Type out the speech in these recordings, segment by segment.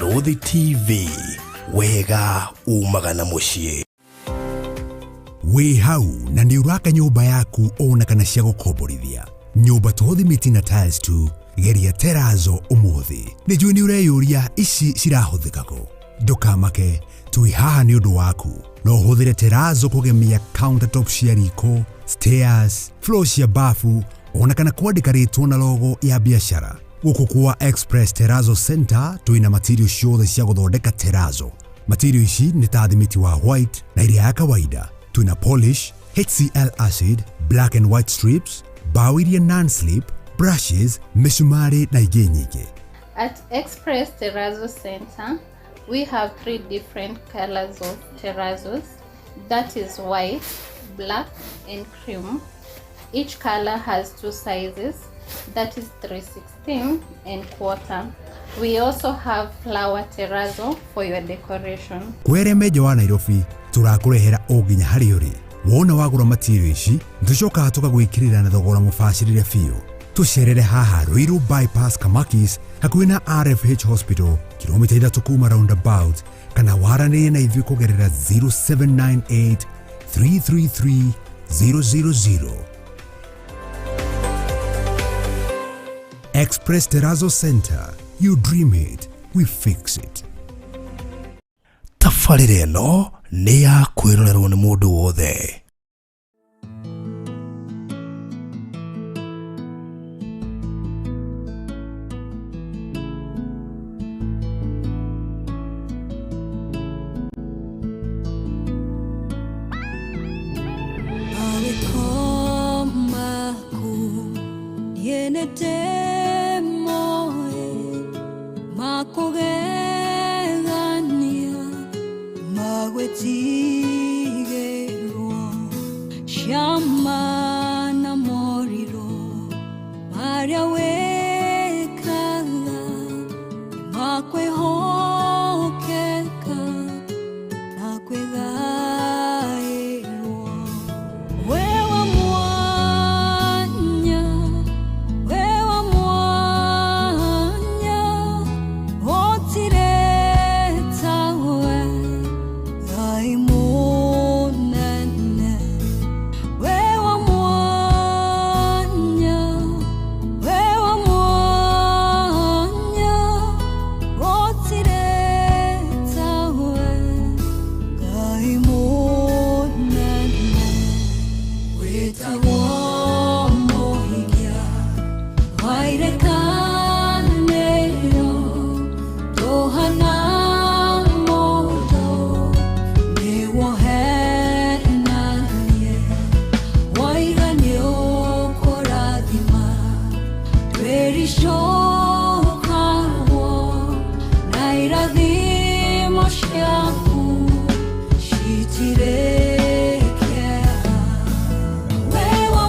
Barũthi TV, wega umaga na mũciĩ. Wĩ hau na nĩ ũraka nyũmba yaku ona kana cia gũkomborithia nyũmba to thimiti na tiles tu, geria terazo ũmũthĩ. Nĩ njũĩ nĩ ũreyũria ici cirahũthĩka kũ. Ndũkamake, twĩ haha nĩ ũndũ waku. No ũhũthĩre terazo kũgemia countertop cia riko, stairs, floor cia bafu ona kana kwandĩka rĩtwa na logo ya biacara. Gũkũ kwa Express Terrazzo Center twĩna material ciothe cia gũthondeka terazo. Material ici nĩ ta thimiti wa white na iria ya kawaida. Twĩna polish, HCl acid, black and white strips, bao iria non-slip, brushes, mĩcumarĩ na ingĩ nyingĩ. At Express Terrazzo Center, we have three different colors of terrazos. That is white, black, and cream. Each color has two sizes, that is 3/16 and quarter. We also have flower terrazzo for your decoration. Kwere menja wa Nairobi tũrakũrehera o nginya harĩa ũrĩ. Wona wagũra material ici nĩtũcokaga tũgagwĩkĩrĩra na thogora mũbacĩrĩre biũ. Tũcerere haha Ruiru Bypass Kamakis hakuhĩ na RFH Hospital, kilomita 3 kuma roundabout, kana waranĩrie na ithuĩ kũgerera 0798 333 000. Express Terrazzo Center, you dream it, we fix it. Tabarĩra ĩno nĩ ya kwĩrorerwo nĩ mũndũ wothe. Citirĩ kĩeha. We wa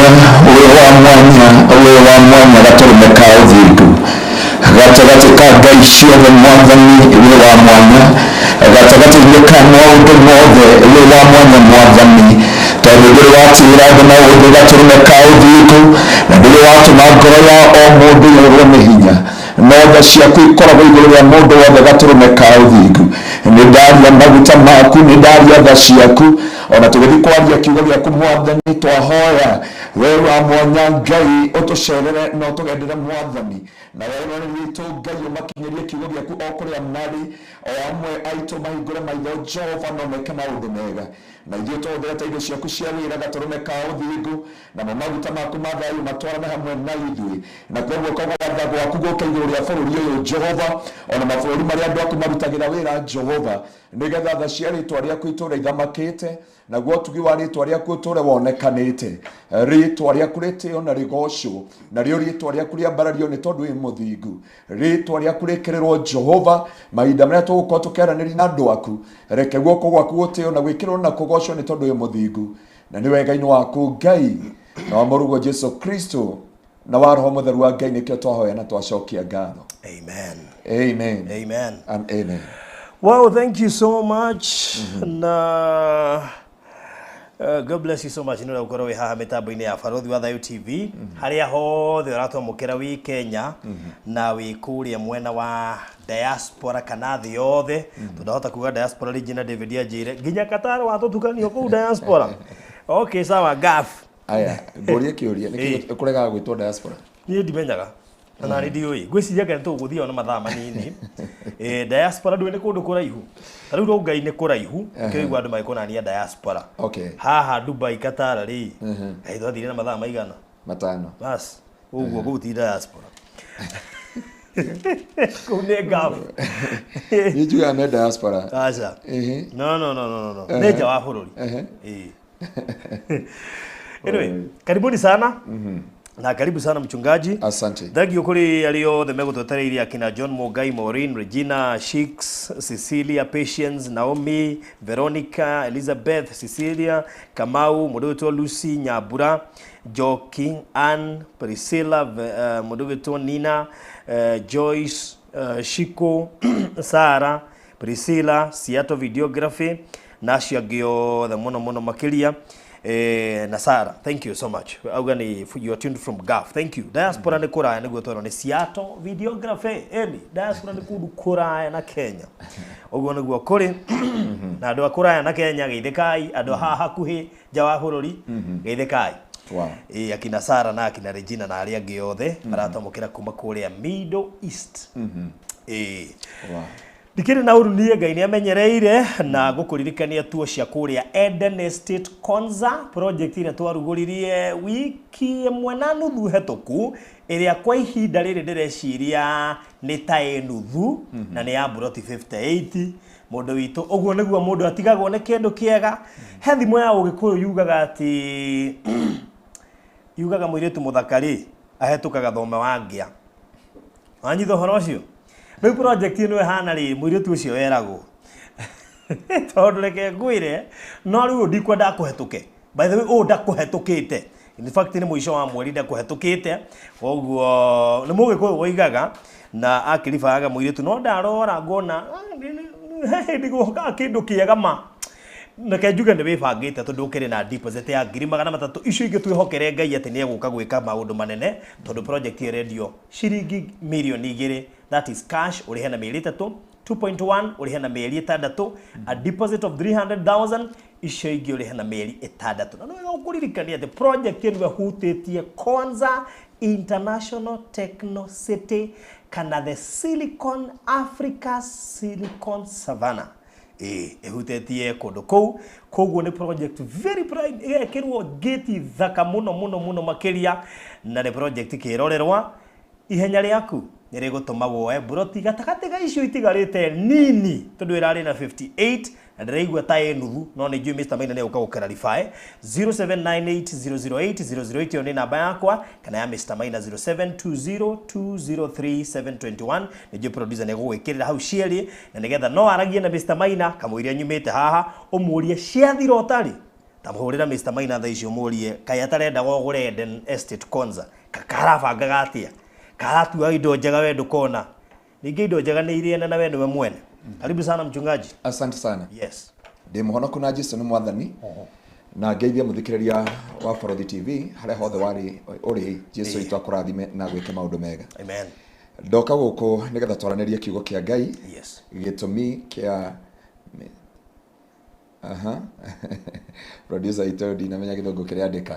Wĩ wa mwanya, wĩ wa mwanya, gatũrũme ka ũthingu gatagatĩ ka ngai ciothe. Mwathani, wĩ wa mwanya gatagatĩ-inĩ ka maũndũ mothe, wĩ wa mwanya Mwathani, tondũ ndũrĩ watigĩra andũ maũndũ, gatũrũme ka ũthingu, na ndũrĩ watũma ngoro ya o mũndũ yũrwo nĩ hinya, no tha ciaku ikoragwo igũrũ rĩa mũndũ wothe, gatũrũme ka ũthingu. Nĩ ndaria maguta maku, nĩ ndaria tha ciaku, ona tũgĩthiĩ kwaria kiugo gĩaku. Mwathani, twahoya we wa mwanya Ngai ũtũcerere na ũtũgendere Mwathani, na weroreri witũ Ngai ũmakinyĩrie kiugo gĩaku o kũrĩa marĩ, o amwe aitũ mahingũre maitho Jehova no meke maũndũ mega, na ithuĩ tũhũthĩre ta indo ciaku cia wĩra, gatũrũme ka ũthingu, namo maguta maku ma thayũ matwarane hamwe na ithuĩ, na koguo gwatha gwaku gũke igũrũ rĩa bũrũri ũyũ Jehova, ona mabũrũri marĩa andũ aku marutagĩra wĩra Jehova, nĩgetha tha cia rĩtwa rĩaku itũũre ithamakĩte, naguo ũtugi wa rĩtwa rĩaku ũtũũre wonekanĩte. Rĩtwa rĩaku rĩtĩo na rĩgocwo, narĩo rĩtwa rĩaku rĩambarario, nĩ tondũ wĩ mũthingu. Rĩtwa rĩaku rĩkĩrĩrwo Jehova mahinda marĩa tũgũkorwo tũkĩaranĩria na andũ aku. Reke guoko gwaku gũtĩo na gwĩkĩrwo na kũgocwo, nĩ tondũ wĩ mũthingu, na nĩ wega-inĩ waku Ngai na wa mũrũguo Jesu Kristo na wa Roho Mũtheru wa Ngai nĩkĩo twahoya na twacokia ngatho. Amen. Amen. Amen. And amen. Wow, thank you so much. Na God bless you so much. Nĩ ũgũkorwo wĩ haha mĩtambo-inĩ ya Barothi wa Thayu TV, harĩa hothe ũratwamũkĩra wĩ Kenya na wĩ kũrĩa mwena wa diaspora kana thĩ yothe. Tũndahota kuga diaspora rĩngĩ na David anjĩre nginya Qatar watũtukanio kũu diaspora. Okay, sawa, gaf. Aya, ngũrie kĩũria, nĩkĩ ũkũregaga gwĩtwo diaspora? Niĩ ndimenyaga na nĩ ndiũĩ, ngwĩciria ngai tũgũthiĩ ona mathaa manini. Diaspora ndũĩ nĩ kũndũ kũraihu, ta rĩu Rongai nĩ kũraihu, kĩraigua andũ magĩkũnania diaspora. Haha Dubai, Qatar rĩ, ngai twathire na mathaa maigana? 5. Bas ũguo, kũu ti diaspora, kũu nĩ Gulf. Niĩ njugaga me diaspora. Aca. No, no, no, no, no, nĩ nja wa bũrũri. Ĩĩ. Anyway, karibuni sana na karibu sana mchungaji. Asante. Thank you kuri arĩa othe megũtwetereirie, akina John Mogai, Maureen, Regina, Sheiks, Cecilia, Patience, Naomi, Veronica, Elizabeth, Cecilia, Kamau, mũndũ wĩtwo Lucy Nyambura, Joki, Ann, Priscilla, mũndũ wĩtwo Nina, Joyce, Shiko, Sara, Priscilla, Seattle Videography na acio angĩ othe mũno mũno makĩria. Na Sara, thank you so much. Auga ni you are tuned from Gulf. Thank you. Diaspora nĩ kũraya, nĩguo twerwo nĩ Seattle Videography. Eni diaspora nĩ kũndũ kũraya na Kenya, ũguo nĩguo kũrĩ. Na andũ a kũraya na Kenya, geithĩkai. Andũ a haha hakuhĩ nja wa bũrũri, geithĩkai. Ĩ, akina Sara na akina Regina na arĩa angĩ othe maratwamũkĩra kuma kũrĩa Middle East. Ĩ. Ndikĩrĩ na ũru niĩ, Ngai nĩ amenyereire na ngũkũririkania tuo cia kũrĩa Eden Estate Konza project ĩrĩa twarugũririe wiki ĩmwe na nuthu hetũku, ĩrĩa kwa ihinda rĩrĩ ndĩreciria nĩ ta ĩ nuthu, na nĩ ya mburoti 58. Mũndũ witũ, ũguo nĩguo mũndũ atigagwo nĩ kĩndũ kĩega. He thimo ya Ũgĩkũyũ yugaga atĩ, yugaga mũirĩtu mũthaka rĩ ahetũkaga thome wa ngĩa. Wanyita ũhoro ũcio? Rĩu project ĩno ĩhana rĩ, mũirĩtu ũcio weragwo, tondũ reke ngwĩre, no rĩu ndikwenda akũhetũke. By the way, ũũ ndakũhetũkĩte, in fact nĩ mũico wa mweri ndakũhetũkĩte. Koguo nĩ Mũgĩkũyũ woigaga na akĩribaga mũirĩtu, no ndarora ngona he hĩndĩ gũkaga kĩndũ kĩega ma. Reke njuge nĩ wĩbangĩte, tondũ ũkĩrĩ na deposit ya 300,000. Icio ingĩ twĩhokere Ngai atĩ nĩ egũka gwĩka maũndũ manene, tondũ project ĩyo ĩrendio ciringi 2,000,000. That is cash, ũrĩhe na mĩeri 3, 2.1 ũrĩhe na mĩeri 6, a deposit of 300,000, icio ingĩ ũrĩhe na mĩeri 6. Na nĩ wega gũkũririkania atĩ project ĩno ĩhutĩtie Konza International Techno City kana the Silicon Africa, Silicon Savannah. Ĩ, ĩhutĩtie kũndũ kũu. Koguo nĩ project very prime, ĩgekĩrwo gate thaka mũno mũno mũno makĩria, na nĩ project kĩrorerwa. Ihenya rĩaku nĩ rĩgũtũma woe mburoti gatagatĩ ga icio itigarĩte nini, tondũ ĩrarĩ na 58 na ndĩraigua ta ĩ nuthu, no nĩ njũĩ Mr. Maina nĩ egũka gũclarify. 0798008008, ĩyo nĩ namba yakwa, kana ya Mr. Maina 0720203721. Nĩ njũĩ producer nĩ egũgwĩkĩrĩra hau cierĩ, na nĩgetha no aragie na Mr. Maina kamũiria nyumĩte haha, ũmũrie ciathira ũtarĩ. Ta mũhũrĩra Mr. Maina thaa icio mũrie kaĩ atarendaga ũgũre Eden Estate Konza, karabangaga atĩa, karatua indo njega we ndũkona. Ningĩ indo njega nĩ irĩ na we nĩwe mwene. Karibu sana mchungaji. Asante sana. Yes. Ndĩ mũhonoku na Jesu nĩ mwathani na ngeithia mũthikĩrĩria wa Borothi TV harĩa hothe warĩ ũrĩ. Jesu witũ akũrathime na gwĩke maũndũ mega. Amen. Ndoka gũkũ nĩgetha twaranĩrie kiugo kĩa Ngai. Yes. Gĩtũmi kĩa aha producer itũ ndinamenya gĩthũngũ kĩrĩa andĩka.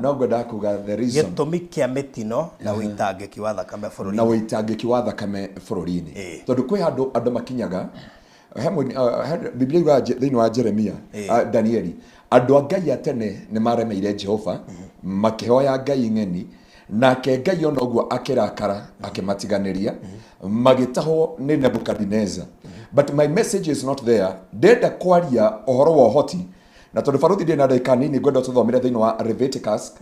No ngwendaga kuga the reason gĩtũmi kĩa mĩtino na ũitangĩki wa thakame na bũrũri-inĩ. Ũitangĩki wa thakame bũrũri-inĩ. Ĩĩ. Tondũ kwĩ handũ andũ makinyaga he Biblia yugaga thĩinĩ wa Jeremia, Danieli, andũ a Ngai a tene nĩ maremeire Jehova makĩhoya Ngai ng'eni, nake Ngai ona ũguo akĩrakara akĩmatiganĩria magĩtahwo nĩ Nebukadineza. But my message is not there. Ndĩrenda kwaria ũhoro wa ũhoti, na tondũ baruthi ndĩ na ndagĩka nini, ngwenda tũthomere thĩinĩ wa Leviticus,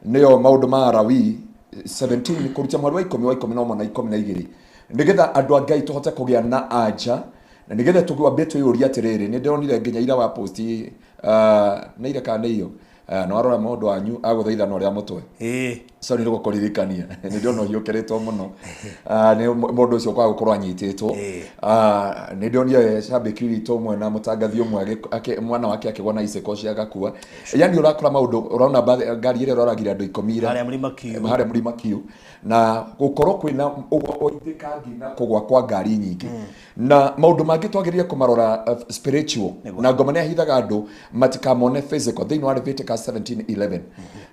nĩyo maũndũ ma Lawi 17 kũruta mweri wa 10, wa 11 na 12, nĩgetha andũ a Ngai tũhote kũgĩa na anja na nĩgetha tũgwambie twĩyũrie atĩrĩrĩ. Nĩ ndĩronire nginya ira wa post nĩ ira kana nĩ iyo, nĩ warora mũndũ wanyu agũthaitha na ũrĩa mũtwe. Sorry nĩ gũkũririkania, nĩ ndĩrona ũhiũkĩrĩtwo mũno. Nĩ mũndũ ũcio kwaga gũkorwo anyitĩtwo. Nĩ ndĩronire cambĩki witũ ũmwe na mũtangathi ũmwe mwana wake akĩgwa na iciko cia agakua. Yani ũrakora maũndũ ũrona ngari ĩrĩa ĩroragire andũ 10 ira Harĩa Mlima Kiu. Harĩa Mlima Kiu, na gũkorwo kwĩna ũitĩkangi na kũgwa kwa ngari nyingĩ na maũndũ mangĩ twagĩrĩire kũmarora spiritual, na ngoma nĩ ahithaga andũ matikamone physical thĩinĩ wa Leviticus 17:11.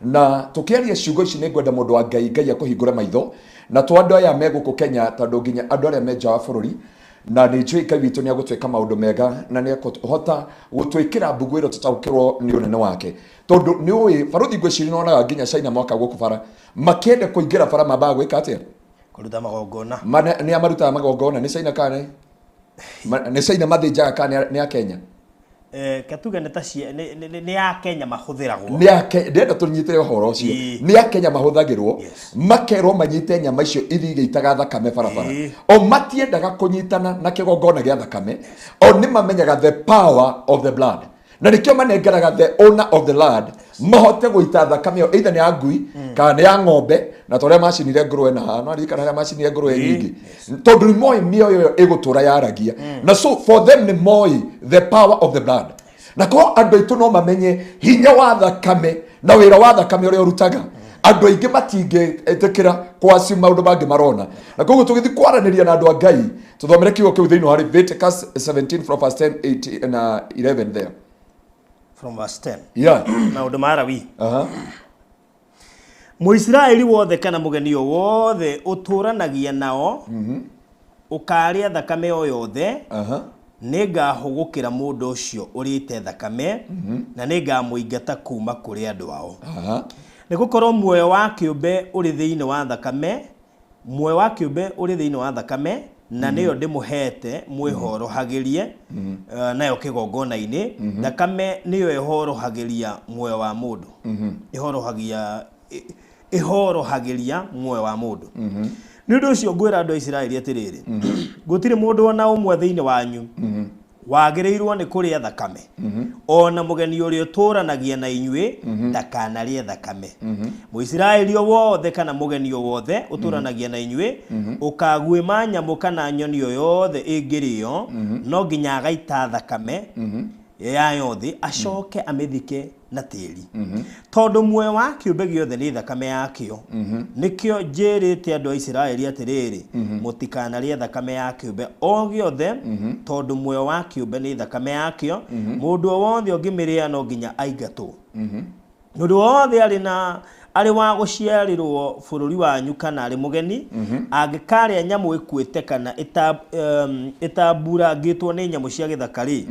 Na tũkĩaria ciugo ici, nĩ ngwenda mũndũ wa Ngai, Ngai akũhingũre maitho na to andũ aya me gũkũ Kenya, tondũ nginya andũ arĩa me nja wa bũrũri, na nĩ njũĩ Ngai witũ nĩ agũtwĩka maũndũ mega na nĩ akũhota gũtwĩkĩra mbuguĩro tũtaũkĩrwo nĩ ũnene wake, tondũ nĩ ũĩ baruthi ngwĩciria nĩwonaga nginya China mwaka gũkũ bara makĩenda kũingĩra bara mambaga gwĩka atĩa? Kũruta magongona. Nĩ a marutaga magongona? Nĩ China kana nĩ China mathĩnjaga kana nĩ a Kenya? Katuge nĩ ta nĩ ya Kenya mahũthĩragwo. Nĩ a ndĩrenda tũnyitĩre ũhoro ũcio. Nĩ a Kenya mahũthagĩrwo. Makerwo manyite nyama icio ithiĩ igĩitaga thakame barabara. O matiendaga kũnyitana na kĩgongona gĩa thakame. O nĩ mamenyaga the power of the blood, na nĩkĩo manengeraga the owner of the land mahote gũita thakame ĩyo, either nĩ ya ngui kana nĩ ya ng'ombe, na ta ũrĩa macinire ngũrwe na no ririkana harĩa macinire ngũrwe nyingĩ, tondũ nĩ moĩ mĩoyo ĩyo ĩgũtũra yaragia. Na so for them nĩ moĩ the power of the blood, na korwo andũ aitũ no mamenye hinya wa thakame na wĩra wa thakame ũrĩa ũrutaga, andũ aingĩ matingĩtĩkĩra kwaci maũndũ mangĩ marona. Na koguo tũgĩthiĩ kwaranĩria na andũ a Ngai, tũthomere kiugo kĩu thĩinĩ wa Leviticus 17 from verse 10, 8 na 11 there. From verse 10. Maũndũ ma Lawi. Mũisiraeli wothe kana mũgeni o wothe ũtũũranagia nao ũkarĩa thakame o yothe, nĩngahũgũkĩra mũndũ ũcio ũrĩte thakame na nĩngamũingata kuma kũrĩ andũ ao. Nĩ gũkorwo muoyo wa kĩũmbe ũrĩ thĩinĩ wa thakame, muoyo wa kĩũmbe ũrĩ thĩinĩ wa thakame, na nĩyo ndĩmũhete mwĩhorohagĩrie nayo kĩgongona-inĩ. Thakame nĩyo ĩhorohagĩria muoyo wa mũndũ, ĩhorohagia ĩhorohagĩria muoyo wa mũndũ. Nĩ ũndũ ũcio ngwĩra andũ a Isiraeli atĩrĩrĩ, gũtirĩ mũndũ ona ũmwe thĩinĩ wanyu wagĩrĩirwo nĩ kũrĩa thakame, ona mũgeni ũrĩa ũtũũranagia na inyuĩ ndakanarĩe thakame. Mũisiraeli o wothe kana mũgeni o wothe ũtũũranagia na inyuĩ ũkaguĩma nyamũ kana nyoni o yothe ĩngĩrĩo, no nginya agaita thakame yayo thĩ, acoke amĩthike na tĩri, tondũ muoyo wa kĩũmbe gĩothe nĩ thakame yakĩo. Nĩkĩo njĩrĩte andũ a Isiraeli atĩrĩrĩ, mũtikanarĩe thakame ya kĩũmbe o gĩothe, tondũ muoyo wa kĩũmbe nĩ thakame yakĩo. Mũndũ o wothe ũngĩmĩrĩa no nginya aingatwo. Mũndũ wothe arĩ na arĩ wa gũciarĩrwo bũrũri wanyu kana arĩ mũgeni angĩkarĩa nyamũ ĩkuĩte kana ĩtamburangĩtwo nĩ nyamũ cia gĩthaka rĩ,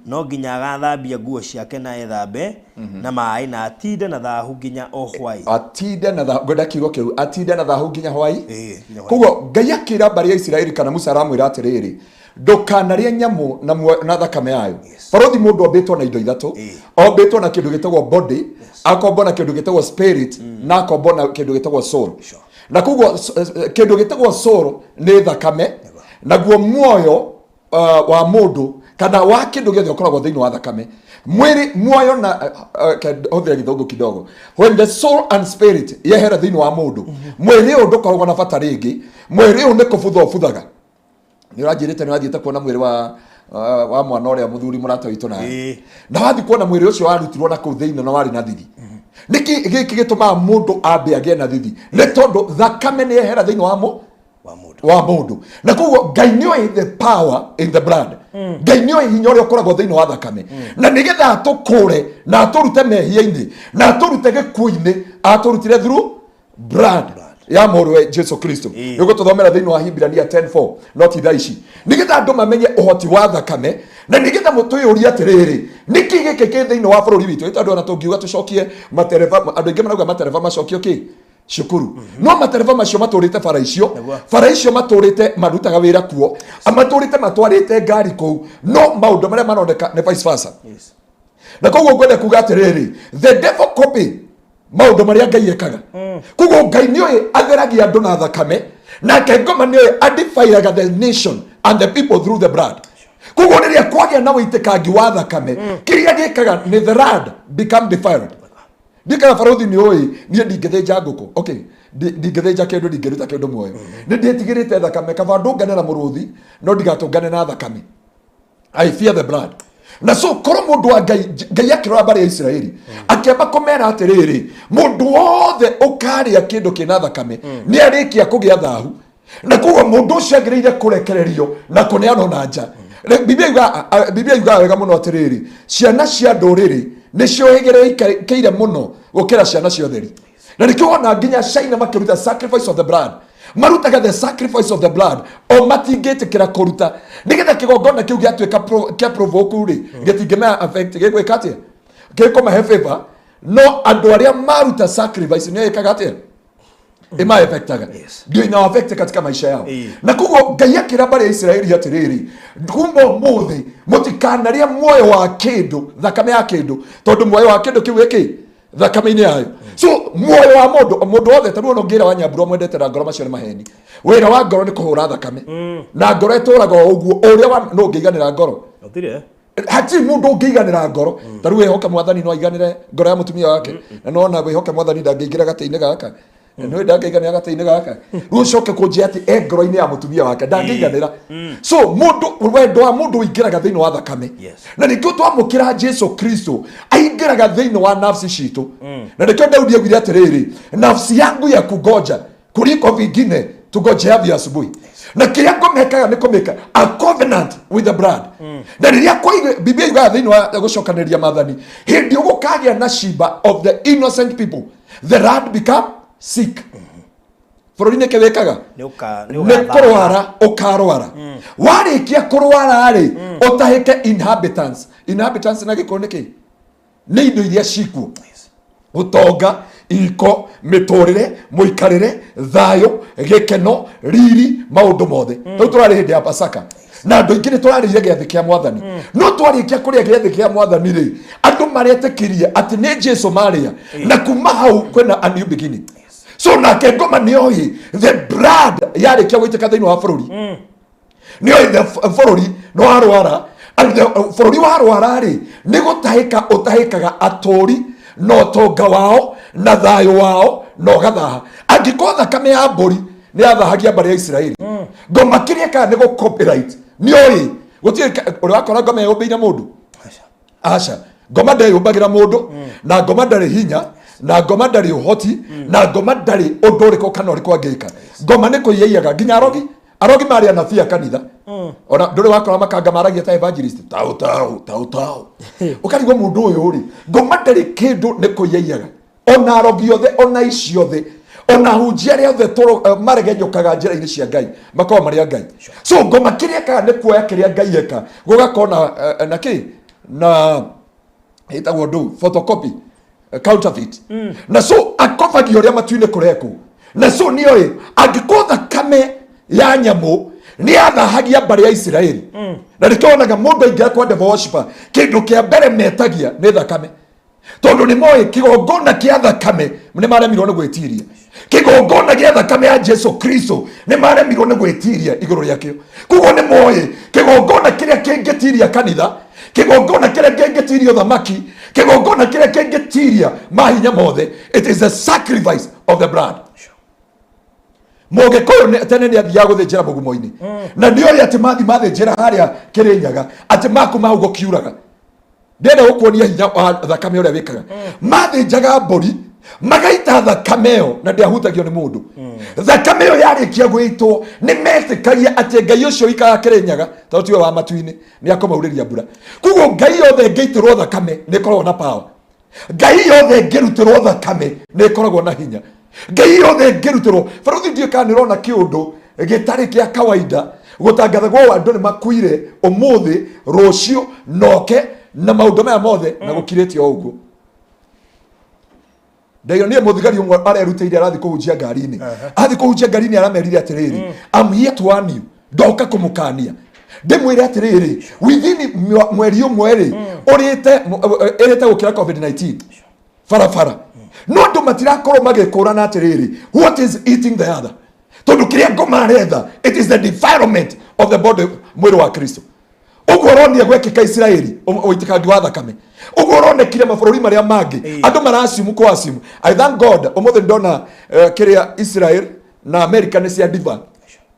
no nginya agathambia nguo ciake na ethambe na maĩ na atinde na thahu nginya o hwaĩ. Atinde na thahu, ngwenda kiugo kĩu, atinde na thahu nginya hwaĩ. Ĩĩ, nginya hwaĩ. Koguo Ngai akĩra mbarĩ ya Isiraeli kana Musa aramwĩra atĩrĩrĩ, ndũkanarĩe nyamũ na thakame yayo. Barothi, mũndũ ombĩtwo na indo ithatũ. Ombĩtwo na kĩndũ gĩtagwo body, akombwo na kĩndũ gĩtagwo spirit, na akombwo na kĩndũ gĩtagwo soul. Na koguo kĩndũ gĩtagwo soul nĩ thakame, naguo muoyo Wa mũndũ kana wa kĩndũ gĩothe ũkoragwo thĩinĩ wa thakame, mwĩrĩ muoyo na hũthĩra gĩthũngũ kidogo, when the soul and spirit yehera thĩinĩ wa mũndũ, mwĩrĩ ũyũ ndũkoragwo na bata rĩngĩ. Mwĩrĩ ũyũ nĩ kũbutha ũbuthaga. Nĩ ũranjĩrĩte nĩ wathiĩte kuona mwĩrĩ wa mwana ũrĩa mũthuri mũrata witũ nawe. Na wathiĩ kuona mwĩrĩ ũcio warutirwo na kũu thĩinĩ na warĩ na thithi. Nĩkĩ gĩkĩ gĩtũmaga mũndũ ambe agĩe na thithi? Nĩ tondũ thakame nĩ yehera thĩinĩ wa mũ wa mũndũ. Wa mũndũ. Na koguo Ngai nĩ oĩ the power in the blood. Ngai nĩ oĩ hinya ũrĩa ũkoragwo thĩinĩ wa thakame, na nĩgetha atũkũre na atũrute mehia-inĩ na atũrute gĩkuũ-inĩ, atũrutire through blood ya mũrũwe Jesu Kristo. Nĩ ũgũtũthomera thĩinĩ wa Hibirania 10:4, no ti thaa ici, nĩgetha andũ mamenye ũhoti wa thakame na nĩgetha mũtwĩyũrie atĩrĩrĩ, nĩkĩ gĩkĩ kĩ thĩinĩ wa bũrũri witũ? Nĩ tondũ ona tũngiuga tũcokie matereba, andũ aingĩ marauga matereba macokio kĩ cukuru, no matereba macio matũrĩte bara icio. Bara icio matũrĩte marutaga wĩra kuo, matũrĩte matwarĩte ngari kũu, no maũndũ marĩa maroneka nĩ vice versa. Na koguo ngwenda kuga atĩrĩrĩ, the devil copy maũndũ marĩa Ngai ekaga. Koguo Ngai nĩoĩ atheragia andũ na thakame, nake ngoma nĩoĩ adefilaga the nation and the people through the blood. Koguo rĩrĩa kwagĩa na wĩitĩkangi wa thakame, kĩrĩa gĩkaga nĩ the blood become defiled. Ndikana barothi nĩ ũĩ niĩ ndingĩthĩnja ngũkũ, okay, ndingĩthĩnja kĩndũ, ndingĩruta kĩndũ muoyo, nĩ ndĩtigĩrĩte thakame. Kaba ndũngane na mũrũthi no ndigatũngane na thakame. I fear the blood. Na so korwo mũndũ wa Ngai, Ngai akĩrora mbarĩ ya Isiraeli, akĩamba kũmera atĩrĩrĩ, mũndũ wothe ũkarĩa kĩndũ kĩna thakame nĩ arĩkia kũgĩa thahu, na koguo mũndũ ũcio agĩrĩire kũrekererio na kũneanwo na nja. Biblia yugaga wega mũno atĩrĩrĩ, ciana cia ndũrĩrĩ nĩ ciohĩgĩrĩkĩire mũno gũkĩra ciana cia ũtheri. Na nĩkĩo wona nginya China makĩruta sacrifice of the blood, marutaga the sacrifice of the blood, o matingĩtĩkĩra kũruta nĩgetha kĩgongona kĩu gĩatuĩka kĩa provoke rĩ, gĩtingĩmea affect, gĩgwĩka atĩa, gĩkũmahe favor. No andũ arĩa maruta sacrifice nĩ ĩkaga atĩa? Ĩmaefektaga, ndio ina affect katika maisha yao. Na koguo Ngai akĩra mbarĩ ya Isiraeli atĩrĩrĩ, kuma ũmũthĩ mũtikanarĩa muoyo wa kĩndũ, thakame ya kĩndũ, tondũ muoyo wa kĩndũ kĩu gĩkĩ thakame-inĩ yayo. So muoyo wa mũndũ, mũndũ wothe, tarĩu ona ũngĩra wa Nyambura mwendete na ngoro, macio nĩ maheni. Wĩra wa ngoro nĩ kũhũra thakame, na ngoro ĩtũraga o ũguo ũrĩa wa no ũngĩiganĩra ngoro. Gũtirĩ. Hatirĩ mũndũ ũngĩiganĩra ngoro. Ta rĩu wĩhoke Mwathani no aiganĩre ngoro ya mũtumia wake, na nona wĩhoke Mwathani ndangĩingĩra gatĩ-inĩ gaka, nĩ ndangĩiganĩra gatĩ-inĩ gaka. Rĩu ũcoke kũnjĩra atĩ e ngoro-inĩ ya mũtumia wake ndangĩiganĩra. So mũndũ, wendo wa mũndũ ũingĩraga thĩinĩ wa thakame. Na nĩkĩo twamũkĩra Jesu Kristo aingĩraga thĩinĩ wa nafsi citũ. Na nĩkĩo Daudi augire atĩrĩrĩ, nafsi yangu ya kungoja kuliko vingine tugojeavyo asubuhi. Na kĩrĩa ngomekaga nĩ kũmĩka a covenant with the blood. Na rĩrĩa kwaire, Biblia yugaga thĩinĩ wa gũcokanĩrĩria maathani, hĩndĩ ũgũkagĩa na ciba of the innocent people, the land become sick. Bũrũri nĩkĩ wĩkaga? Nĩ nĩ kũrwara. Ũkarwara, warĩkia kũrwara rĩ, ũtahĩke inhabitants. Inhabitants na gĩkũyũ nĩ kĩ? Nĩ indo iria cikuo, ũtonga, iko, mĩtũrĩre, mũikarĩre, thayũ, gĩkeno, riri, maũndũ mothe. Rĩu tũrarĩ hĩndĩ ya Pasaka na andũ aingĩ nĩ tũrarĩire gĩathĩ kĩa Mwathani. No twarĩkia kũrĩa gĩathĩ kĩa Mwathani rĩ, andũ maretĩkirie atĩ nĩ Jesu marĩa, na kuma hau kwĩna a new beginning. So nake ngoma nĩ oĩ the blood yarĩkia gũitĩka thĩinĩ wa bũrũri, nĩ oĩ the bũrũri nĩ warwara. And the bũrũri warwara rĩ, nĩ gũtahĩka ũtahĩkaga atũri na ũtonga wao na thayũ wao na ũgathaha. Angĩkorwo thakame ya mbũri nĩ yathahagia mbarĩ ya Isiraeli, ngoma kĩrĩa ĩkaga nĩ gũ copyright. Nĩ oĩ gũtirĩ ũrĩa wakora ngoma yũmbĩire mũndũ. Aca, ngoma ndeyũmbagĩra mũndũ, na ngoma ndarĩ hinya, na ngoma ndarĩ ũhoti, na ngoma ndarĩ ũndũ ũrĩkũ kana ũrĩkũ angĩka. Ngoma nĩ kũiyaiyaga. Nginya arogi, arogi marĩ anabii a kanitha, ona ndũrĩ wakora makanga maragia ta evangelist, tau tau tau tau, ũkarigwo mũndũ ũyũ rĩ. Ngoma ndarĩ kĩndũ, nĩ kũiyaiyaga. Ona arogi othe, ona ici othe, ona hunjia arĩa othe maregenyũkaga njĩra-inĩ cia Ngai makoragwo marĩ a Ngai. So ngoma kĩrĩa ĩkaga nĩ kuoya kĩrĩa Ngai eka, gũgakorwo na na kĩ na ĩtagwo ndũ photocopy, counterfeit. Na so akobagia ũrĩa matu-inĩ kũrekwo. Na so nĩoĩ angĩkorwo thakame ya nyamũ nĩ yathahagia mbarĩ ya Isiraeli, na nĩkĩo wonaga mũndũ aingĩra kwa devil worshiper, kĩndũ kĩa mbere metagia nĩ thakame. Tondu nĩ moĩ kĩgongona kĩa thakame nĩ maremirwo nĩ gwĩtiria. Kĩgongona gĩa thakame ya Jesu Kristo nĩ maremirwo nĩ gwĩtiria igũrũ rĩakĩo. Koguo nĩ moĩ kĩgongona kĩrĩa kĩngĩtiria kanitha, kĩgongona kĩrĩa kĩngĩtiria ũthamaki, kĩgongona kĩrĩa kĩngĩtiria mahinya mothe, it is the sacrifice of the blood. Mũgĩkũyũ tene nĩ athiaga gũthĩnjĩra mũgumo-inĩ, na nĩ oĩ atĩ mathi mathĩnjĩra harĩa Kĩrĩnyaga atĩ makuma hau gũkiuraga. Ndĩrenda gũkuonia hinya wa thakame ũrĩa wĩkaga. Mathĩnjaga mbũri magaita thakame ĩyo na ndĩahutagio nĩ mũndũ. Thakame ĩyo yarĩkia gwĩitwo nĩ metĩkagia atĩ Ngai ũcio ũikaraga Kĩrĩnyaga, tondũ tiwe wa matu-inĩ, nĩ akũmaurĩria mbura. Koguo Ngai yothe ĩngĩitĩrwo thakame nĩ ĩkoragwo na power. Ngai yothe ĩngĩrutĩrwo thakame nĩ ĩkoragwo na hinya. Ngai yothe ĩngĩrutĩrwo baruthi, ndiũĩ kana nĩ ũrona kĩũndũ gĩtarĩ kĩa kawaida gũtangathagwo andũ nĩ makuire ũmũthĩ, rũciũ noke na maũndũ maya mothe na gũkirĩte o ũguo. Ndaionire mũthigari ũmwe arerutĩire arathiĩ kũhunjia ngari-inĩ, athiĩ kũhunjia ngari-inĩ aramerire atĩrĩrĩ, I'm here to warn you, ndoka kũmũkania ndĩmwĩre atĩrĩrĩ, within mweri ũmwe rĩ, ũrĩte ĩrĩte gũkĩra COVID-19 barabara. No andũ matirakorwo magĩkũrana atĩrĩrĩ, what is eating the other, tondũ kĩrĩa ngoma aretha, it is the defilement of the body, mwĩrĩ wa Kristo. Ũguo ũronire gwekĩka Isiraeli, ũitĩkangi wa thakame ũguo ũronekire mabũrũri marĩa mangĩ, andũ maracimu kũ acimu. I thank God ũmũthĩ ndona kĩrĩa Israel na America nĩ cia diva.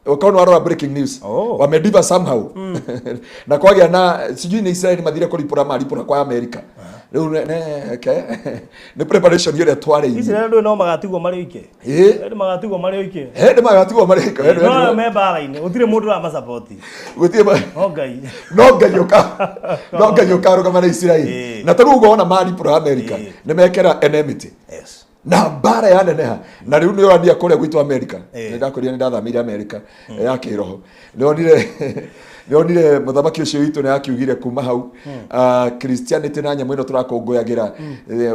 Ukaona warora breaking news. Oh. Wamediva somehow na kwagĩa na sijui nĩ Israel mathire kũripũra maripũra kwa America. Rĩu okay, nĩ preparation ĩrĩa twarĩirie. Israel ndå no magatigwo marĩ oike. Ĩ. Andũ magatigwo marĩ oike. Hĩndĩ magatigwo marĩ oike. No me mbara-inĩ gũtirĩ mũndũ ũramacapoti. Gũtirĩ No Ngai. No Ngai ũkarũgama na Isiraeli. Na tarĩu ũguo wona maripũra America nĩ mekera enmity na mbara yaneneha, na rĩu nĩ ũrania kũrĩa gwitũ America. Nĩ ndakwĩrire nĩ ndathamĩire America ya kĩroho. Nĩ onire mũthamaki ũcio witũ nĩ akiugire kuma hau, Christianity na nyamũ ĩno tũrakũngũyagĩra,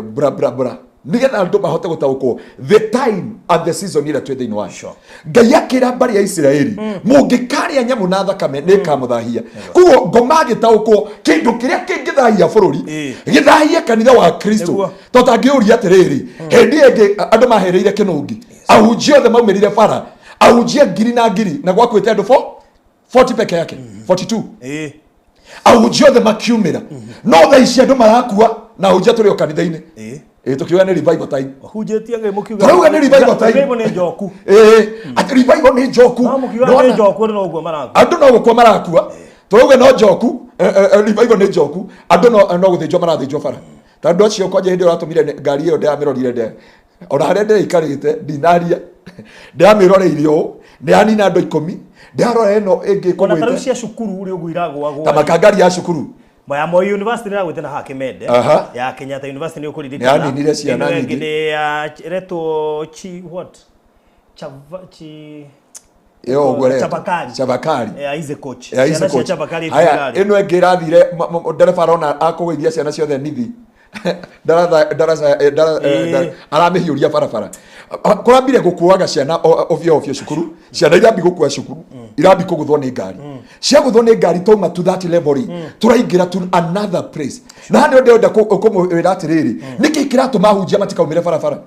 bra bra bra, nĩgetha andũ mahote gũtaũkwo the time and the season ĩrĩa twĩ thĩinĩ wayo. Ngai akĩra mbarĩ ya Isiraeli, mũngĩkarĩa nyamũ na thakame nĩ ĩkamũthahia. Koguo ngoma agĩtaũkwo kĩndũ kĩrĩa kĩngĩthahia bũrũri, gĩthahie kanitha wa Kristo. To tangĩũria atĩrĩrĩ, hĩndĩ ĩyo ĩngĩ andũ mahereire kĩnũngi, ahunjia othe maumĩrire bara, ahunjia ngiri na ngiri, na gwakuĩte andũ 40 peke yake, 42. Ahunjia othe makiumĩra, no thaa ici andũ marakua na ahunjia tũrĩ o kanitha-inĩ. Ĩ, tũkiuga nĩ revival time. Hunjĩtie Ngai mũkiuga. Tũrauga nĩ revival time. Revival nĩ njoku. Ĩ, atĩ revival nĩ njoku. No mũkiuga Nĩwona? nĩ njoku, andũ no gũkua marakua. Andũ no gũkua marakua, tũrauga no njoku, revival nĩ njoku, andũ no gũthĩnjwo marathĩnjwo bara. Tondũ acio kwanja hĩndĩ ĩyo ũratũmire ngari ĩyo ndĩramĩrorire, nde ona harĩa ndĩraikarĩte ndinaria, ndĩramĩroreire ũũ, nĩyanina andũ 10, ndĩrarora ĩno ĩngĩ Ona tarĩu ĩkũgwĩte cia cukuru ũrĩa ũguo iragũagwo. Ta makangari ya cukuru. Ya Moi University nĩ ĩragwĩte na haha Kimende. Ya Kenyatta University nĩ ũkũririkana. Nĩ yaninire ciana Ĩno ĩngĩ nyingĩ. nĩ ya ĩretwo chi what, Chava, chi Ĩyo ũguo ĩretwo. Chabakari. Chabakari. Ya Easy Coach. Ya Ciana cia Easy Coach. Chabakari Haya, itigarĩ. ĩno ĩngĩ ĩrathire ndereba arona akũgũithia ciana ciothe nithi ndaraca ndaraca aramĩhiũria barabara. Kũrambire gũkuaga ciana ovyo ovyo cukuru, ciana irambi gũkua cukuru, irambi kũgũthwo nĩ ngari, ciagũthwo nĩ ngari. Twauma to that level rĩ, tũraingĩra to another place, na haha nĩho ndĩrenda kũmwĩra atĩrĩrĩ, nĩkĩ kĩratũma ahunjia matikaumĩre barabara?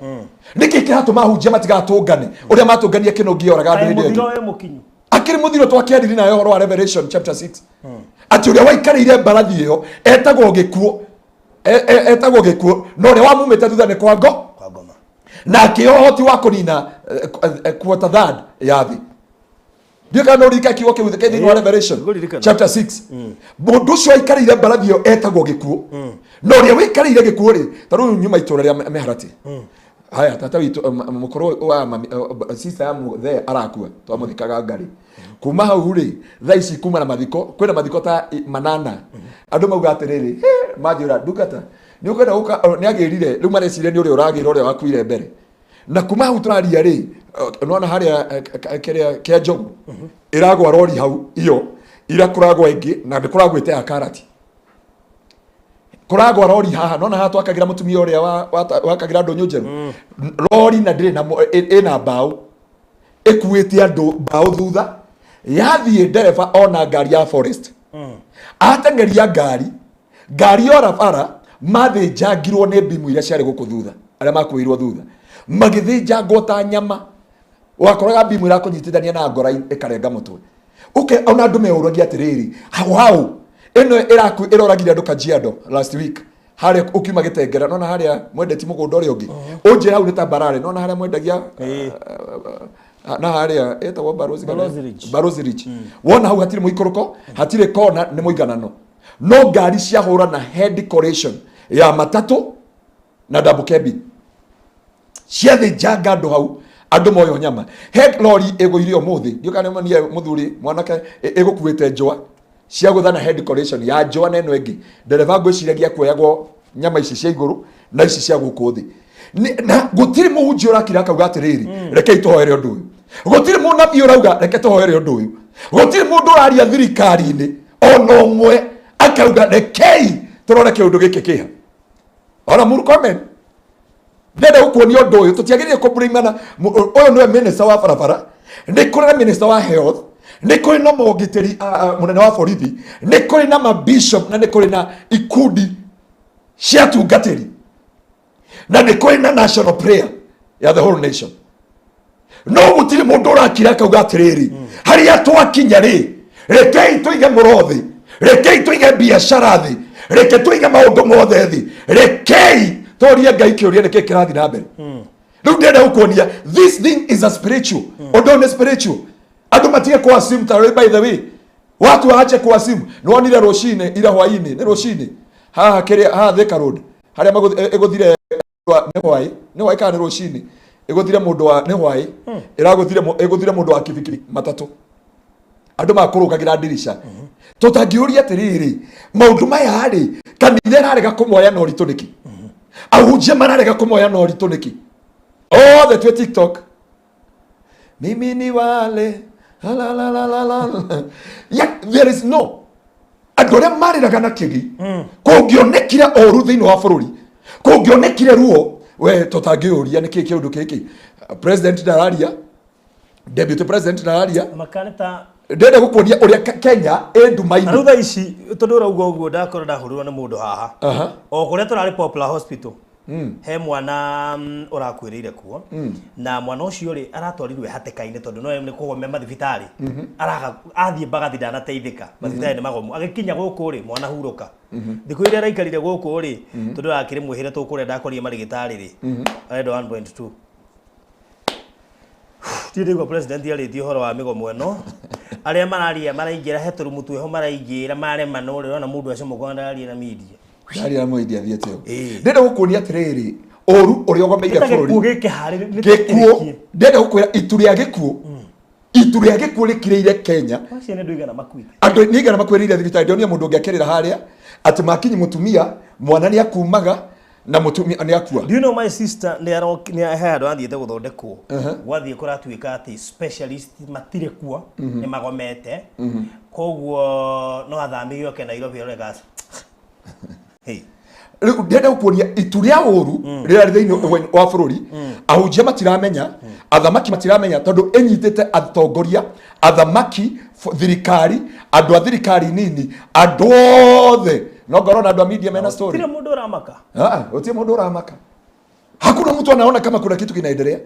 Nĩkĩ kĩratũma ahunjia matigatũngane ũrĩa matũngania kĩnũngi yoraga andũ Kaĩ hĩndĩ ĩyo ĩngĩ? mũthiro wĩ mũkinyu. Akĩrĩ mũthiro twakĩariri nayo ũhoro wa Revelation chapter 6, atĩ ũrĩa waikarĩire mbarathi ĩyo etagwo gĩkuũ. Etagwo gĩkuũ, na ũrĩa wamumĩte thutha nĩ kwa ngo Kwa ngoma. Na akĩheo ũhoti wa kũnina quarter third ya thĩ. Ndiũ kana ũririkana kiugo kĩu kĩ thĩinĩ wa Revelation Ngũririkana. chapter 6. Mũndũ ũcio waikarĩire mbarathi ĩyo etagwo gĩkuũ, na ũrĩa wĩikarĩire gĩkuũ rĩ, ta rĩu nyuma itũũra rĩa Meharati. Haya, tata witũ, mũkũrũ wa mami, sister ya mũthee arakua, twamũthikaga ngarĩ. Kuma hau rĩ, thaa ici kuma na mathiko, kwĩna mathiko ta manana. Andũ mauga atĩrĩrĩ, "He, manjĩra ndungata nĩ ũkwenda gũka." Nĩ agĩrire, rĩu mareciria nĩ ũrĩa ũragĩra ũrĩa wakuire mbere. Na kuma hau tũraria rĩ, nĩwona harĩa kĩrĩa kĩa njogu ĩragwa rori hau, iyo ira kũragwa ĩngĩ na nĩ kũragwĩte ya karati, kũragwa rori haha. Nona haha twakagĩra mũtumia ũrĩa wakagĩra ndũnyũ njerũ rori, na ndĩrĩ na ĩna mbaũ ĩkuĩte andũ mbaũ thutha, yathiĩ ndereba ona ngari ya forest, ateng'eria ngari, ngari yora bara. Mathĩnjangirwo nĩ mbimu iria ciarĩ gũkũ thutha, arĩa makuĩirwo thutha magĩthĩnjangwo ta nyama. Wakoraga mbimu ĩrakũnyitithania na ngora ĩkarenga mũtwe. Okay, ona andũ meũragia atĩrĩrĩ, hau hau ĩno ĩroragire andũ Kajiado last week harĩa ũkiuma Gĩtengera, nona harĩa mwendeti mũgũnda ũrĩa ũngĩ ũnjĩra hau nĩ tambarare, nona harĩa mwendagia na harĩa ĩtagwo Barozi kana- Barozi Ridge. Barozi Ridge. Wona hau hatirĩ mũikũrũko, hatirĩ kona, nĩ mũiganano, no ngari ciahũra na head collision ya matatũ na double cabin, ciathĩnjanga andũ hau, andũ moyo nyama. He lori ĩgũire ũmũthĩ, ndiũ kana nĩmonire mũthuri mwanake ĩgũkuĩte njũa ciagũtha na head collision ya njũa na ĩno ĩngĩ. Ndereba ngwĩciragia kuoyagwo nyama ici cia igũrũ na ici cia gũkũ thĩ. Na gũtirĩ mũhunjia ũrakira akauga atĩrĩrĩ, rekei tũhoere ũndũ ũyũ. Gũtirĩ mũnabii ũrauga reke tũhoere ũndũ ũyũ. Gũtirĩ mũndũ ũraria thirikari-inĩ ona ũmwe akauga rekei tũrore kĩũndũ gĩkĩ kĩha. Ona Murkomen, ndenda gũkuonia ũndũ ũyũ, tũtiagĩrĩire kũbrimana. Ũyũ nĩwe minister wa barabara, nĩ kũrĩ na minister wa health, nĩ kũrĩ na mogitĩri, mũnene wa borithi, nĩ kũrĩ na mabishop, na nĩ kũrĩ na ikundi cia atungatĩri, na nĩ kũrĩ na national prayer ya the whole nation, no gũtirĩ mũndũ ũrakira akauga atĩrĩrĩ, harĩa twakinya rĩ, rekei tũige mũro thĩ, rekei tũige biacara thĩ, reke tũige maũndũ mothe thĩ, rekei tũrie Ngai kĩũria, nĩkĩ kĩrathiĩ na mbere? Rĩu ndĩrenda gũkuonia this thing is a spiritual ũndũ ũyũ nĩ spiritual. Andũ matige kuassume ta rĩ, by the way, watu waache kuassume. Nĩwonire rũcinĩ ira hwainĩ, nĩ rũcinĩ haha kĩrĩa haha Thika Road harĩa ĩgũthire nĩ hwaĩ kana nĩ rũcinĩ ĩgũthire mũndũ wa nĩ hwaĩ ĩragũthire ĩgũthire mũndũ wa kibikibi matatũ, andũ makũrũgagĩra ndirica. Tũtangĩũria atĩrĩrĩ, maũndũ maya rĩ, kanitha ĩrarega kũmoya na ũritũ nĩkĩ? Ahunjia mararega kũmoya na ũritũ nĩkĩ? Othe twĩ TikTok, mimi ni wale la la la la la. Yeah, there is no andũ arĩa marĩraga na kĩgi kũngĩonekire ũru thĩinĩ wa bũrũri, kũngĩonekire ruo, we tũtangĩũria nĩkĩ kĩũndũ gĩkĩ? President ndararia, deputy president ndararia. Makaneta. Ndĩrenda gũkuonia ũrĩa Kenya ĩ Na nduma-inĩ. Rĩu thaa ici tondũ ũrauga ũguo, ndakora ndahũrirwo nĩ mũndũ haha o kũrĩa tũrarĩ Poplar Hospital, he mwana ũrakuĩrĩire kuo, na mwana ũcio rĩ aratwarirwo hatĩka-inĩ tondũ no nĩ kũgomea mathibitarĩ, araga athiĩ Mbagathi ndanateithĩka, mathibitarĩ nĩ magomu. Agĩkinya gũkũ rĩ, mwana hurũka. Thikũ iria araikarire gũkũ rĩ, tondũ arakĩrĩ mwĩhĩre tũkũrĩa ndakorire marĩgĩtarĩ rĩ, arendwo 1.2. Ndirĩ ndaigua president arĩtie ũhoro wa mĩgomo ĩno. Arĩa mararia maraingĩra he tũrumu twĩho, maraingĩra marema, no ũrona mũndũ acomokwo ndararia na media. Ndaria na mũindi athiĩte ũguo. Ĩĩ. Ndĩrenda gũkuonia atĩrĩrĩ, ũru ũrĩa ũgomeire Nĩ ta bũrũri. gĩkuũ gĩkĩ harĩ nĩ Gĩkuũ, ndĩrenda gũkwĩra itu rĩa gĩkuũ, itu rĩa gĩkuũ rĩkirĩire Kenya. Acio nĩ andũ igana makuĩte. Andũ nĩ igana makuĩrĩire thibitarĩ. Ndĩronia mũndũ ũngĩ akĩrĩra harĩa atĩ makinyi mũtumia mwana nĩ akumaga na mũtumia nĩ akua. Do you know my sister nĩ nĩ he handũ athiĩte gũthondekwo, gwathiĩ kũratuĩka atĩ specialist matirĩ kuo, nĩ magomete, koguo no athamĩrio oke Nairobi arore gas. Hey. Rĩu ndĩrenda gũkuonia itu rĩa ũru rĩrĩa rĩ thĩinĩ wa bũrũri. Ahunjia matiramenya, athamaki matiramenya, tondũ ĩnyitĩte atongoria, athamaki, thirikari, andũ a thirikari nini, andũ othe. No ngorwo na andũ a media mena story. Tirĩ mũndũ ũramaka. Ah, gũtirĩ mũndũ ũramaka. Hakuna mtu anaona kama kuna kitu kinaendelea.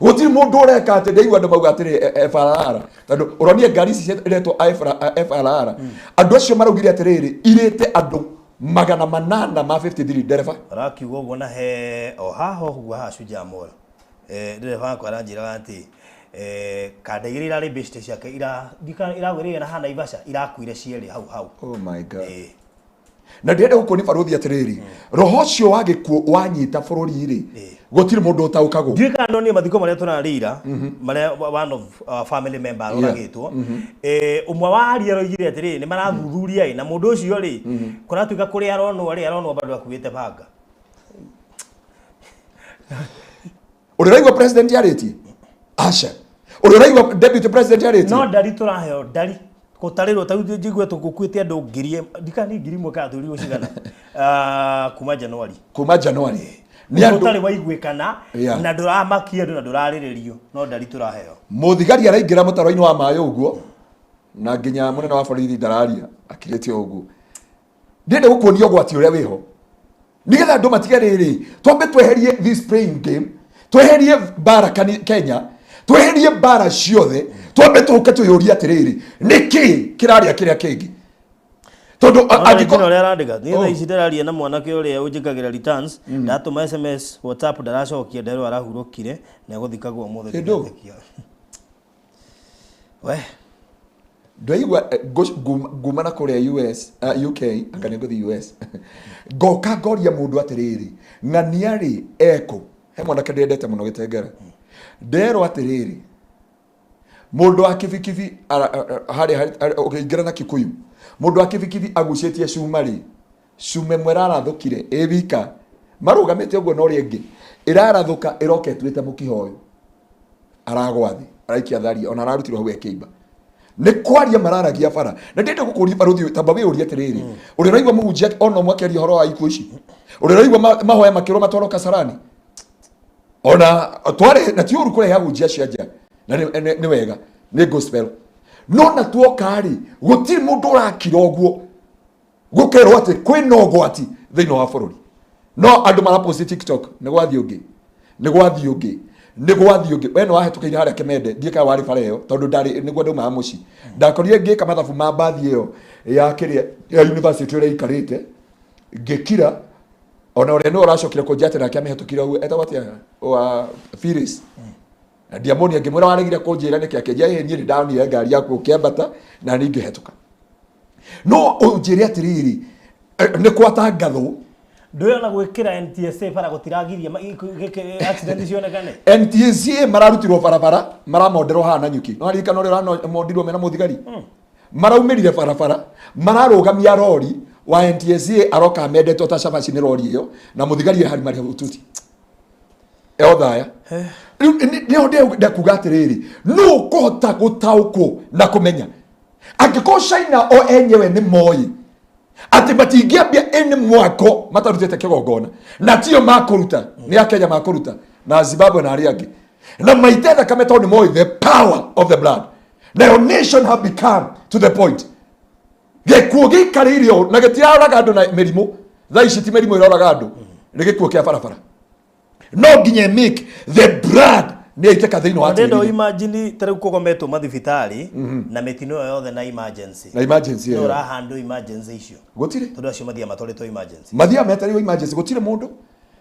Gũtirĩ mũndũ ũreka atĩ ndaigua andũ mauga atĩrĩ FRR, tondũ ũronire ngari ici iretwo FRR, andũ acio maraugire atĩrĩrĩ, irĩte andũ 853 ndereba. Arakiuga ũguo na he o haha ũguo haha Shujaa Mall, ndereba wakwa aranjĩraga atĩ kanda igĩrĩ irarĩ bĩcite ciake iragwĩrĩire na haha Naivasha irakuire cierĩ hau hau. Oh my God. Ĩĩ. Na ndĩrenda gũkuonia barũthi atĩrĩrĩ, roho ũcio wa gĩkuũ wanyita bũrũri rĩ, gũtirĩ mũndũ ũtaũkagwo. Ndiũĩ kana nonire mathiko marĩa tũrarĩira marĩa one of our family member aroragĩtwo. Ũmwe wa aria aroigire atĩrĩrĩ, nĩ marathuthuria ĩ na mũndũ ũcio rĩ, kũratuĩka kũrĩa aronwo rĩ, aronwo bado akuĩte banga. Ũrĩa ũraigua president arĩtie? Aca. Ũrĩa ũraigua deputy president arĩtie? No ndari tũraheo, ndari gũtarĩrwo ta rĩu njigue tũgũkuĩte andũ ngiri ndikana nĩ 1000 kana tũrirwo cigana. Ah, kuma January. Kuma January nĩ andũ ũtarĩ waiguĩkana na ndũramakia andũ na ndũrarĩrĩrio, no ndari tũraheo. Mũthigari araingĩra mũtaro-inĩ wa maĩ ũguo, na nginya mũnene wa borithi ndararia, akirĩte o ũguo. Ndĩrenda gũkuonia ũgwati ũrĩa wĩho. Nigetha andũ matige rĩrĩ, twambe tweherie this playing game, tweherie mbara Kenya, tweherie mbara ciothe, twambe tũke twĩyũrie atĩrĩrĩ, nĩkĩ kĩrarĩa kĩrĩa kĩngĩ? Tondũ angĩkorwo ũrĩa arandĩka niĩ thaa ici ndĩraria na mwanake ũrĩa ũnjĩkagĩra returns, ndatũma SMS WhatsApp ndaracokia, nderwo arahurũkire na egũthikagwo ũmũthĩ. Kĩndũ? Ndĩretĩkia. We. Ndaigua nguma na kũrĩa US, UK, anga nĩ ngũthiĩ US, ngoka ngoria mũndũ atĩrĩrĩ, ng'ania rĩ ekũ? He mwanake ndĩrendete mũno gĩtengera, nderwo atĩrĩrĩ, mũndũ wa kibikibi harĩa ũkĩingĩra na Kikuyu, mũndũ wa kibikibi agucĩtie cuma rĩ, cuma ĩmwe ĩrarathũkire ĩ wika, marũgamĩte ũguo na ũrĩa ĩngĩ ĩrarathũka ĩroka ĩtuĩte mũkiha ũyũ, aragwa thĩ, araikia tharia, ona ararutirwo hau ekĩimba. Nĩ kwaria mararagia bara. Na ndĩrenda gũkũria barũthi, tamba wĩyũrie atĩrĩrĩ, ũrĩa ũraigua mũhunjia ona ũmwe akĩaria ũhoro wa ikuũ ici, ũrĩa ũraigua mahoya makĩrwo matwarwo Kasarani, ona tware na ti ũru kũrehe ahunjia acio a nja, na nĩ wega, nĩ gospel, no na tuoka rĩ, gũtirĩ mũndũ ũrakira ũguo gũkerwo atĩ kwĩna ũgwati thĩinĩ wa bũrũri. No andũ maraposti TikTok, nĩ gwathiĩ ũngĩ, nĩ gwathiĩ ũngĩ, nĩ gwathiĩ ũngĩ. We nĩ wahĩtũkĩire harĩa Kĩmende, ndiĩ kana warĩ bara ĩyo, tondũ ndarĩ nĩguo ndaumaga mũciĩ, ndakorire ngĩka mathabu ma mbathi ĩyo ya kĩrĩa ya university ũrĩa ikarĩte, ngĩkira. Ona ũrĩa nĩwe ũracokire kũnjia atĩ nake amĩhetũkire ũguo, etagwo atĩa wa Phyllis, na ndiamuonia, ngĩmwĩra waregire kũnjĩra nĩkĩ, akĩnjĩra ĩ niĩ nĩ ndonire ngari yaku ũkĩambata na niĩ ngĩhetũka. No ũnjĩre atĩrĩrĩ, nĩ kwatangathwo. Ndũyona gwĩkĩra NTSA bara gũtiragiria accident cionekane? NTSA mararutirwo barabara, maramonderwo haha na nyuki. No aririkana ũrĩa ũramondirwo mena mũthigari, maraumĩrire barabara, mararũgamia rori wa NTSA, aroka amendetwo ta cabaci nĩ rori ĩyo, na mũthigari e harima rĩhututi eothaya. Rĩu nĩho ndekuga atĩrĩrĩ, nũ ũkũhota gũtaũkwo na kũmenya angĩkorwo China o enyewe nĩ moĩ atĩ matingĩambia ĩnĩ mwako matarutĩte kĩgongona, na tio makũruta, nĩ akenya makũruta na Zimbabwe na arĩa angĩ, na maite thakame, tondũ nĩ moĩ the power of the blood. Nayo nation have become to the point gĩkuũ gĩikarĩire ũũ na gĩtiraroraga andũ na mĩrimũ. Thaa ici ti mĩrimũ ĩroraga andũ, nĩ gĩkuũ kĩa barabara. No nginya make the blood nĩ yaitĩka thĩinĩ wa Ndĩrenda tĩri. Imagine ta rĩu kũgometwo mathibitarĩ na mĩtino ĩyo yothe na emergency. Na emergency no ĩyo. ũrahandwo emergency icio? Gũtirĩ. Tondũ acio mathiaga matwarĩtwo emergency. Mathiaga metereirwo emergency, gũtirĩ mũndũ,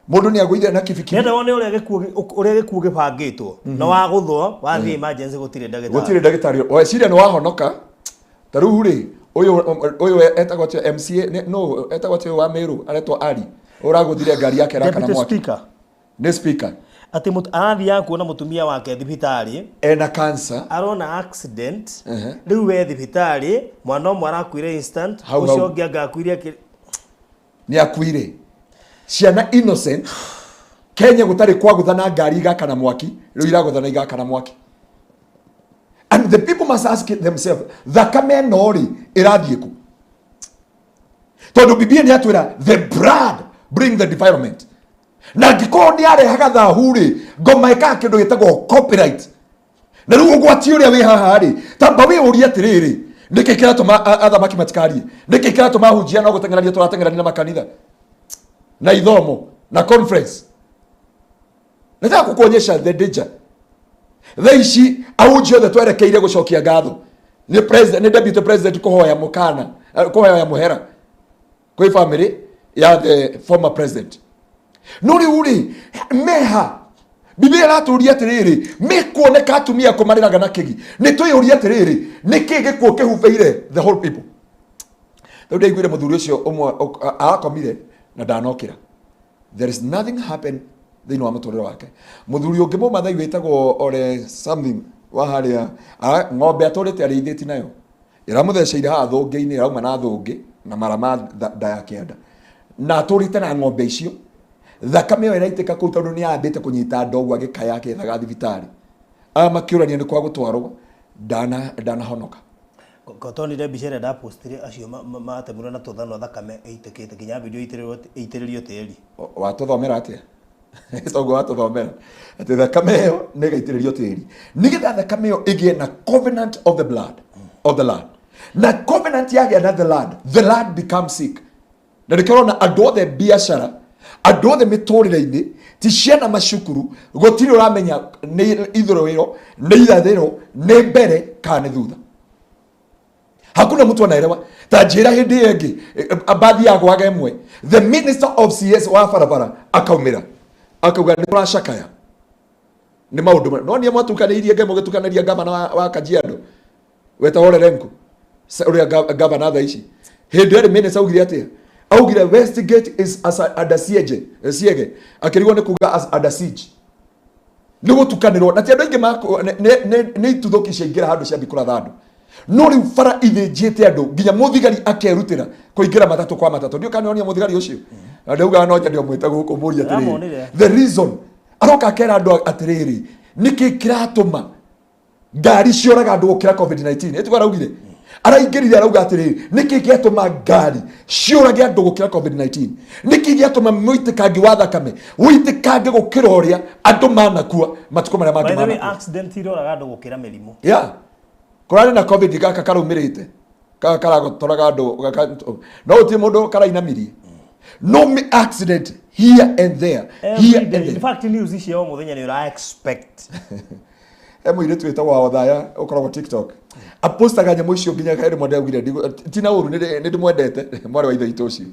mũndũ nĩ agũire na kibikibi. Ndĩrenda wone ũrĩa ũrĩa gĩkuũ gĩbangĩtwo na wagũthwo wathiĩ emergency gũtirĩ ndagĩtarĩ. Gũtirĩ ndagĩtarĩ. Weciria nĩ wahonoka. Ta rĩu rĩ, ũyũ etagwo atĩa, MCA no etagwo atĩa, wa Meru aretwo Ali, ũragũthire ngari yake ĩrakana Deputy mwaki. Speaker. Nĩ speaker. Atĩ arathiaga kuona mũtumia wake thibitarĩ. Ena cancer. Arona accident. Rĩu we thibitarĩ, mwana ũmwe arakuire instant. Hau, ũcio hau. ũngĩ anga akuire Nĩ akuire ciana innocent. Kenya gũtarĩ kwagũthana ngari igakana mwaki, rĩu iragũthana igakana mwaki, and the people must ask themselves, thakame ĩno rĩ ĩrathiĩ kũ? Tondũ Biblia nĩ atwĩra the blood bring the defilement, na angĩkorwo nĩ arehaga thahu rĩ, ngoma ĩkaga kĩndũ gĩtagwo copyright. Na rĩu ũgwati ũrĩa wĩ haha rĩ, tamba wĩyũrie atĩrĩrĩ, nĩkĩ kĩratũma athamaki matikarie? Nĩkĩ kĩratũma ahunjia no gũteng'erania tũrateng'erania na makanitha na ithomo na conference? Nataka kukuonyesha the danger. Thaa ici ahunjia othe twerekeire gũcokia ngatho nĩ president, nĩ deputy president kũhoya mũkana, kũhoya mũhera kwĩ family ya the former president. No rĩu rĩ, meha Biblia ĩratũria atĩrĩrĩ, mĩkuoneka atumia kũmarĩraga na kĩgi. Nĩ twĩyũria atĩrĩrĩ, nĩkĩ gĩkuũ kĩhubĩire the whole people? Rĩu ndaiguire mũthuri ũcio ũmwe arakomire na ndanokĩra, there is nothing happen thĩinĩ wa mũtũrĩre wake. Mũthuri ũngĩ mũmathai wĩtagwo Ole something wa harĩa ng'ombe atũrĩte arĩithĩti nayo ĩramũtheceire haha thũngĩ-inĩ, ĩrauma na thũngĩ na mara ma nda ya kĩanda, na atũrĩte na ng'ombe icio, thakame ĩyo ĩraitĩka kũu tondũ nĩ yambĩte kũnyita ndoguo, agĩkaya akĩethaga thibitarĩ, aya makĩũrania nĩ kwa gũtwarwo, ndanahonoka. Kotonire mbica ĩrĩa ndapostire, acio matemirwo na tũthanwa, thakame ĩitĩkĩte nginya video ĩitĩrĩrio tĩri. Watũthomera atĩa? Toguo watũthomera atĩ thakame ĩyo nĩ ĩgaitĩrĩrio tĩri nĩgetha thakame ĩyo ĩgĩe na covenant of the blood of the land, na covenant yagĩa na the land, the land becomes sick. Na nĩkĩo ũrona andũ othe biacara Andũ othe mĩtũrĩre-inĩ, ti ciana macukuru, gũtirĩ ũramenya nĩ ithũĩro, nĩ irathĩro, nĩ mbere kana nĩ thutha. Hakuna mtu anaelewa. Ta njĩra hĩndĩ ĩyo ĩngĩ, mbathi yagwaga ĩmwe, the minister of CS wa barabara akaumĩra akauga nĩ tũracakaya nĩ maũndũ no niĩ mwatukanĩirie ngai mũgĩtukanĩria gavana wa Kajiado wetagwo Ole Lenku, ũrĩa gavana thaa ici. Hĩndĩ ĩyo minister augire atĩa? Augire Westgate is as under siege, siege akĩrigwo nĩ kuga as under siege, nĩ gũtukanĩrwo na ti andũ aingĩ nĩ ituthũki ciaingĩra handũ ciambi kũratha andũ. No rĩu bara ithĩnjĩte andũ nginya mũthigari akerutĩra kũingĩra matatũ kwa matatũ. Ndiũ kana nĩonia mũthigari ũcio na ndaugaga no nyende ũmwĩte gũkũ mũrie atĩrĩrĩ, Ndĩramuonire. The reason aroka akera andũ atĩrĩrĩ, nĩkĩ kĩratũma ngari cioraga andũ gũkĩra COVID-19? Ĩtiguo araugire, araingĩrire arauga atĩrĩrĩ, nĩkĩ gĩatũma ngari ciũrage andũ gũkĩra COVID-19? Nĩkĩ gĩatũma mũitĩkangi wa thakame ũitĩkange gũkĩra ũrĩa andũ manakua matukũ marĩa mangĩ By the way, manakua? Accident iroraga andũ gũkĩra mĩrimũ. Yeah, kũrarĩ na COVID gaka karaumĩrĩte, gaka karagotoraga andũ no gũtirĩ mũndũ karainamirie, no accident here and there, here Every and day. In there. fact, news ici o mũthenya nĩ ũra expect. He mũirĩtu wĩtagwo wa Othaya ũkoragwo TikTok, apostaga nyamũ icio nginya he rĩmwe ndaugire tina ũru, nĩ ndĩmwendete mwarĩ wa ithe witũ ũcio,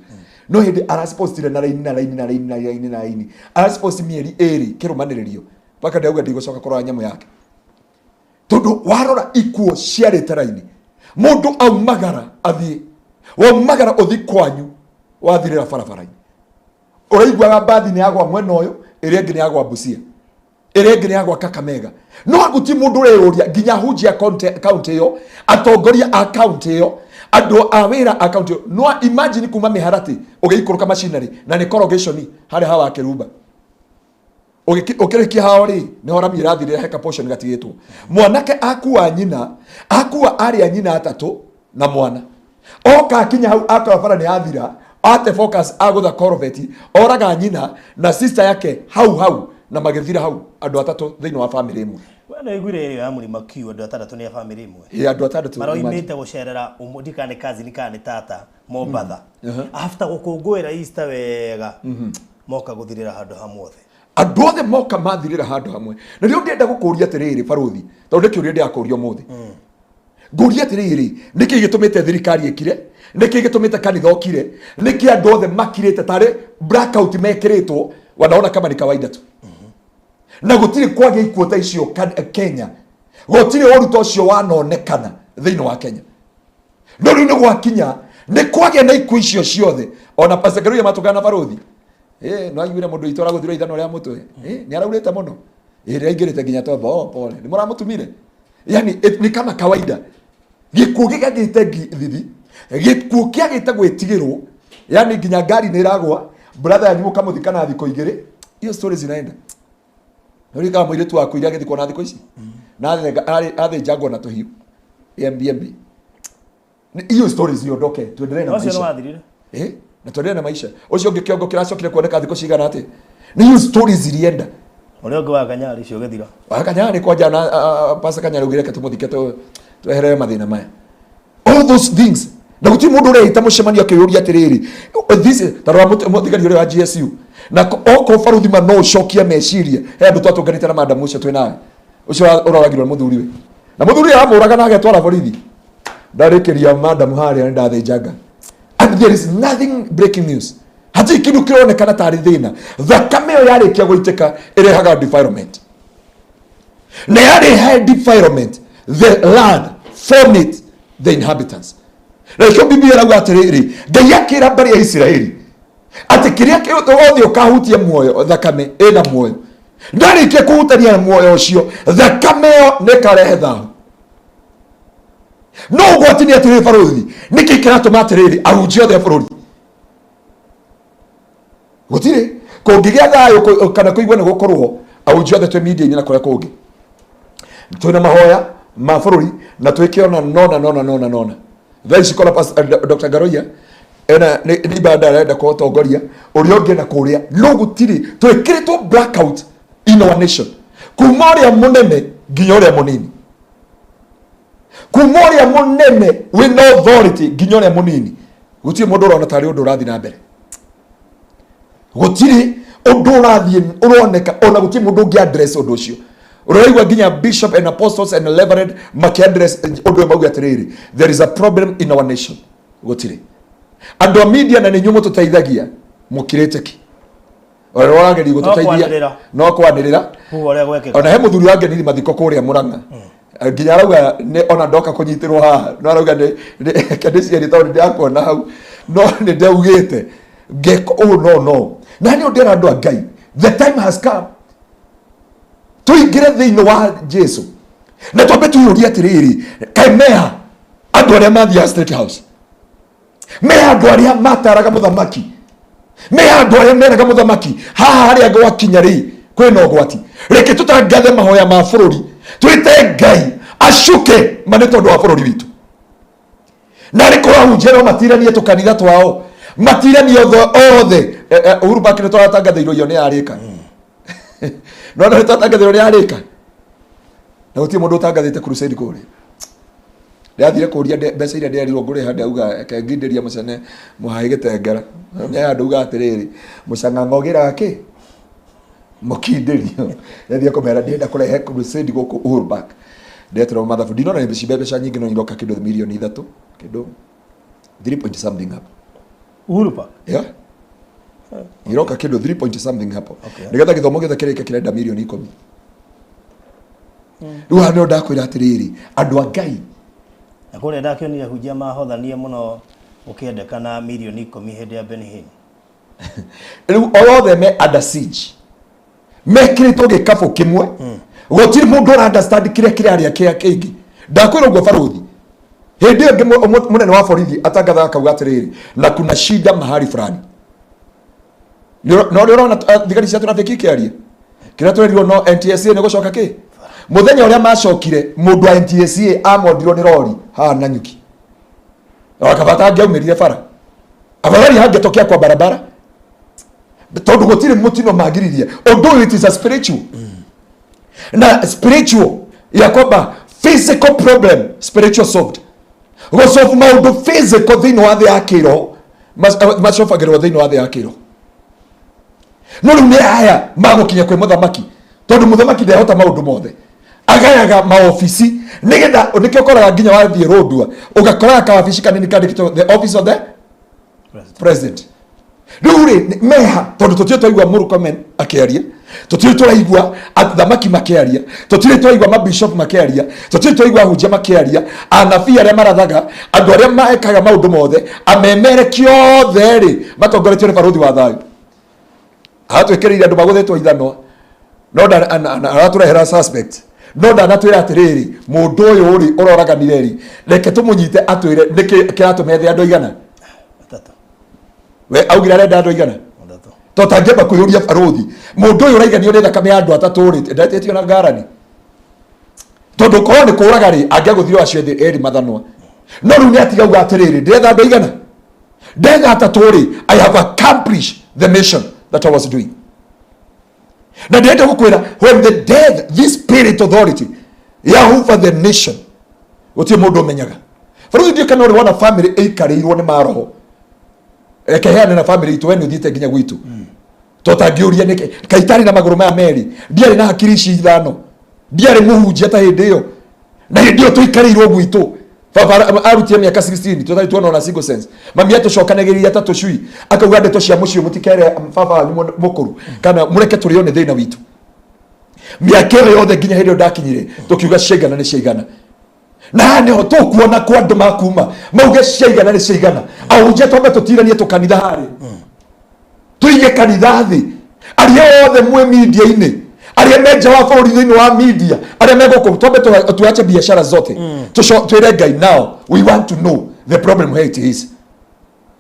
no hĩndĩ aracipostire na raini na raini na raini na raini na raini, araciposti mĩeri 2 kĩrũmanĩrĩrio, mpaka ndauga ndigũcoka kũrora nyamũ yake, tondũ warora ikuo ciarĩte raini. Mũndũ aumagara athiĩ, waumagara ũthi kwanyu, wathirĩra barabara-inĩ. Ũraiguaga mbathi nĩ yagwa mwena ũyũ, ĩrĩa ĩngĩ nĩ yagwa Busia, ĩrĩa ĩngĩ nĩ yagwa Kakamega, no gũtirĩ mũndũ ũreyũria, nginya hunjia kaunti ĩyo, atongoria a kaunti ĩyo, andũ a wĩra a kaunti ĩyo. No imagine kuma mĩharatĩ ũgĩikũrũka machinery na nĩ corrugation harĩa hawa Kĩrumba, ũkĩrĩkia hao rĩ, nĩho rami ĩrathirĩra, he portion gatigĩtwo. Mwanake akua nyina, akua arĩa nyina atatũ na mwana, oka akinya hau akora bara nĩ yathira, ate focus agũtha Corvette, oraga nyina na sister yake hau hau, na magĩthira hau andũ atatũ thĩinĩ wa family ĩmwe. We nĩ iguire ĩrĩa ya mũrima Q, andũ atandatũ nĩ a family ĩmwe? Ĩ, andũ atandatũ. Imagine. Maroimĩte gũcerera ũmwe, ndikana nĩ cousin kana nĩ tata Mombatha, after gũkũngũĩra Easter wega, moka gũthirĩra handũ hamwe othe. Andũ othe moka mathirĩra handũ hamwe. Na rĩo ndĩrenda gũkũria atĩrĩrĩ, barũthi, tondũ nĩ kĩũria ndĩrakũria ũmũthĩ. Ngũria atĩrĩrĩ, nĩkĩ gĩtũmĩte thirikari ĩkire? Nĩkĩ gĩtũmĩte kanitha ũkire? Nĩkĩ andũ othe makirĩte tarĩ blackout mekĩrĩtwo, wanaona kama ni kawaida tu? Na gũtirĩ kwagĩa ikuũ ta icio Kenya, gũtirĩ ũru ta ũcio wanonekana thĩinĩ wa Kenya. No rĩu nĩ gwakinya nĩ kwagĩa na ikuũ icio ciothe. Ona Pastor Keruya matũngana na barũthi, no aiguire mũndũ witũ aragũthirwo ithanwa rĩa mũtwe, nĩ araurĩte mũno, rĩraingĩrĩte nginya tombo. Oh, pole, nĩ mũramũtumire. Yani ni kama kawaida. Gĩkuũ gĩgagĩte thithi, gĩkuũ kĩagĩte gwĩtigĩrwo, yani nginya ngari nĩ ĩragwa, brother yanyu mũkamũthika na thikũ 2, hiyo story zinaenda. Nĩ mũirĩtu waku iria agĩthikwo na thikũ ici na athĩnjangwo na tũhiũ MBMB. Hiyo stories iondoke, tuendelee na Ũcio nĩ maisha. wathirire. Na tuendelee na maisha. Ũcio ũngĩ kĩongo kĩracokire kuoneka thikũ cigana atĩ nĩ hiyo stories zilienda. Ũrĩa ũngĩ wa Kanyarĩ ũcio ũgĩthira. Wa Kanyarĩ kwanja na Pastor Kanyarĩ augire reke tũmũthike tweherere mathĩna maya, all those things. Na gũtirĩ mũndũ ũreita mũcemanio akĩyũria atĩrĩrĩ, this is ta rora mũthigari ũrĩa wa GSU na okorwo barũthi ma no ũcokie meciria. He andũ twatũnganĩte na madam ũcio twĩ nawe, ũcio ũroragirwo nĩ mũthuriwe, na mũthuri aramũraga na agetwara borithi, ndarĩkĩria madam harĩa nĩ ndathĩnjanga, and there is nothing breaking news. Hatirĩ kĩndũ kĩronekana tarĩ thĩna. Thakame ĩyo yarĩkia gũitĩka ĩrehaga defilement, na yarehe defilement, the land vomit the inhabitants. Na nĩkĩo Biblia ĩrauga atĩrĩrĩ, Ngai akĩra mbarĩ ya Isiraeli atĩ kĩrĩa othe ũkahutia muoyo, thakame ĩna muoyo, ndarĩkia kũhutania na muoyo ũcio, thakame ĩyo nĩkarehe thahu. No ũgwati nĩ atĩrĩrĩ, barũthi, nĩkĩ kĩratũma atĩrĩrĩ ahunjia othe a bũrũri gũtirĩ kũngĩgĩa thayũ kana kũigua nĩ gũkorwo ahunjia othe twĩ media-inĩ na kũrĩa kũngĩ twĩna mahoya ma bũrũri na twĩke ona nona nona nona nona. Thaa ici kora Dr. Ngaroia ena nĩ ibanda arenda kũtongoria, ũrĩa ũngĩ na kũrĩa, no gũtirĩ twĩkĩrĩtwo blackout in our nation, kuma ũrĩa mũnene nginya ũrĩa mũnini, kuma ũrĩa mũnene wĩna authority nginya ũrĩa mũnini, gũtirĩ mũndũ ũrona tarĩ ũndũ ũrathiĩ na mbere. Gũtirĩ ũndũ ũrathiĩ ũroneka, ona gũtirĩ mũndũ ũngĩ address ũndũ ũcio. Ũraigua nginya bishop and apostles and reverend makĩaddress ũndũ ũyũ, mauge atĩrĩrĩ, there is a problem in our nation. Gũtirĩ andũ a media, na nĩ inyuĩ mũtũteithagia, mũkirĩte ki ũrĩa ũrageria gũtũteithia. Kwanĩrĩra. No kwanĩrĩra. Kuga ũrĩa gwekĩka. Ona he mũthuri wangenirie mathiko kũrĩa Mũrang'a, nginya arauga nĩ ona ndoka kũnyitĩrwo haha, no arauga nĩ ndĩciaria tondũ nĩ ndĩrakuona hau, no nĩ ndaugĩte ngeka ũũ, no na nĩ ndĩra andũ a Ngai, the time has come tũingĩre thĩinĩ wa Jesu na twambe twĩyũrie atĩrĩrĩ, kaĩ meha andũ arĩa mathiaga State House, meha andũ arĩa mataraga mũthamaki, meha andũ arĩa meraga mũthamaki haha harĩa gwakinya rĩ kwĩna ũgwati, reke tũtangathe mahoya ma bũrũri, twĩte Ngai acuke ma nĩ tondũ wa bũrũri witũ. Na rĩ kũrahunjia no matiranie tũkanitha twao, matiranie othe othe. Uhuru Park nĩ tũratangathĩirwo iyo nĩ yarĩka, no nĩ twatangathĩirwo nĩ yarĩka, na gũtirĩ mũndũ ũtangathĩte crusade kũrĩa. Ndathire kũria mbeca iria nderirwo ngũrĩha, ndauga reke ngindĩrie mũcene mũhaĩ gĩtengera nĩ andũ uga atĩrĩrĩ, mũcang'ang'a ũgĩraga kĩ mũkindĩrio. Ndathire kũmera ndĩrenda kũrehe crusade gũkũ Uhuru Park, ndeterwo mathabu, ndinona nĩ mbeca nyingĩ, no iroka kĩndũ mirioni 3, kĩndũ 3 point something hapo. Uhuru Park. Yeah, iroka kĩndũ 3 point something hapo. Nĩgetha gĩthomo gĩothe kĩrĩke kĩrenda mirioni 10. Rĩu haha nĩho ndakwĩra atĩrĩrĩ, andũ a Ngai. Na kũrĩa ndakĩonire hunjia mahothanie mũno gũkĩendekana mirioni 10 hĩndĩ ya Benny Hinn. Rĩu othe me under siege, mekĩrĩtwo gĩkabũ kĩmwe, gũtirĩ mũndũ ũra understand kĩrĩa kĩrarĩa kĩa kĩngĩ. Ndakwĩra ũguo barũthi, hĩndĩ ĩyo ĩngĩ mũnene wa borithi atangathaga akauga atĩrĩrĩ, na kuna shida mahali fulani. No nĩ ũrona thigari cia traffic ikĩaria kĩrĩa twerirwo no NTSA nĩ gũcoka kĩ mũthenya ũrĩa macokire, mũndũ wa NTSA amondirwo nĩ rori haha Nanyuki, akabata angĩaumĩrire bara, afadhali hangetokea kwa barabara, tondũ gũtirĩ mũtino magiririe ũndũ ũyũ. It is a spiritual na spiritual ya kwamba physical problem spiritual solved, gũsolve maũndũ physical thĩinĩ wa thĩ ya kĩroho, macobagĩrwo thĩinĩ wa thĩ ya kĩroho. No rĩu nĩ aya magũkinya kwĩ mũthamaki, tondũ mũthamaki ndehota maũndũ mothe, agayaga maobici nĩgetha nĩkĩo ũkoraga nginya wathiĩ rũndua ũgakoraga kawabici kanini kandĩkĩtwo the office of the President. President. Rĩu rĩ meha, tondũ tũtirĩ twaigua Murkomen akĩaria, tũtirĩ tũraigua athamaki makĩaria, tũtirĩ twaigua mabishop makĩaria, tũtirĩ twaigua ahunjia makĩaria, anabii arĩa marathaga, andũ arĩa mekaga maũndũ mothe, amemereki othe rĩ matongoretio nĩ barũthi wa thayũ, aratwĩkĩrĩire andũ magũthĩtwo ithanwa, no aratũrehera suspect, no ndanatwĩra atĩrĩrĩ, mũndũ ũyũ rĩ ũroraganire rĩ, reke tũmũnyite atwĩre nĩkĩ kĩratũma ethe andũ aigana. Atatũ. We augire arenda andũ aigana? Atatũ. To tangĩamba kwĩyũria, barũthi, mũndũ ũyũ ũraiganio nĩ thakame ya andũ atatũ rĩ, ndetĩtio na ngarani, tondũ korwo nĩ kũraga rĩ, angĩagũthire acio ethĩ erĩ mathanwa. No rĩu nĩ atiga uga atĩrĩrĩ, ndĩretha andũ aigana? Ndetha atatũ rĩ, I have accomplished the mission that I was doing. Na ndĩrenda gũkwĩra, when the death this spirit authority ya over the nation, gũtirĩ mũndũ ũmenyaga. Barũthi, ndiũ kana ũrĩ wona family ĩikarĩirwo nĩ maroho. Reke heane na family itũ, we nĩ ũthiĩte nginya gwitũ, to tangĩũria nĩkĩ kaĩ itarĩ na magũrũ maya merĩ, ndiarĩ na hakiri ici ithano, ndiarĩ mũhunjia ta hĩndĩ ĩyo, na hĩndĩ ĩyo tũikarĩirwo gwitũ, baba arutire mĩaka 16 tũtarĩ tuona ona single sense, mami atũcokanagĩrĩria ta tũcui, akauga ndeto cia mũciĩ, mũtikere baba wanyu mũkũrũ kana mũreke tũrĩo nĩ thĩna witũ. Mĩaka ĩyo yothe nginya hĩndĩ ĩyo ndakinyire, tũkiuga ciaigana nĩ ciaigana. Na haha nĩho tũkuona kwa andũ makuma mauge ciaigana nĩ ciaigana. Ahunjia, twambe tũtiranie tũkanitha harĩ, tũige kanitha thĩ, arĩa othe mwĩ media-inĩ, arĩa me nja wa bũrũri thĩinĩ wa media, arĩa me gũkũ, twambe tuache biashara zote, twĩre Ngai, now we want to know the problem where it is.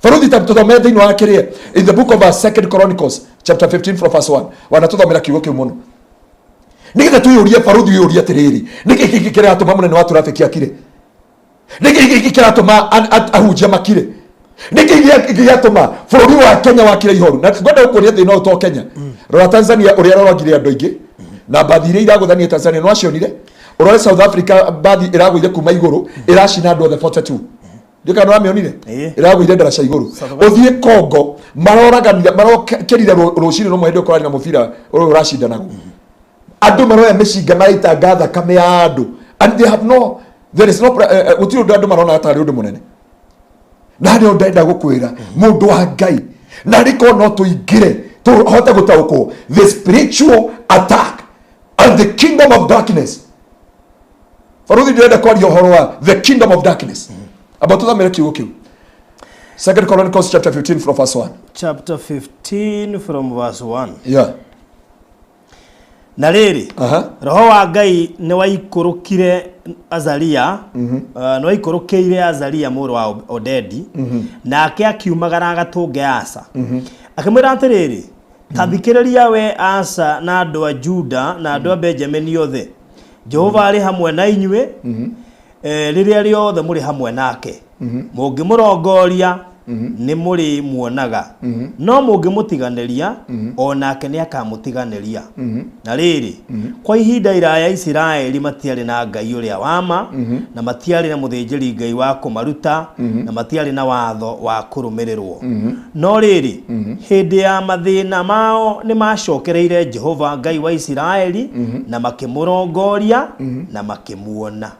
Baruthi, ta tũthomere thĩinĩ wa kĩrĩa, in the book of Second Chronicles chapter 15 from verse 1. Wanatũthomera kiugo kĩu mũno nĩgetha twĩyũrie, baruthi, wĩyũrie atĩrĩrĩ, nĩkĩ gĩkĩ kĩratũma mũnene wa traffic akire? Nĩkĩ gĩkĩ kĩratũma ahunjia makire? Nĩkĩ gĩkĩ gĩatũma bũrũri wa Kenya wakire ihoru? Na ngwenda gũkuonia thĩna ũyũ to Kenya. Rora Tanzania ũrĩa roragire andũ aingĩ na mbathi iria iragũthania Tanzania, no acionire. Ũrore South Africa, mbathi ĩragũire kuma igũrũ, ĩracina andũ othe 42. Ndiũ kana nĩwamĩonire? Ĩĩ. Ĩragũire ndaraca igũrũ. South Africa. Ũthiĩ Congo, Maroraganire, marokĩrire rũcinĩ rũmwe hĩndĩ kũrarĩ na mũbira ũyũ ũracindanagwo. Andũ maroya mĩcinga maraitanga thakame ya andũ, and they have no, there is no gũtirĩ ũndũ andũ marona tarĩ ũndũ mũnene. Na harĩa ndenda gũkwĩra mũndũ wa Ngai, na rĩkorwo no tũingĩre tũhote gũtaũkwo the spiritual attack and the kingdom of darkness. Baruthi, ndĩrenda kwaria ũhoro wa the kingdom of darkness. Amba tũthamĩre kiugo kĩu, Second Chronicles chapter 15 from verse 1. Chapter 15 from verse 1. Yeah. Na rĩrĩ, roho wa Ngai nĩ waikũrũkire Azaria, nĩ waikũrũkĩire Azaria mũrũ wa Odedi, nake akiumagara agatũnge Asa, akĩmwĩra atĩrĩrĩ, ta thikĩrĩria we Asa na andũ a Juda na andũ a Benjamini othe. Jehova arĩ hamwe na inyuĩ rĩrĩa rĩothe mũrĩ hamwe nake. Mũngĩmũrongoria, nĩ mũrĩ muonaga, no mũngĩmũtiganĩria, o nake nĩ akamũtiganĩria. Na rĩrĩ, kwa ihinda iraya Isiraeli matiarĩ na Ngai ũrĩa wa ma, na matiarĩ na mũthĩnjĩri Ngai wa kũmaruta, na matiarĩ na watho wa kũrũmĩrĩrwo. No rĩrĩ, hĩndĩ ya mathĩna mao nĩ macokereire Jehova Ngai wa Isiraeli, na makĩmũrongoria na makĩmuona.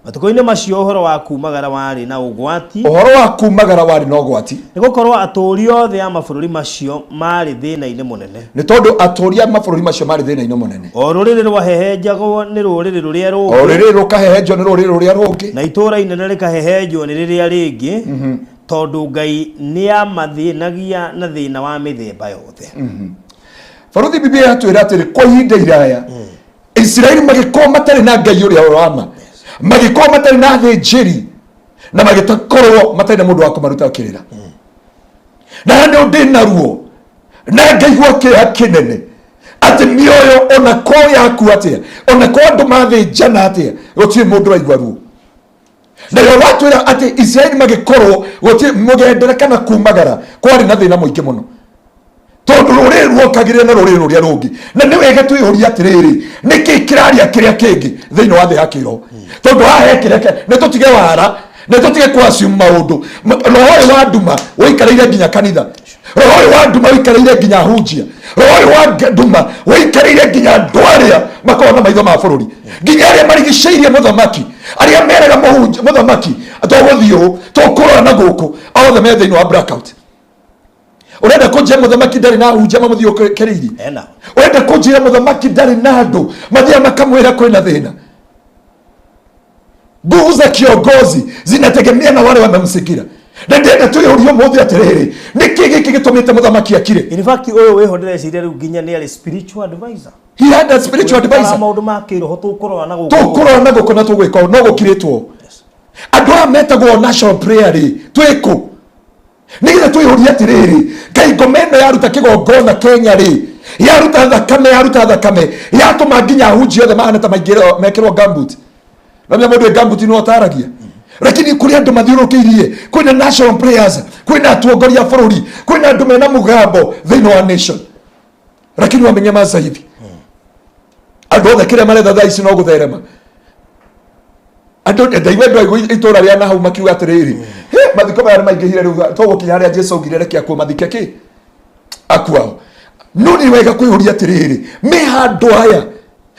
Matukũ-inĩ macio ũhoro wa kumagara warĩ na ũgwati, Ũhoro wa kumagara warĩ na ũgwati, nĩ gũkorwo atũũri othe a mabũrũri macio maarĩ thĩna-inĩ mũnene. Nĩ tondũ atũũri a mabũrũri macio marĩ thĩna-inĩ mũnene. O rũrĩrĩ rwahehenjagwo nĩ rũrĩrĩ rũrĩa O rũngĩ, rĩrĩ rũkahehenjwo nĩ rũrĩrĩ rũrĩa rũngĩ, na itũũra inene rĩkahehenjwo nĩ rĩrĩa rĩngĩ, tondũ Ngai nĩ amathĩnagia na thĩna wa mĩthemba yothe. Baruthi, Biblia yatwĩra atĩrĩ, kwa ihinda iraya Isiraeli magĩkorwo matarĩ na Ngai ũrĩa wa ma, magĩkorwo matarĩ na athĩnjĩri, na magĩkorwo matarĩ na mũndũ wa kũmaruta kĩrĩra. Na nĩ ndĩ na ruo na ngaigua kĩeha kĩnene atĩ mĩoyo ona ko yaku atĩa, ona ko andũ mathĩnjana atĩa, gũtirĩ mũndũ ũraigua ruo. Nayo watwĩra atĩ Isiraeli magĩkorwo gũtirĩ mũgendere kana kumagara, kwarĩ na thĩna mũingĩ mũno, tondũ rũrĩrĩ ruokagĩrĩra na rũrĩrĩ rũrĩa rũngĩ. Na nĩ wega twĩyũrie atĩrĩrĩ, nĩkĩ kĩraria kĩrĩa kĩngĩ thĩinĩ wa thĩ ya kĩroho? Tondũ haha he kĩrĩa nĩ tũtige wara, nĩ tũtige kũ-assume maũndũ. Roho ũyũ wa nduma ũikarĩire nginya kanitha, roho ũyũ wa nduma ũikarĩire nginya hunjia, roho ũyũ wa nduma ũikarĩire nginya andũ arĩa makoragwo na maitho ma bũrũri, nginya arĩa marigicĩirie mũthamaki, arĩa meraga mũthamaki tũgũthiĩ ũũ, tũkũrora na gũkũ, othe me thĩinĩ wa blackout. Ũrenda kũnjĩra mũthamaki ndarĩ na hunjia mamũthiũkĩrĩirie? Ena. Ũrenda kũnjĩra mũthamaki ndarĩ na andũ mathiaga makamwĩra kwĩna thĩna? Nguvu za kiongozi zinategemea na wale wamemsikia. Na ndĩrenda twĩyũrie ũmũthĩ atĩrĩrĩ, nĩkĩ gĩkĩ gĩtũmĩte mũthamaki akire? In fact, ũyũ wĩho ndĩreciria rĩu nginya nĩ arĩ spiritual advisor. He had a spiritual advisor. Maũndũ ma kĩroho tũkũrora na gũkũ. Tũkũrora na gũkũ na tũgwĩka ũũ, no gũkirĩtwo. Andũ aya metagwo national prayer rĩ, twĩkũ nĩgetha twĩyũrie atĩrĩrĩ, Ngai, ngoma ĩno yaruta kĩgongona Kenya rĩ, yaruta thakame, yaruta thakame, yatũma nginya ahunjia othe mahana ta maingĩrwo mekĩrwo gumboot. Na menya mũndũ wĩ gumboot nĩ ũtaragia, lakini kũrĩ andũ mathiũrũrũkĩirie, kwĩna national prayers, kwĩna atongoria a bũrũri, kwĩna andũ mena mũgambo thĩinĩ wa nation, lakini wamenyamaza hivi. Andũ othe kĩrĩa maretha thaa ici no gũtherema. Andũ ndaigua andũ aigua itũra rĩa nahau makiuga atĩrĩrĩ, "Hĩ, mathiko maya nĩ maingĩhire, rĩu tũgũkinya harĩa Jesu augire reke akuo mathike kĩ akuao." No nĩ wega kwĩyũria atĩrĩrĩ, me handũ aya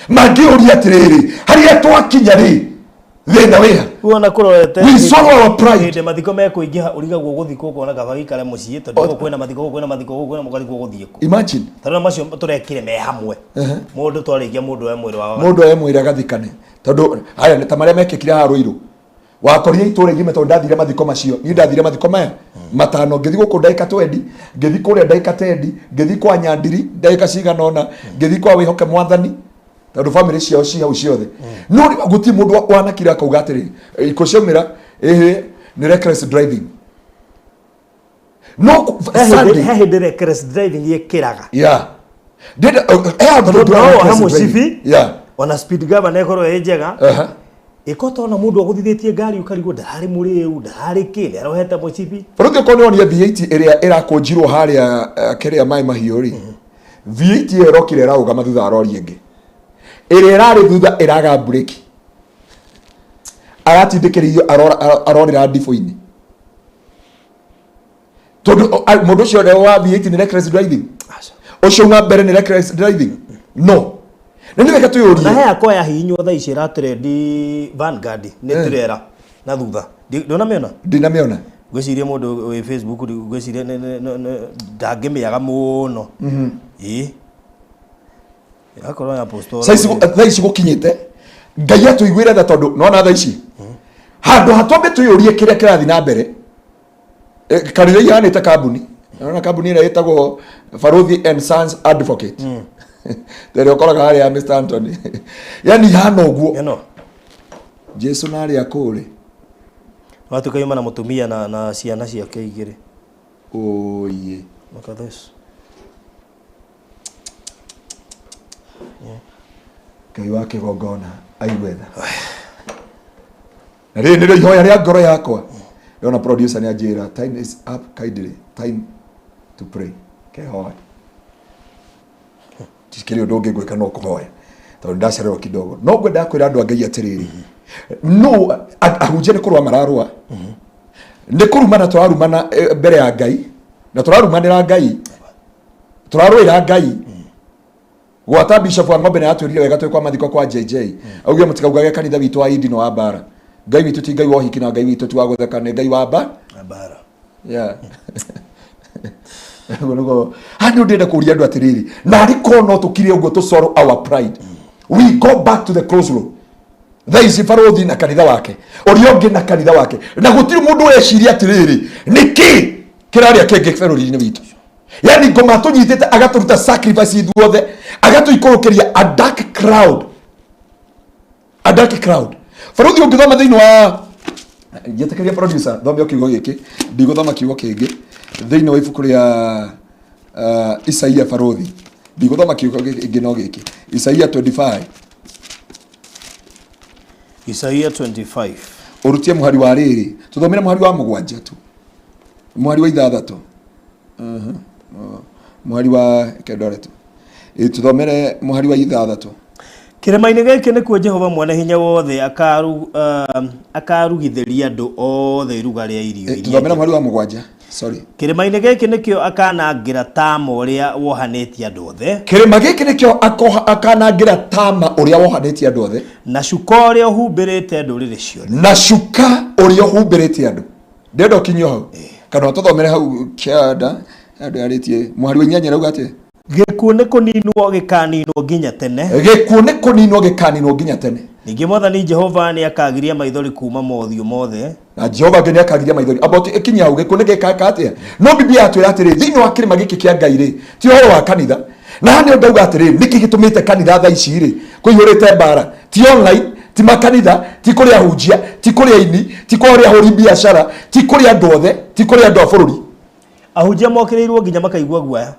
mangĩũria atĩrĩrĩ, harĩa twakinya rĩ, thĩna wĩha? Wona kũrorete We swallow our pride. Hĩndĩ mathiko mekũingĩha, ũrigagwo gũthiĩ kũ, ũkona kaba gĩikare mũciĩ, tondũ gũkũ kwĩna mathiko, gũkũ kwĩna mathiko, gũkũ kwĩna, mũkarigwo gũthiĩ kũ. Imagine. Tondũ macio tũrekire me hamwe, mũndũ twarĩkia, mũndũ we mwĩrĩ wa Mũndũ oe mwĩrĩ agathikane, tondũ haya ta marĩa mekĩkire haha Rũirũ, wakorire itũra igima. Tondũ ndathire mathiko macio, niĩ ndathire mathiko maya matano, ngĩthiĩ gũkũ ndagĩka 20, ngĩthiĩ kũrĩa ndagĩka 10, ngĩthiĩ kwa Nyandiri ndagĩka cigana ũna, ngĩthiĩ kwa Wĩhoke Mwathani, tondũ bamĩrĩ ciao ci hau ciothe. No gũtirĩ mũndũ wanakire akauga atĩrĩ ikuũ ciaumĩra ĩhĩ nĩ reckless driving. No Sunday He hĩndĩ reckless driving ĩkĩraga. Yeah, ndĩrenda eh Tondũ no woha mũcibi, ona speed governor ĩkorwo ĩ njega, ĩkotona mũndũ agũthithĩtie ngari, ũkarigwo ndararĩ mũrĩu, ndararĩ kĩ, nĩ arohete mũcibi. Baruthi, okorwo nĩwonie V8 ĩrĩa ĩrakũnjirwo harĩa kĩrĩa maĩ mahiũ rĩ, V8 ĩyo ĩrokire ĩrarũgama thutha wa rori ĩngĩ ĩrĩa ĩrarĩ thutha ĩraga mburĩki, aratindĩkĩrĩirio arorĩra ndibũ-inĩ. Tondu mundu ucio wa V8 ni reckless driving? Ucio uma mbere ni reckless driving? No. Na nĩ wega twĩyũrie. Na he yakwa yahihinywo thaa ici ĩratrendi Vanguard nĩ turera na thutha. Ndũnamĩona? Ndinamĩona. Ngwĩciria mũndũ wĩ Facebook ngwĩciria ndangĩmĩaga mũno. Ĩĩ. Ĩrakorwo ya post thaa ici gũkinyĩte Ngai atũiguĩre tha tondũ nona thaa ici handũ hatwambe twĩyũrie kĩrĩa kĩrathiĩ na mbere. Kanitha ihanĩte kambuni. Naona kambuni ĩrĩa ĩtagwo Baruthi and Sons Advocate. Tere ũkoraga harĩa Mr. Anthony. Yani ihana ũguo. Ĩno. Jesu na arĩa kũrĩ. Watuĩka yuma na mũtumia na ciana ciake igĩrĩ. Oye. Look at this. Ngai wa kĩgongona aigue tha. Na rĩrĩ nĩrĩo ihoya rĩa ngoro yakwa. Ndona producer nĩ anjĩra time is up kindly, time to pray. Kehoya. Tikĩrĩ ũndũ ũngĩ ngwĩka no kũhoya. Tondũ ndacererwo kidogo. No ngwenda kwĩra andũ a Ngai atĩrĩrĩ. No ahunjia nĩ kũrũa mararũa. Nĩ kũrumana tũrarumana mbere ya Ngai. Na tũrarumanĩra Ngai. Tũrarũĩra Ngai. Gwata Bishop wa Ng'ombe nĩ atwĩrire wega twĩ kwa mathiko kwa JJ. Augire mũtikaugage kanitha witũ wa indi no wa mbara. Ngai witũ ti Ngai wa ũhiki na Ngai witũ ti wa gũtheka, nĩ Ngai wa mbara. Yeah. Ũguo nĩguo. Haha nĩ ndĩrenda kũũria andũ atĩrĩrĩ, na arĩ korwo no tũkire ũguo tũ swallow our pride. We go back to the crossroad. Thaa ici barothi na kanitha wake, ũrĩa ũngĩ na kanitha wake, na gũtirĩ mũndũ ũreciria atĩrĩrĩ, nĩkĩ kĩrarĩa kĩngĩ bũrũri-inĩ witũ. Yani ngoma tũnyitĩte agatũruta sacrifice ithuothe, agatũikũrũkĩria a dark crowd. A dark crowd. Barothi ũngĩthoma thĩinĩ wa njĩtĩkĩria producer thome kiugo gĩkĩ, ndigũthoma kiugo kĩngĩ thĩinĩ wa ibuku rĩa Isaia barothi, ndigũthoma kiugo kĩngĩ no gĩkĩ, Isaia 25. Isaia 25. Ũrutie mũhari wa rĩrĩ, tũthomere mũhari wa mũgwanja tu, mũhari wa ithathatũ. Mũhari wa kendore tu. Tũthomere mũhari wa ithathatũ. Kĩrĩma-inĩ gĩkĩ nĩkuo Jehova Mwene Hinya Wothe akarugithĩria andũ othe iruga rĩa irio iria Tũthomere mũhari wa mũgwanja. Sorry. Kĩrĩma-inĩ gĩkĩ nĩkĩo akanangĩra tama ũrĩa wohanĩtie andũ othe. Kĩrĩma gĩkĩ nĩkĩo akanangĩra tama ũrĩa wohanĩtie andũ othe. Na cuka ũrĩa ũhumbĩrĩte ndũrĩrĩ ciothe. Na cuka ũrĩa ũhumbĩrĩte andũ. Ndĩrenda ũkinyio hau. Kana tũthomere hau kĩanda andũ yarĩtie mũhari wa inyanya rauga atĩa? Gĩkuũ nĩ kũninwo gĩkaninwo nginya tene. Gĩkuũ nĩ kũninwo gĩkaninwo nginya tene. Ningĩ Mwathani Jehova nĩ akagiria maithori kuma mothiũ mothe. Na Jehova nĩ akagiria maithori. About ĩkinyia hau gĩkuũ nĩ gĩkaka atĩa? No Biblia yatwĩra atĩrĩ, thĩinĩ wa kĩrĩma gĩkĩ kĩa Ngai rĩ, ti ũhoro wa kanitha. Na haha nĩho ndauga atĩrĩ, nĩkĩ gĩtũmĩte kanitha thaa ici rĩ, kũihũrĩte mbara? Ti online, ti makanitha, ti kũrĩ ahunjia, ti kũrĩ aini, ti kũrĩ ahũri biacara, ti kũrĩ andũ othe, ti kũrĩ andũ a bũrũri. Ahunjia mokĩrĩirwo nginya makaigua guoya.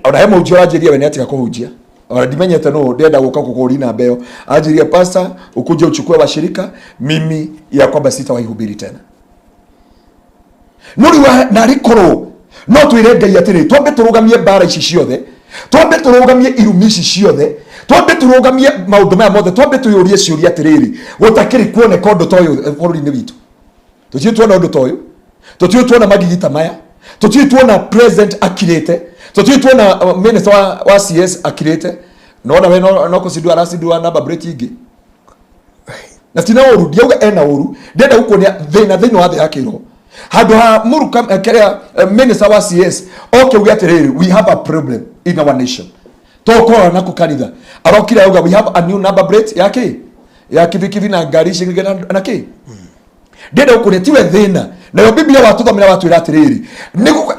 Ona he mũhunjia ũranjĩria we nĩ atiga kũhunjia. Ona ndimenyete nũ ndĩrenda gũka kũkũria namba ĩyo. Anjĩria pastor, ukuje uchukue washirika, mimi ya kwamba sitawaihubiri tena. No rĩu narĩ korwo no twĩre Ngai atĩrĩ, twambe tũrũgamie mbara ici ciothe, twambe tũrũgamie irumi ici ciothe, twambe tũrũgamie maũndũ maya mothe, twambe twĩyũrie ciũria atĩrĩrĩ, gũtakĩrĩ kuoneka ũndũ ta ũyũ bũrũri-inĩ witũ. Tũtirĩ tuona ũndũ ta ũyũ, tũtirĩ tuona magigita maya, tũtirĩ tuona president akirĩte, tũtirĩ tuona minister wa CS akirĩte. Nona we no kũcindua aracindua number plate ingĩ. Na tina ũru, ndiauga ena ũru, ndĩrenda gũkuonia thĩna thĩinĩ wa thĩ ya kĩroho. Handũ ha mũruka kĩrĩa minister wa CS oke uge atĩrĩrĩ, we have a problem in our nation. Tũkũrora naku kanitha. Arokire auga we have a new number plate ya kĩ? Ya kibikibi na ngari ici na kĩ? Ndĩrenda gũkuonia tiwe thĩna. Nayo Biblia watũthomera watwĩra atĩrĩrĩ,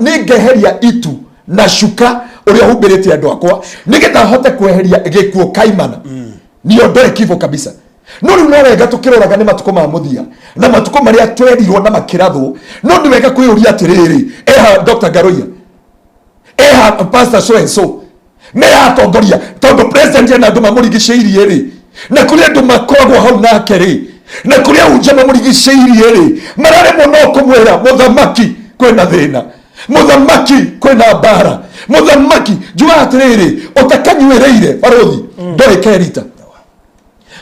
nĩ ngeheria itu na cuka ũrĩa ũhumbĩrĩte andũ akwa, nĩgetha hote kweheria gĩkuũ kaimana. Niondoe kifo kabisa. No rĩu no wega tũkĩroraga nĩ matukũ ma mũthia na matukũ marĩa twerirwo na makĩrathwo, no nĩ wega kwĩyũria atĩrĩrĩ, eha Dr. Ngaruiya, eha Pastor so and so, me atongoria, tondũ president ena andũ mamũrigicĩirie rĩ, na kũrĩ andũ makoragwo hau nake rĩ, na kũrĩ ahunjia mamũrigicĩirie rĩ, mararemwo no kũmwĩra mũthamaki kwĩna thĩna, mũthamaki kwĩna mbara, mũthamaki njugaga atĩrĩrĩ, ũtakanyuĩrĩire barothi ndoĩ kerita.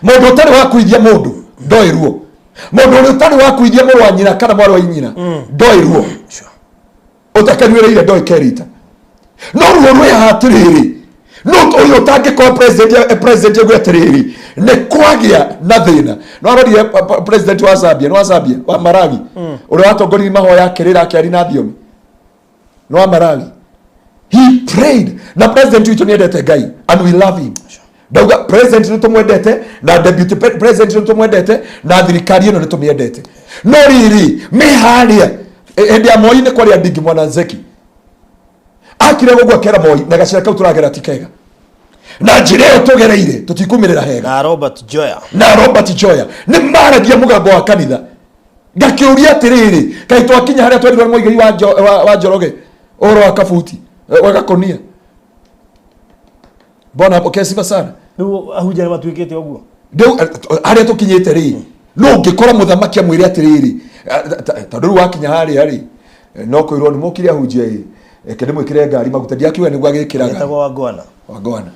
Mũndũ ũtarĩ wa kũithia mũndũ ndoĩ ruo. Mũndũ ũrĩa ũtarĩ wa kũithia mũrũ wa nyina kana mwarĩ wa nyina ndoĩ ruo. Ũtakanyuĩrĩire ndoĩ kerita. No ruo rwĩ haha atĩrĩrĩ, no ũyũ ũtangĩkorwo president, president auge atĩrĩrĩ nĩ kwagĩa na thĩna. No arorire president wa Zambia, nĩ wa Zambia, wa Malawi, ũrĩa watongoririe mahoya akĩrĩra akĩaria na thiomi, nĩ wa Malawi. He prayed. Na president witũ nĩ endete Ngai and we love him. Ndauga president nĩ tũmwendete, na deputy president nĩ tũmwendete, na thirikari ĩno nĩ tũmĩendete. No rĩrĩ, me harĩa hĩndĩ ya Moi nĩ kwarĩ Ndingi Mwana Nzeki akire gũguo akera Moi na gacĩra kau tũragera ti kega, na njĩra ĩyo tũgereire tũtikumĩrĩra hega. Na Robert Joya. Na Robert Joya nĩ maragia mũgambo wa kanitha. Ngakĩũria atĩrĩrĩ, kaĩ twakinya harĩa twerirwo nĩ Mũigai wa Njoroge ũhoro wa kabuti, wa gakonia? Bwana apokee sifa sana. Rĩu ahunjia nĩ matuĩkĩte ũguo. Rĩu harĩa tũkinyĩte rĩ, no ũngĩkora mũthamaki amwĩre atĩrĩrĩ, tondũ rĩu wakinya harĩa rĩ, no kwĩrwo nĩ mũkire ahunjia ĩ, reke ndĩmwĩkĩre ngari maguta. Ndiakiuga nĩguo agĩkĩraga. Etagwo Wangwana. Wangwana.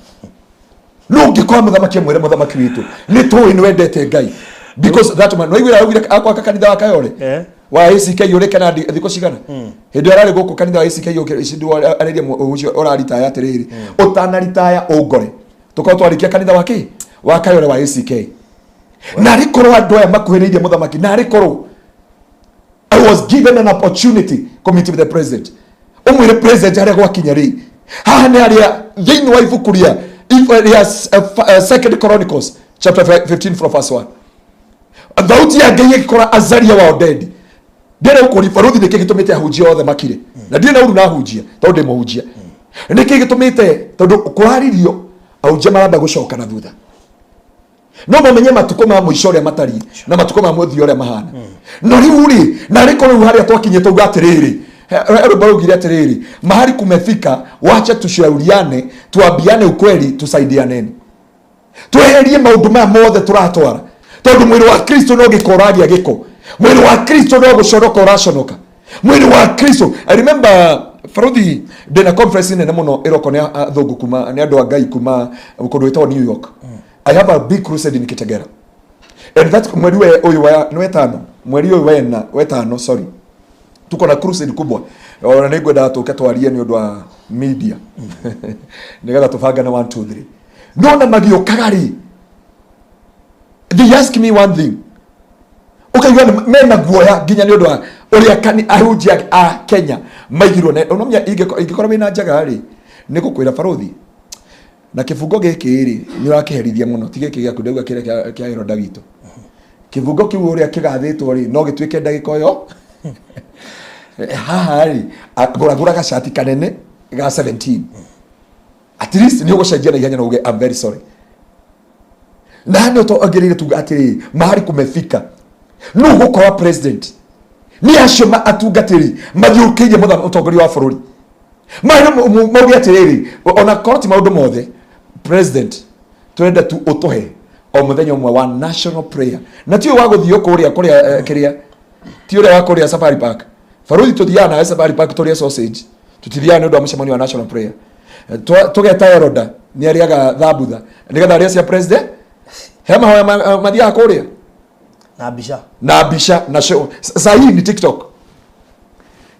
No ũngĩkora mũthamaki amwĩre, mũthamaki witũ, nĩ tũĩ nĩ wendete Ngai, because that man waiguire augire akwaka kanitha wa Kayore wa ACK ũrĩ kana thikũ cigana hĩndĩ ĩyo ararĩ gũkũ kanitha wa ACK ũkĩ arĩria ũcio ũraritaya atĩrĩrĩ, ũtanaritaya ũngore tũkorwo twarĩkia kanitha wa kĩ wa Kayore wa ACK. Na arĩ korwo andũ aya makuhĩrĩirie mũthamaki, na arĩ korwo I was given an opportunity to meet with the president, ũmwĩre president harĩa gwakinya rĩ, haha nĩ harĩa thĩinĩ wa ibuku rĩa Second Chronicles chapter 15 from verse 1, thauti ya Ngai ĩgĩkora Azaria wa Odedi. Ndĩrenda gũkũria baruthi, nĩkĩ gĩtũmĩte ahunjia othe makire? Na ndirĩ na uru na ahunjia tondũ ndĩ mũhunjia. Nĩkĩ gĩtũmĩte? Tondũ kũraririo ahunjia maramba gũcoka na thutha, no mamenye matukũ ma mũico ũrĩa matariĩ na matukũ ma mũthia ũrĩa mahana. No rĩu rĩ, na rĩko rĩu harĩa twakinyĩte uga atĩrĩrĩ, rwĩmbo rũgire atĩrĩrĩ, mahali kumefika, wacha tushauriane, tuambiane ukweli, tusaidianeni, tweherie maũndũ maya mothe tũratwara, tondũ mwĩrĩ wa Kristo no gĩko ũragĩa gĩko, mwĩrĩ wa Kristo no gũconoka ũraconoka, mwĩrĩ wa Kristo. I remember, baruthi, ndĩna conference nene mũno ĩroko nĩ athũngũ kuma, nĩ andũ a Ngai kuma kũndũ gwĩtagwo New York. I have a big crusade in Kitegera and that mweri we ũyũ wa nĩ wetano, mweri ũyũ wena wetano, sorry, tuko na crusade kubwa. Ona nĩ ngwendaga tũke twarie nĩ ũndũ wa media nĩgetha tũbangane 1 2 3. No na magĩũkaga rĩ, they ask me one thing, ũkaigua mena guoya nginya nĩ ũndũ wa ũrĩa ahunjia a Kenya maigirwo. Na ũnomenya ingĩkorwo wĩna njaga rĩ, nĩ gũkwĩra baruthi na kĩbungo gĩkĩ rĩ, nĩ ũrakĩherithia mũno. Ti gĩkĩ gĩaku ndauga, kĩrĩa kĩa Heroda witũ. Kĩbungo kĩu ũrĩa kĩgathĩtwo rĩ, no gĩtuĩke ndagĩka ĩyo haha rĩ, ngũragũra gacati kanene ga 17, at least nĩ ũgũcenjia na ihenya na uge, "I'm very sorry." Na nĩ tũongereire tuga atĩrĩrĩ, mahali kumefika, nũ gũkorwo president nĩ acio atungatĩri mathiũrũrũkĩirie mũtongoria wa bũrũri marĩ mauge atĩrĩrĩ, ona korwo ti maũndũ mothe, president, tũrenda tu ũtũhe o mũthenya ũmwe wa national prayer, na ti ũyũ wa gũthiĩ kũrĩa kũrĩa kĩrĩa, ti ũrĩa wa kũrĩa Safari Park. Baruthi, tũthiaga nawe Safari Park tũrĩe sausage, tũtithiaga nĩ ũndũ wa mũcemanio wa national prayer. Tũgeta Eroda nĩ arĩaga thambutha nĩgetha arĩe cia president. He mahoya mathiaga kũrĩa. Na mbica. Na mbica na show. Saa hii ni TikTok.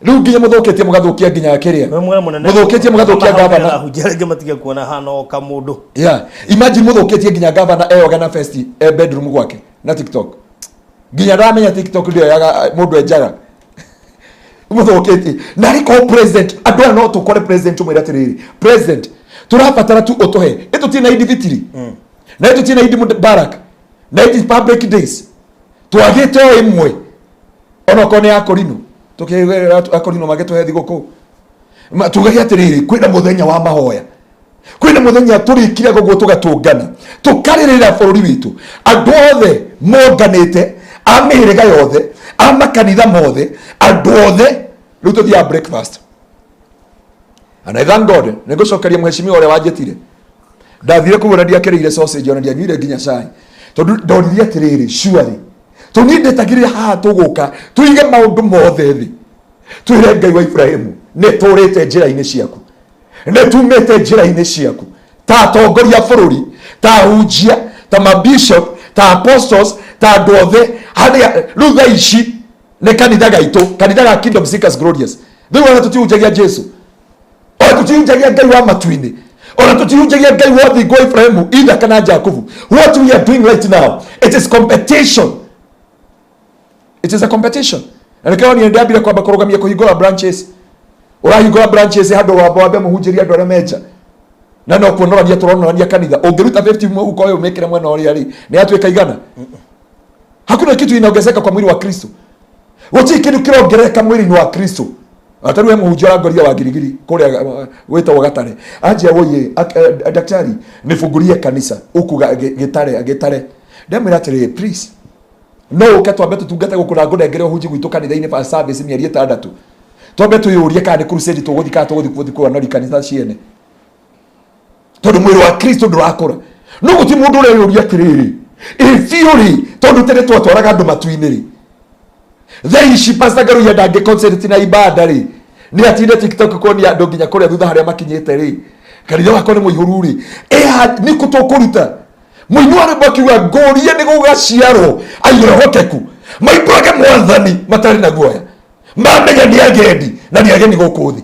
Rĩu nginya mũthũkĩtie, mũgathũkia nginya kĩrĩa. We mwena mũnene. Mũthũkĩtie, mũgathũkia gavana. Ahunjia rĩngĩ matige kuona hana o kamũndũ. Yeah, imagine mũthũkĩtie nginya gavana eyoga na festi e bedroom gwake na TikTok. Nginya ndamenya TikTok ndĩoyaga mũndũ enjaga. Mũthũkĩtie na arĩkorwo president, andũ aya no tũkore president tũmwĩre atĩrĩrĩ, president, tũrabatara tu ũtũhe ĩ tũtirĩ na Idi Fitri, na ĩ tũtirĩ na Idi Mubarak, na Idi public days, twagĩte o ĩmwe onokorwo nĩ ya korino, tũkĩgwĩra akorino magĩtũhe thigũkũ. Tugage atĩrĩrĩ, kwĩna mũthenya wa mahoya, kwĩna mũthenya tũrĩkire guguo tũgatũngana tũkarĩrĩra bũrũri witũ, andũ othe monganĩte, a mĩhĩrĩga yothe, a makanitha mothe, andũ othe. Rĩu tũthiaga breakfast and I thank God, nĩ ngũcokeria mheshimiwa ũrĩa wanjĩtire. Ndathire kũu ona ndiakĩrĩire sausage, ona ndianyuire nginya cai, tondũ ndoririe atĩrĩrĩ, surely tondũ niĩ ndetagĩrĩra haha tũgũka tũige maũndũ mothe thĩ, twĩre Ngai wa Ibrahimu, nĩ tũrĩte njĩra-inĩ ciaku, nĩ tumĩte njĩra-inĩ ciaku, ta atongoria a bũrũri, ta ahunjia, ta mabishop, ta apostles, ta andũ othe harĩa rĩu thaa ici nĩ kanitha gaitũ, kanitha ga Kingdom Seekers Glorious. Rĩu ona tũtihunjagia Jesu, ona tũtihunjagia Ngai wa matu-inĩ, ona tũtihunjagia Ngai wa thingo wa Ibrahimu, Isaka na Jakubu. What we are doing right now, it is competition. It is a competition. Na nĩkĩo niĩ ndambire kwamba kũrũgamia kũhingũra branches. Ũrahingũra branches handũ wamba wambe mũhunjĩrie andũ arĩa menja na no kuonorania tũronorania kanitha. Ũngĩruta 50 mũhuko ũyũ ũmĩkĩre mwena ũrĩa rĩ, nĩ yatuĩka 100. Hakuna kitu inaongezeka kwa mwili wa Kristo. Gũtirĩ kĩndũ kĩrongerereka mwĩrĩ-inĩ wa Kristo. Atarĩ we mũhunjia ũrangoria wa Girigiri kũrĩa gwĩtagwo Gatare, anjia woiye, "Daktari, nifungulie kanisa huku Gĩtare." Gĩtare ndamwĩra atĩrĩrĩ, "Please, no ũke twambe tũtungate gũkũ na ngũnengere ũhunji gwitũ kanitha-inĩ fa service mĩeri 6, twambe twĩyũrie kana nĩ crusade tũgũthiĩ kana tũgũthiĩ gũthiĩ kũanori kanitha ciene, tondũ mwĩrĩ wa Kristo ndũrakũra." No gũtirĩ mũndũ ũreyũria atĩrĩrĩ, ĩ biũ rĩ, tondũ tene twatwaraga andũ matu-inĩ rĩ, thaa ici Pastor Ngaruiya ndangĩ concentrate na ibada rĩ, nĩ atinde TikTok kuonia andũ nginya kũrĩa thutha harĩa makinyĩte rĩ, kanitha wakwa nĩ mũihũru rĩ, ĩ nĩ kũ tũkũruta? Mũini wa rwĩmbo akiuga, "Ngũrie nĩ gũgaciarwo airehokeku maimbũrage Mwathani matarĩ na guoya, mamenya nĩ agendi na nĩ ageni gũkũ thĩ."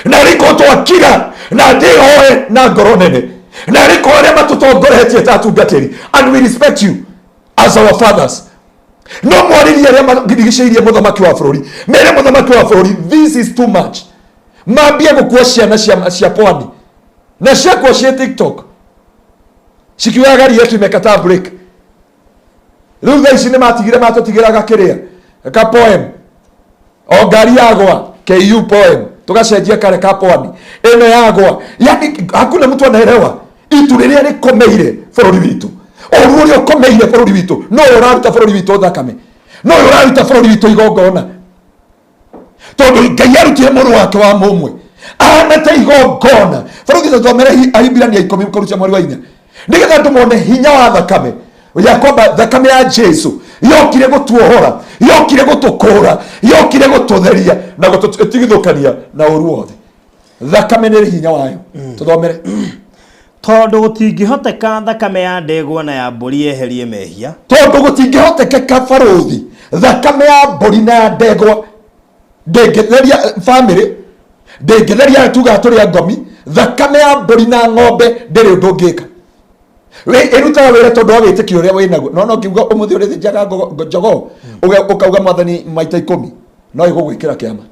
Na rĩko twakira na ndĩhoe na ngoro nene, na rĩko arĩa matũtongoretie ta atungatĩri, and we respect you as our fathers, no mwarĩrie arĩa marigicĩirie mũthamaki wa bũrũri, mere mũthamaki wa bũrũri, "This is too much." Mambie gũkua ciana cia pwani na ciakua ciĩ TikTok cikiugaga gari yetu imekataa break. Rĩu thaa ici nĩ matigire matũtigĩraga kĩrĩa ka poem, o ngari yagwa ku poem, tugacenjia kare ka pwani ĩno yagwa. Yani hakuna mtu anaelewa itu rĩrĩa rĩkomeire bũrũri witũ, ũru ũrĩa ũkomeire bũrũri witũ. No ũyũ ũraruta bũrũri witũ thakame, no ũyũ ũraruta bũrũri witũ igongona, tondũ Ngai arutire mũrũ wake wa mũmwe ahana ta igongona. Bũrũri tũthomere Ahibirania 10 kũruta mweri wa 4, nĩgetha andũ mone hinya wa thakame ya kwamba thakame ya Jesu yokire gũtuohora, yokire gũtũkũra, yokire gũtũtheria na gũtũtigithũkania na ũru wothe. Thakame nĩ hinya wayo. Tũthomere. Tondũ gũtingĩhoteka thakame ya ndegwa na ya mbũri yeherie mehia. Tondũ gũtingĩhotekeka, barũthi, thakame ya mbũri na ya ndegwa ndĩngĩtheria bamĩrĩ, ndĩngĩtheria tuga tũrĩ ngomi. Thakame ya mbũri na ng'ombe ndĩrĩ ũndũ ũngĩka. Ĩrutaga wĩra tondũ wa wĩtĩkio ũrĩa wĩnaguo. No ngiuga ũmũthĩ ũrĩthĩnjaga njogoo, ũkauga Mwathani maita 10, no ĩgũgwĩkĩra kĩama.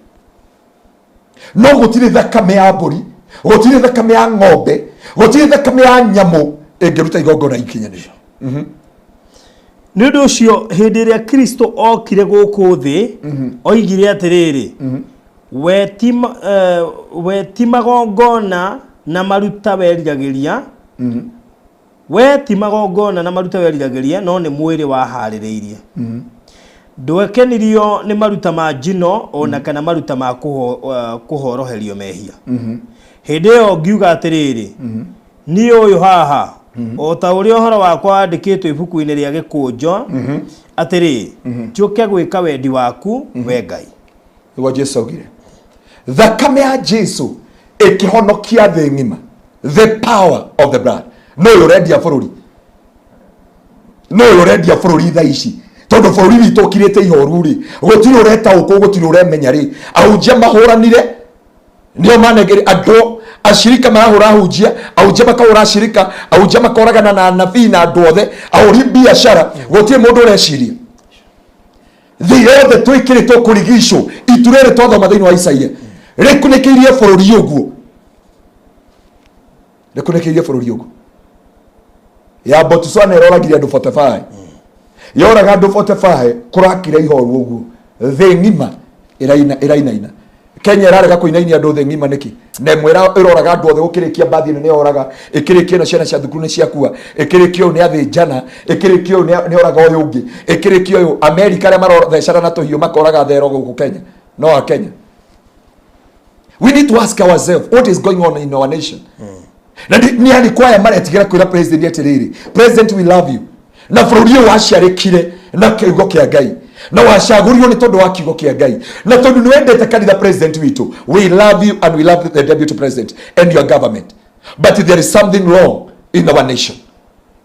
No gũtirĩ thakame ya mbũri, gũtirĩ thakame ya ng'ombe, gũtirĩ thakame ya nyamũ ĩngĩruta igongona ikinyanĩru. Nĩ ũndũ ũcio hĩndĩ ĩrĩa Kristo okire gũkũ thĩ, oigire atĩrĩrĩ, "We ti magongona na maruta weriragĩria, we ti magongona na maruta weriragĩria, no nĩ mwĩrĩ waharĩrĩirie. Ndwekenirio nĩ maruta ma njino ona kana maruta ma kũhoroherio mehia. Hĩndĩ ĩyo ngiuga atĩrĩrĩ, niĩ ũyũ haha, o ta ũrĩa ũhoro wakwa wandĩkĩtwo ibuku-inĩ rĩa gĩkũnjo, atĩrĩ, njũke gwĩka wendi waku, we Ngai." Nĩguo Jesu augire. Thakame ya Jesu ĩkĩhonokia thĩ ng'ima. The power of the blood. No ũyũ ũrendia bũrũri, no ũyũ ũrendia bũrũri thaa ici, tondũ bũrũri witũ ũkirĩte ihoru rĩ, gũtirĩ ũretaũkwo, gũtirĩ ũremenya rĩ. Ahunjia mahũranire, nĩo manengere andũ acirika, marahũra ahunjia, ahunjia makahũra acirika, ahunjia makoragana na anabii na andũ othe ahũri biacara. Gũtirĩ mũndũ ũreciria. Thĩ yothe twĩkĩrĩtwo kũrigicwo. Itu rĩrĩ twathoma thĩinĩ wa Isaia rĩkunĩkĩirie bũrũri ũguo, rĩkunĩkĩirie bũrũri ũguo. Ya Botswana ĩroragire andũ 45, yoraga andũ 45, kũrakire ihoru ũguo, thĩ ng'ima ĩraina, ĩrainaina. Kenya ĩrarega kũinainia andũ thĩ ng'ima nĩkĩ? Na ĩmwe ĩroraga andũ othe. Gũkĩrĩkia mbathi ĩno nĩ yoraga, ĩkĩrĩkia ĩno ciana cia thukuru nĩ ciakua, ĩkĩrĩkia ũyũ nĩ athĩnjana, ĩkĩrĩkia ũyũ nĩ oraga ũyũ ũngĩ, ĩkĩrĩkia ũyũ. Amerika arĩa marothecana na tũhiũ makoraga thero gũkũ Kenya. No a Kenya, we need to ask ourselves what is going on in our nation. Na nĩ arĩkũ aya maretigĩra kwĩra president atĩrĩrĩ, "President, we love you"? Na bũrũri ũyũ waciarĩkire na kiugo kĩa Ngai, na wacagũrirwo nĩ tondũ wa kiugo kĩa Ngai, na tondũ nĩ wendete kanitha. President witũ, we love you and we love the deputy president and your government, but there is something wrong in our nation.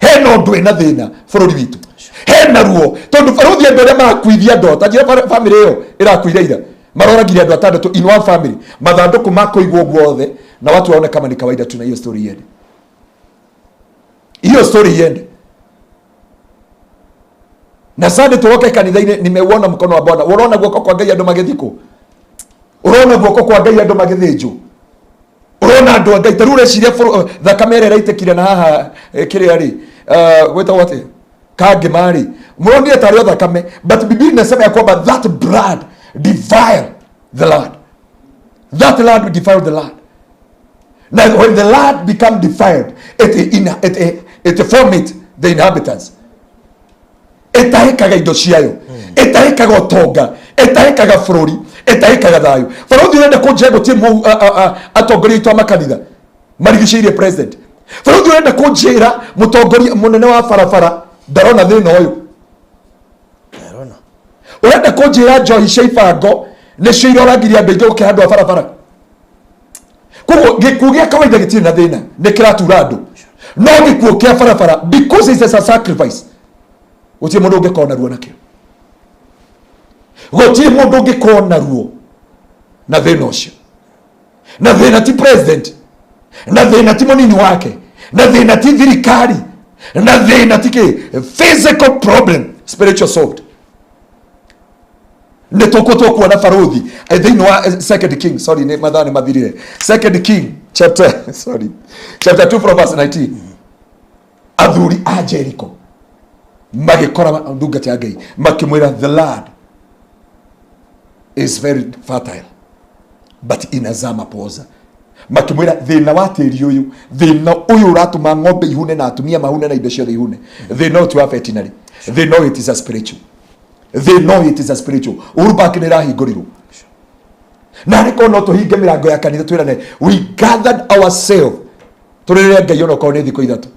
Hena ũndũ wĩna thĩna bũrũri witũ, hena ruo, tondũ barũthi andũ arĩa marakuithia andũ ta njĩra bamĩrĩ ĩyo ĩrakuire ira. Maroragire andũ atandatũ in one family, mathandũkũ makũigwo guothe na watu waone kama ni kawaida tu, na hiyo story iende, hiyo story iende. Na Sunday turoke kanitha-inĩ, nimeuona mkono wa Bwana. Ũrona guoko kwa Ngai andũ magĩthikwo, ũrona guoko kwa Ngai andũ magĩthĩnjwo, ũrona andũ a Ngai ta rĩu ũreciria thakame ĩrĩa ĩraitĩkire na haha kĩrĩa rĩ, gwĩtagwo atĩa, Kangema rĩ, mũronire tarĩ o thakame, but Biblia inasema ya kwamba that blood defile the land, that land defile the land. Now when the land become defiled, it vomit the inhabitants. Ĩtahĩkaga indo ciayo, ĩtahĩkaga ũtonga, ĩtahĩkaga bũrũri, ĩtahĩkaga thayũ. Barũthi, ũrenda kũnjĩra gũtirĩ atongoria aitũ a makanitha marigicĩirie president? Barũthi, ũrenda kũnjĩra mũtongoria mũnene wa barabara ndarona thĩna ũyũ? Ndarona. Ũrenda kũnjĩra njohi cia ibango nĩcio iroragirie andũ aingĩ gũkĩra andũ a barabara? Koguo gĩkuũ gĩa kawaida gĩtirĩ na thĩna, nĩ kĩratura andũ, no gĩkuũ kĩa barabara, because it's a sacrifice, gũtirĩ mũndũ ũngĩkorwo na ruo nakĩo, gũtirĩ mũndũ ũngĩkorwo na ruo na thĩna ũcio. Na thĩna ti president, na thĩna ti mũnini wake, na thĩna ti thirikari, na thĩna ti kĩ. Physical problem, spiritual solved. Nĩ tũkũ tũkuona barũthi thĩinĩ wa Second King, sorry, nĩ mathaa nĩ mathirire. Second King chapter, sorry, chapter 2 from verse 19. Athuri a Jericho magĩkora ndungata ya Ngai, makĩmwĩra, "The land is very fertile but inazaa mapoza." Makĩmwĩra, "Thĩna wa tĩri ũyũ, thĩna ũyũ ũratũma ng'ombe ihune na atumia mahune na indo ciothe ihune, thĩna ũyũ ti wa veterinary, thĩna ũyũ it is a spiritual, thĩna ũyũ it is a spiritual." Uhuru Park nĩ ĩrahingũrirwo, na arĩ korwo no tũhinge mĩrango ya kanitha, twĩrane we gathered ourselves, tũrĩrĩre Ngai onokorwo nĩ thikũ 3,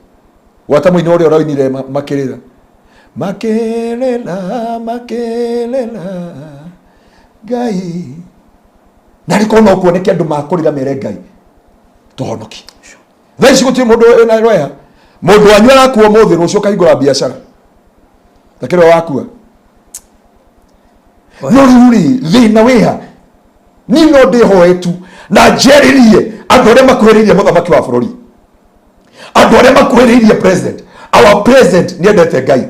gwata mũini ũrĩa ũroinire makĩrĩra makĩrĩra makĩrĩra Ngai, na arĩ korwo no kuoneke andũ makũrĩra mere Ngai tũhonokie. Thaa ici gũtirĩ mũndũ wĩna rweha. Mũndũ wanyu arakua ũmũthĩ, rũciũ ũkahingũra biacara takĩrĩa wakua. No rĩu rĩ, thĩna wĩha? Niĩ no ndĩhoe tu na njarĩrie andũ arĩa makuhĩrĩirie mũthamaki wa bũrũri, andũ arĩa makuhĩrĩirie president. Our president nĩ endete Ngai,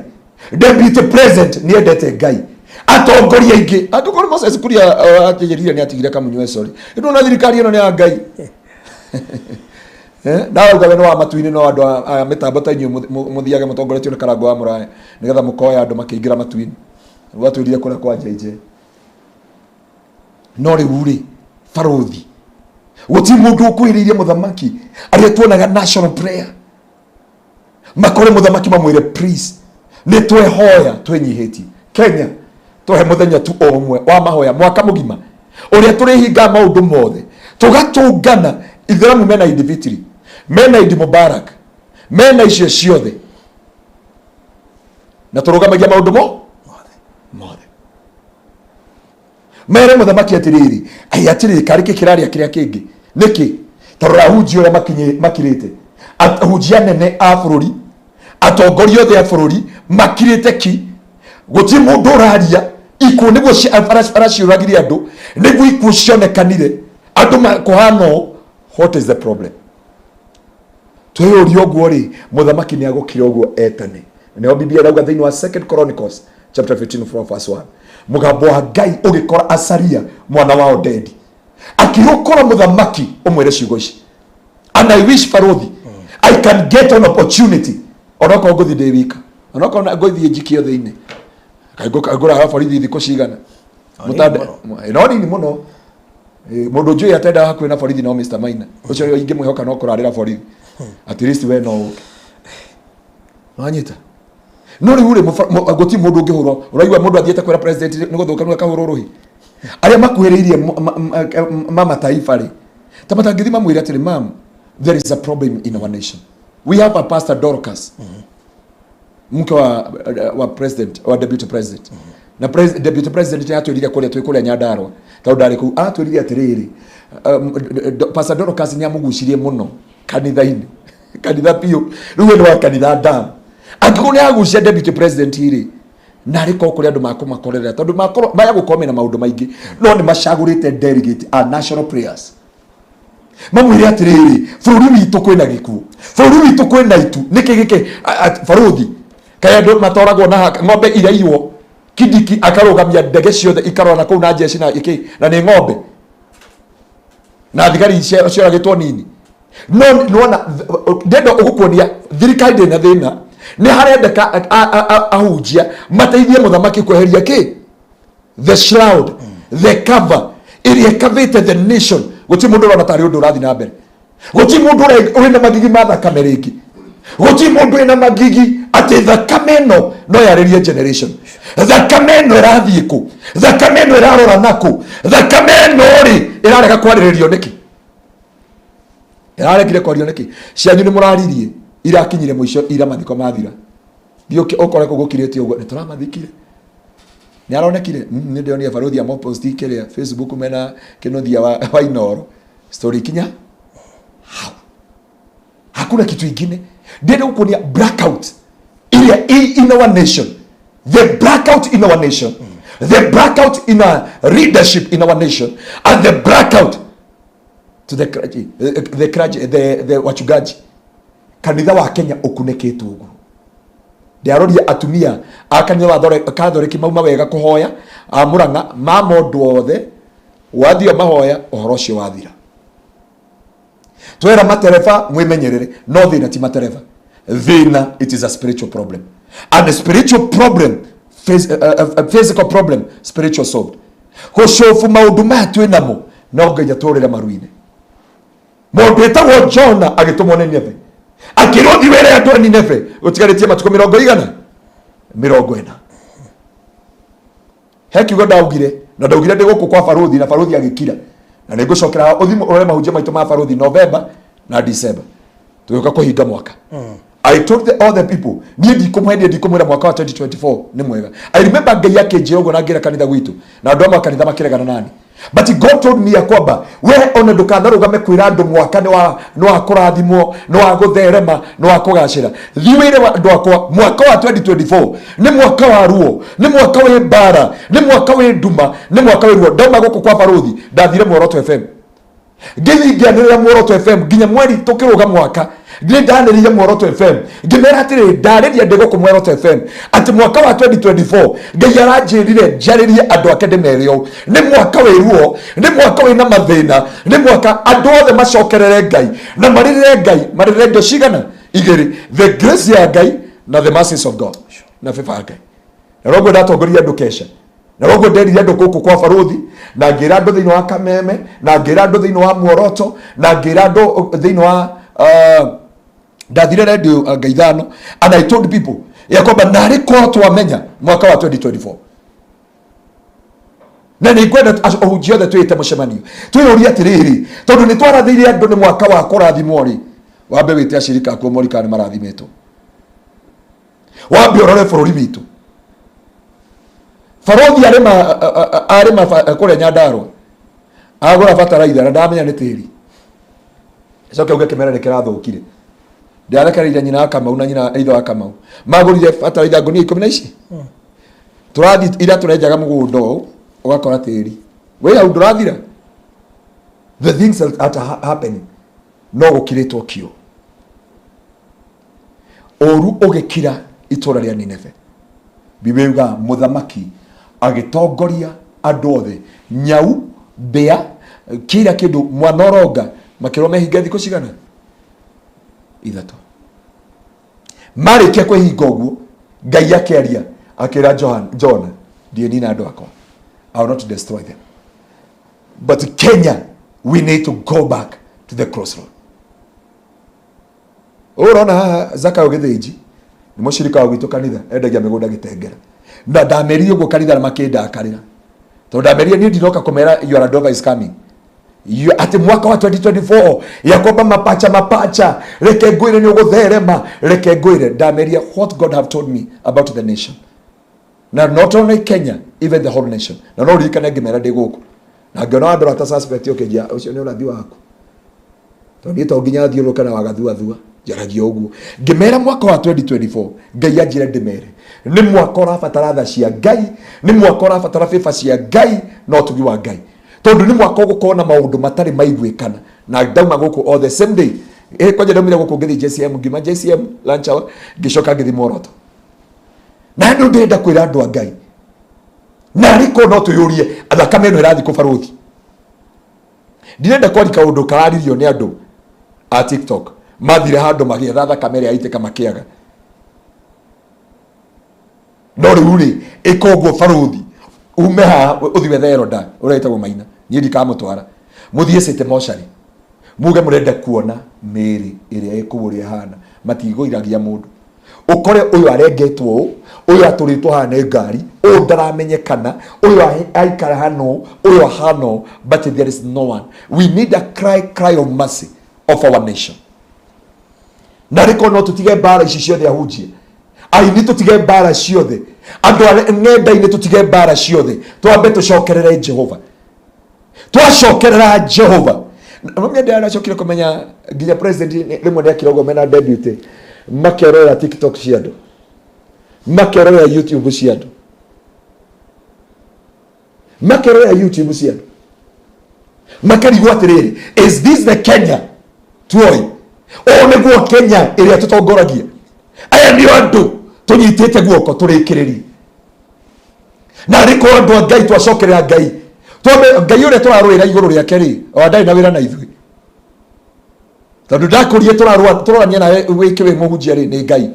deputy president nĩ endete Ngai, atongoria aingĩ, angĩkorwo Moses Kuria akĩgĩrire nĩ atigire kamunyue, sorry, ĩndũ na thirikari ĩno nĩ ya Ngai. Ndarauga we nĩ wa matu-inĩ, no andũ a mĩtambo ta inyuĩ mũthiage mũtongoretio nĩ Karango wa Mũraya nĩgetha mũkoya andũ makĩingĩra matu-inĩ. Gwatwĩrire kũrĩa kwa JJ. No rĩu rĩ, barũthi, gũtirĩ mũndũ ũkwĩrĩirie mũthamaki, arĩa tuonaga national prayer, makore mũthamaki mamwĩre, "Please, nĩ twehoya twĩnyihĩtie Kenya, tũhe mũthenya tu o ũmwe wa mahoya mwaka mũgima ũrĩa tũrĩhinga maũndũ mothe, tũgatũngana." Ithĩramu mena Idi Fitri, mena Idi Mubarak, mena icio ciothe, na tũrũgamagia maũndũ mo mothe. Mere mũthamaki atĩrĩrĩ, ai atĩrĩrĩ, karĩ kĩ kĩrarĩa kĩrĩa kĩngĩ nĩkĩ? Tarora hunjia ũrĩa makirĩte, ahunjia nene a bũrũri, atongoria othe a bũrũri makirĩte ki, gũtirĩ mũndũ ũraria. Ikuũ nĩguo araciũragire andũ, nĩguo ikuũ cionekanire andũ kũhana ũũ. What is the problem? Twĩyũria ũguo rĩ, mũthamaki nĩ agũkira ũguo etane? Nĩho Biblia ĩrauga thĩinĩ wa Second Chronicles chapter 15 from verse 1, mũgambo wa Ngai ũgĩkora Asaria mwana wa Odedi, akĩrũkora mũthamaki ũmwĩre ciugo ici. And I wish, barothi, I can get an opportunity, onokorwo ngũthiĩ ndĩ wika, onokorwo ngũthiĩ njikio thĩinĩ, ngũraga borithi thikũ cigana. Nini mũno. No nini mũno. Mũndũ njũĩ atendaga hakuhĩ na borithi no Mr. Maina ũcio ingĩmwĩhoka no kũrarĩra borithi. At least we no ũke wanyita. No rĩu rĩ, gũtirĩ mũndũ ũngĩhũrwo. Ũraigua mũndũ athiĩte kwĩra president nĩ gũthũka nĩ akahũrwo rũhĩ? Arĩa makuhĩrĩirie mama taifa rĩ, ta matangĩthiĩ mamwĩre atĩrĩ, "Mam, there is a problem in our nation"? We have a Pastor Dorcas, mke wa president, wa deputy president, na deputy president nĩ atwĩrire kũrĩa twĩ kũrĩa Nyandarua, tondũ ndarĩ kũu, atwĩrire atĩrĩrĩ, Pastor Dorcas nĩ amũgucirie mũno kanitha-inĩ, kanitha biũ. Rĩu we nĩ wa kanitha ndam. Angĩkorwo nĩ agucia deputy president rĩ, Na arĩ korwo kũrĩ andũ makũmakorerera tondũ makorwo maya gũkorwo mena maũndũ maingĩ, no nĩ macagũrĩte delegate a national prayers mamwĩre atĩrĩrĩ, bũrũri witũ kwĩna gĩkuũ, bũrũri witũ kwĩna itu. Nĩkĩ gĩkĩ barũthi kaĩ andũ matoragwo na ng'ombe iraiywo? Kindiki akarũgamia ndege ciothe ikarora na kũu na jeshi na ikĩ na nĩ ng'ombe na thigari cioragĩtwo nini. No nĩwona ndenda ũgũkuonia thirikari ndĩna thĩna, nĩ harendeka ahunjia mateithie mũthamaki kweheria kĩ the shroud, the cover ĩrĩa ĩkavĩte the nation. Gũtirĩ mũndũ ũrona tarĩ ũndũ ũrathiĩ na mbere, gũtirĩ mũndũ wĩna magigi ma thakame rĩngĩ, gũtirĩ mũndũ wĩna magigi atĩ thakame ĩno no yarĩrie generation. Thakame ĩno ĩrathiĩ kũ? Thakame ĩno ĩrarora nakũ? Thakame ĩno rĩ ĩrarega kwarĩrĩrio nĩkĩ? Ĩraregire kwario nĩkĩ? Cianyu nĩ mũraririe, irakinyire mũico ira mathiko mathira. Thiĩ ũkore kũu gũkirĩte ũguo, nĩ tũramathikire, nĩ aronekire. Nĩ ndĩronire barũthi amoposti kĩrĩa Facebook mena kĩnuthia wa Inoro story ikinya hau, hakuna kitu ingine. Ndĩrenda gũkuonia blackout ĩrĩa in our nation, the blackout in our nation, the blackout in our leadership in our nation, and the blackout to the clergy, the clergy, the wachungaji. Kanitha wa Kenya ũkunĩkĩtwo ũguo. Ndiaroria atumia a kanitha wa Kathoriki mauma wega kũhoya a Murang'a ma mũndũ othe wathio mahoya ũhoro ũcio wathira. Twera matereba mwimenyerere, no thĩna ti matereba, thĩna it is a spiritual problem, and a spiritual problem, physical problem spiritual solved. Gũcobu maũndũ maya twĩ namo no nginya tũrĩre maru-inĩ. Mũndũ wĩtagwo Jona agĩtũmwo nĩ Nineve, akĩrwo thiĩ wĩre andũ a Nineve gũtigarĩtie matukũ mĩrongo igana 40. He kiugo ndaugire na ndaugire ndĩ gũkũ kwa barũthi na barũthi agĩkira, na nĩ ngũcokera ũthimũ ũrore mahunjio maitũ ma barũthi November na December tũgĩũka kũhinga mwaka. I told all the people, niĩ ndikũmwendia, ndikũmwĩra mwaka wa 2024 nĩ mwega. I remember Ngai akĩnjĩra ũguo na ngĩra kanitha gwitũ na andũ amwe a kanitha makĩregana nani, but God told me ya kwamba we ona ndũkanarũgame kwĩra andũ mwaka nĩ wa kũrathimwo, nĩ wa gũtherema, nĩ wa kũgacĩra. Thiĩ wĩre andũ akwa mwaka wa 2024 nĩ mwaka wa ruo, nĩ mwaka wĩ mbara, nĩ mwaka wĩ nduma, nĩ mwaka wĩ ruo. Ndauma gũkũ kwa barũthi ndathire Muoroto FM, ngĩthiĩ ngĩanĩrĩra Muoroto FM nginya mweri tũkĩrũga mwaka. Nĩ ndanĩrĩire Muoroto FM ngĩmera atĩrĩrĩ, ndarĩria ndĩ gũkũ Muoroto FM atĩ mwaka wa 2024 Ngai aranjĩrire njarĩrie andũ ake ndĩmere ũũ, nĩ mwaka wĩ ruo, nĩ mwaka wĩna mathĩna, nĩ mwaka andũ othe macokerere Ngai na marĩrĩre Ngai, marĩrĩre indo cigana igĩrĩ, the grace ya Ngai na the mercies of God na favor ya Ngai. Na noguo ndatongoria andũ kesha, na noguo nderire andũ gũkũ kwa barũthi na ngĩra andũ thĩinĩ wa Kameme na ngĩra andũ thĩinĩ wa Muoroto na ngĩra andũ thĩinĩ wa ndathire redio Ngai ithano, and I told people ya kwamba narĩ korwo twamenya mwaka wa 2024. Na nĩ ngwenda ahunjia othe twĩte mũcemanio twĩyũrie atĩrĩrĩ, tondũ nĩ twarathĩire andũ nĩ mwaka wa kũrathimwo rĩ, wambe wĩte acirika akuo mori kana nĩ marathimĩtwo, wambe ũrore bũrũri witũ. Barũthi arĩma kũrĩa Nyandarũa agũra bataraitha na ndamenya nĩ tĩri, coke auge kĩmera nĩ kĩrathũkire. Ndĩrarekereirie nyina wa Kamau na nyina ithe wa Kamau magũrire bataraitha ngũnia 10 na ici tũrathi ira tũrenjaga mũgũnda ũũ ũgakora tĩri wĩ hau ndũrathira. The things that are happening, no gũkirĩtwo kio ũru ũgĩkira itũra rĩa Nineve. Biblia yugaga mũthamaki agĩtongoria andũ othe, nyau, mbĩa, kila kĩndũ, mwana ũronga, makĩrwo mehinge thikũ cigana? 3. Marĩkia kwĩhinga ũguo, Ngai akĩaria akĩra Jona, ndiĩnina andũ akwa, I will not destroy them. But Kenya, we need to go back to the crossroad. Ũyũ ũrona haha Zakayo Gĩthĩnji nĩ mũcirika wa gwitũ kanitha, endagia mĩgũnda Gĩtengera, na ndamerire ũguo kanitha na makĩndakarĩra tondũ ndamerire niĩ ndinoka kũmera your Land Rover is coming. Atĩ mwaka wa 2024 ya kwamba mapacha mapacha, reke ngwĩre nĩ ũgũtherema, reke ngwĩre ndameria what God have told me about the nation, na not only Kenya, even the whole nation. Na no ririkane ngĩmera ndĩ gũkũ na ngĩona wandora ta suspect, ũkĩnjia ũcio nĩ ũrathi waku, tondũ niĩ to nginya thiũrũrũke na wagathuathua. Njaragia ũguo ngĩmera mwaka wa 2024 Ngai anjĩre ndĩmere nĩ mwaka ũrabatara tha cia Ngai, nĩ mwaka ũrabatara favor cia Ngai na ũtugi wa Ngai, tondũ nĩ mwaka ũgũkorwo na maũndũ matarĩ maiguĩkana. Na ndauma gũkũ o the same day, kwanja ndaumire gũkũ ngĩthiĩ JCM, ngiuma JCM lunch hour ngĩcoka ngĩthiĩ Muoroto. Na nĩ ndĩrenda kwĩra andũ a Ngai, na arĩkorwo no twĩyũrie thakame ĩno ĩrathiĩ kũ barũthi. Ndirenda kwaria kaũndũ kararirio nĩ andũ a TikTok, mathire handũ magĩetha thakame ĩrĩa yaitĩka makĩaga. No rĩu rĩ, ĩka ũguo barũthi, ume haha ũthiĩ wethe Eroda ũrĩa wĩtagwo Maina, niĩ ndikamũtwara, mũthiĩ City Mortuary muge mũrenda kuona mĩĩrĩ ĩrĩa ĩkũu ũrĩa ĩhana. Matigũiragia mũndũ, ũkore ũyũ arengetwo ũũ, ũyũ atũrĩtwo haha nĩ ngari, ũyũ ndaramenyekana, ũyũ aikara hana ũũ, ũyũ ahana ũũ, but there is no one. We need a cry of mercy of our nation. Na rĩkorwo no tũtige mbara ici ciothe, ahunjia aini tũtige mbara ciothe, andũ a ng'enda-inĩ tũtige mbara ciothe, twambe tũcokerere Jehova. Twacokerera Jehova, mende aracokire kũmenya nginya president rĩmwe nĩakira ũguo mena deputy makerorera TikTok cia andũ, makerorera YouTube cia andũ, makerorera YouTube cia andũ, makarigwo atĩrĩrĩ, is this the Kenya tuoĩ? Ũũ nĩguo Kenya ĩrĩa tũtongoragia? Aya nĩo andũ tũnyitĩte guoko tũrĩkĩrĩrie. Na arĩkorwo andũ a Ngai twacokerera Ngai, twambe Ngai ũrĩa tũrarũĩra igũrũ rĩake rĩ, o ndarĩ na wĩra na ithuĩ, tondũ ndakũrie tũrorania nawe wĩkĩ wĩ mũhunjia rĩ, nĩ Ngai.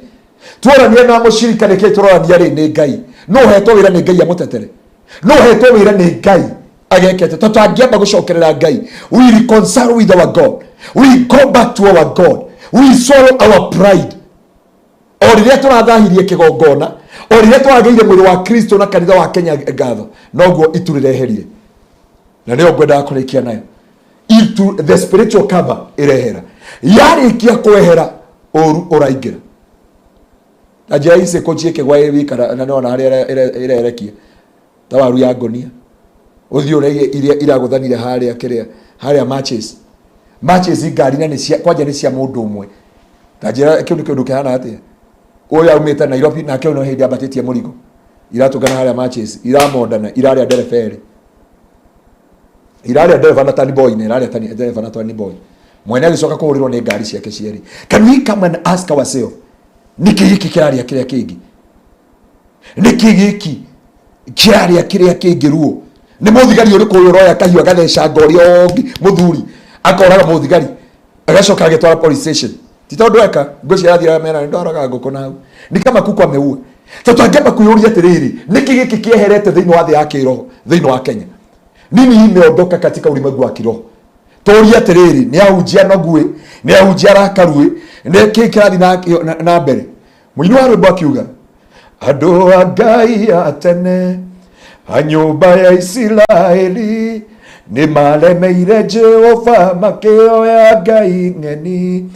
Tũrorania na mũcirika nĩkĩ tũrorania rĩ, nĩ Ngai. No ũhetwo wĩra nĩ Ngai amũtetere, no ũhetwo wĩra nĩ Ngai agekete. Tondũ tangĩamba gũcokerera Ngai, we reconcile with our God, we go back to our God, we swallow our pride. O rĩrĩa tũrathahirie kĩgongona, o rĩrĩa tũragĩire mwĩrĩ wa Kristo na kanitha wa Kenya ngatho, noguo itu rĩreherire. Na nĩyo ngwendaga kũrĩkia nayo, itu, the spiritual cover ĩrehera. Yarĩkia kwehera, ũru ũraingĩra na njĩra ici kũnjiĩke gwa ĩ wika na nĩwona harĩa ĩrerekia ta waru ya ngonia. Ũthiĩ ũrĩa iria iragũthanire harĩa kĩrĩa harĩa matches matches ngari na nĩ cia kwanja nĩ cia mũndũ ũmwe. Ta njĩra kĩu nĩ kĩũndũ kĩhana atĩa? Ũyũ aumĩte Nairobi nake ũyũ no hĩndĩ ambatĩtie mũrigo, iratũngana harĩa matches, iramondana, irarĩa ndereba erĩ, irarĩa ndereba na tani boy, na irarĩa ndereba na tani boy. Mwene agĩcoka kũhũrĩrwo nĩ ngari ciake cierĩ. Can we come and ask ourselves, nĩkĩ gĩkĩ kĩrarĩa kĩrĩa kĩngĩ? Nĩkĩ gĩkĩ kĩrarĩa kĩrĩa kĩngĩ? Ruo nĩ mũthigari ũrĩkũ ũyũ ũroya kahiũ agathecanga ũrĩa ũngĩ, mũthuri akoraga mũthigari agacoka agĩtwara police station? Ti tondũ eka ngwĩciria arathiĩ mera nĩ ndoraga ngũkũ na hau ni kama kuku ameua. Tondũ angĩamba kwĩyũria atĩrĩrĩ, nĩkĩ gĩkĩ kĩeherete thĩinĩ wa thĩ ya kĩroho thĩinĩ wa Kenya? Nini imeondoka katika ulimwengu wa kiroho? Tũrie atĩrĩrĩ, nĩ ahunjia noguĩ, nĩ ahunjia arakaruĩ, nĩ kĩ kĩrathiĩ na mbere? Mũini wa rwĩmbo akiuga, andũ a Ngai a tene a nyũmba ya Isiraeli nĩ maremeire Jehova makĩoya ngai ng'eni,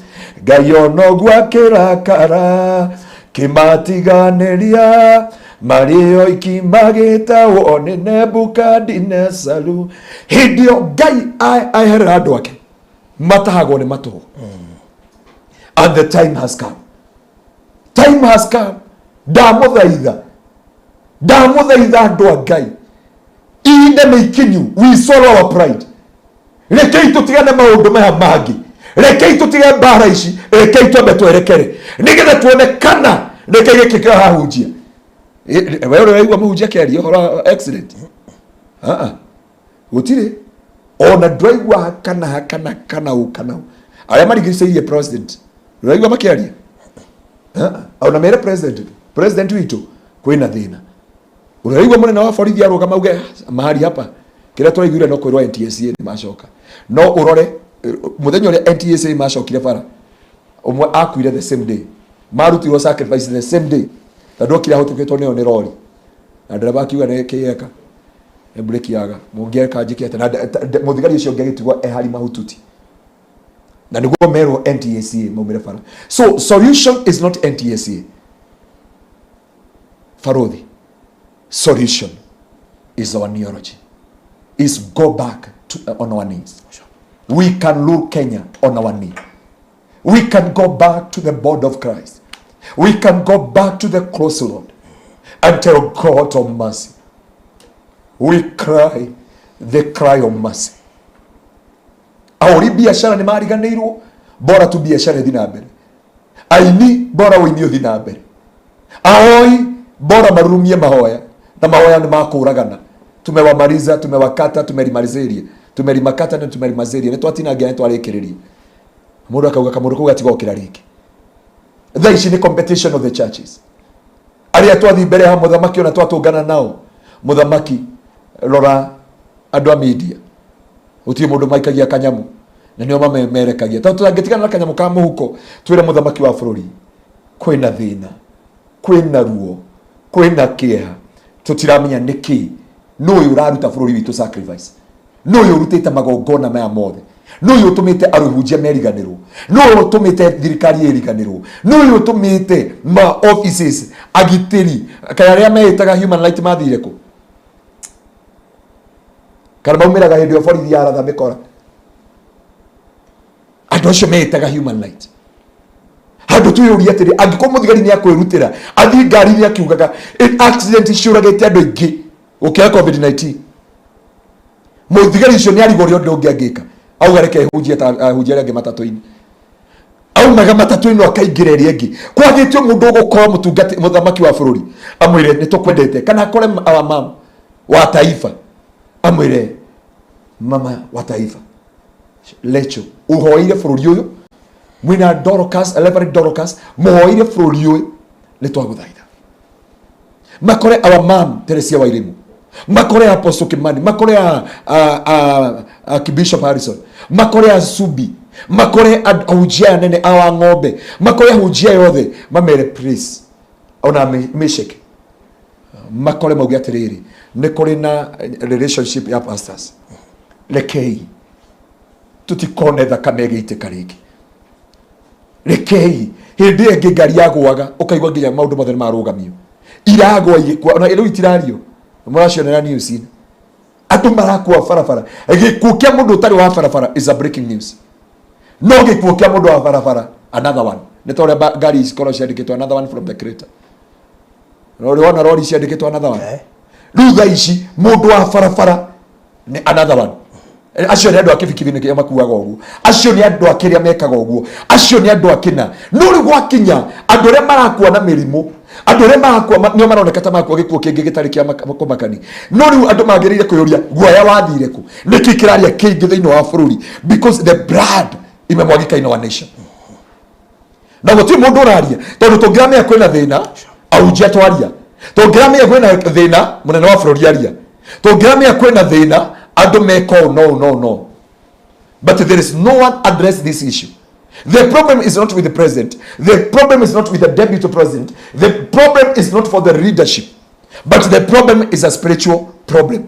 Ngai onoguo akĩrakara kĩmatiganĩria marĩ oiki magĩtahwo nĩ Nebukadinesaru. Hĩndĩ ĩyo Ngai aeherera andũ ake matahagwo nĩ matũhũ. And the time has come, time has come. Ndamũthaitha, ndamũthaitha andũ a Ngai, ihinda nĩ ikinyu. We swallow our pride. Rekei tũtigane maũndũ maya mangĩ, rekei tũtige mbara ici, rekei twambe twerekere nĩgetha tuone kana rekei gĩkĩ kĩrahunjia. We ũrĩa ũraigua mũhunjia akĩaria ũhoro wa accident? Ah, ah. Gũtirĩ ona ndũraigua kana kana kana ũ kana ũ arĩa marigicĩirie president ndũraigua makĩaria. Ah, ah. Ona mere president witũ kwĩna thĩna. Ũraigua mũnene wa borithi arũgama auge mahali hapa kĩrĩa tũraiguire no kwĩrwo NTSA nĩ macoka? No ũrore mũthenya ũrĩa NTSA macokire bara, ũmwe akuire the same day, marutirwo sacrifice the same day, tondũ okire ahũtũkĩtwo nĩyo nĩ rori na ndereba akiuga nĩ kĩeka nĩ breki yaga, mũngĩeka njĩke atĩa? Na mũthigari ũcio ũngĩ agĩtigwo e hari mahututi na nĩguo merwo NTSA maumĩre bara. So solution is not NTSA, Farodhi. Solution is our neurology, is go back to, on our knees. We can rule Kenya on our knee. We can go back to the body of Christ. We can go back to the cross, Lord, and tell God of mercy. We cry the cry of mercy. Ahũri biacara nĩ mariganĩirwo, bora tu biacara ĩthiĩ na mbere. Aini bora ũini ũthiĩ na mbere. Ahoi bora marurumie mahoya, na mahoya nĩ makũragana. Tumewamaliza, tumewakata, tumelimalizeria, tumelimakata na tumelimazeria, nĩ twatinangia, nĩ twarĩkĩrĩria. Mũndũ akauga kamũndũ kau gatigokĩra rĩngĩ. Thaa ici nĩ competition of the churches. Arĩa twathiĩ mbere ya mũthamaki ona twatũngana nao, mũthamaki rora andũ a media, gũtirĩ mũndũ maikagia kanyamu na nĩo mamemerekagia, tondũ tũtangĩtigana na kanyamu ka mũhuko twĩre mũthamaki wa bũrũri kwĩna thĩna, kwĩna ruo, kwĩna kĩeha, tũtiramenya nĩkĩ, nũ ũyũ ũraruta bũrũri witũ sacrifice, nũ ũyũ ũrutĩte magongona maya mothe, nũ ũyũ ũtũmĩte arũhunjia meriganĩrwo, nũ ũyũ ũtũmĩte thirikari ĩriganĩrwo, nũ ũyũ ũtũmĩte ma offices agitĩri kana arĩa meĩtaga human right mathire kũ, kana maumĩraga hĩndĩ ĩyo borithi yaratha mĩkora. Andũ acio meĩtaga human right, handũ twĩyũrie atĩrĩ, angĩkorwo mũthigari nĩ akwĩrutĩra athiĩ ngari-inĩ akiugaga accident ciũragĩte andũ aingĩ gũkĩra COVID-19, mũthigari ũcio nĩ arigwo ũrĩa ũndũ ũngĩ angĩka, auga reke hunjie ta ahunjia arĩa angĩ matatũ-inĩ, aumaga matatũ-inĩ akaingĩra ĩrĩa ĩngĩ. Kwagĩtio mũndũ ũgũkorwo mũtungati mũthamaki wa bũrũri amwĩre nĩ tũkwendete, kana akore our mom wa taifa amwĩre mama wa taifa lecho ũhoeire bũrũri ũyũ, mwĩna Dorcas, Reverend Dorcas, mũhoeire bũrũri ũyũ, nĩ twagũthaitha. Makore our mom Teresia Wairimu, makore Apostle Kimani, makore a Bishop Harrison, makore a Subi, makore ahunjia aya nene a ng'ombe, makore ahunjia yothe, mamere please, ona Meshek makore mauge atĩrĩrĩ, nĩ kũrĩ na relationship ya pastors, rekei tũtikone thakame ĩgĩitĩka rĩngĩ, rekei hĩndĩ ĩyo ĩngĩ ngari yagũaga ũkaigua nginya maũndũ mothe nĩ marũgamio, iragwa igĩkua, ona rĩu itirario, mũracionera news-inĩ, andũ marakua barabara. Gĩkuũ kĩa mũndũ ũtarĩ wa barabara is a breaking news, no gĩkuũ kĩa mũndũ wa barabara another one, nĩ ta ũrĩa ngari cikorwo ciandĩkĩtwo another one from the crater, no ũrĩ wona rori ciandĩkĩtwo another one. Rĩu thaa ici mũndũ wa barabara nĩ another one. Acio nĩ andũ a kibikibi nĩkĩo makuaga ũguo, acio nĩ andũ a kĩrĩa mekaga ũguo, acio nĩ andũ a kĩna. No rĩu gwakinya andũ arĩa marakua na mĩrimũ, andũ arĩa marakua nĩo maroneka ta makua gĩkuũ kĩngĩ gĩtarĩ kĩa kũmakani. No rĩu andũ magĩrĩire kwĩyũria guoya wathire kũ, nĩkĩ kĩraria kĩingĩ thĩinĩ wa bũrũri, because the blood imemwagika in our nation, na gũtirĩ mũndũ ũraria, tondũ tũngĩramenya kwĩna thĩna ahunjia twaria, tũngĩramenya kwĩna thĩna mũnene wa bũrũri aria, tũngĩramenya kwĩna thĩna andũ meka ũũ, no no no, but there is no one address this issue. The problem is not with the president, the problem is not with the deputy president, the problem is not for the leadership, but the problem is a spiritual problem.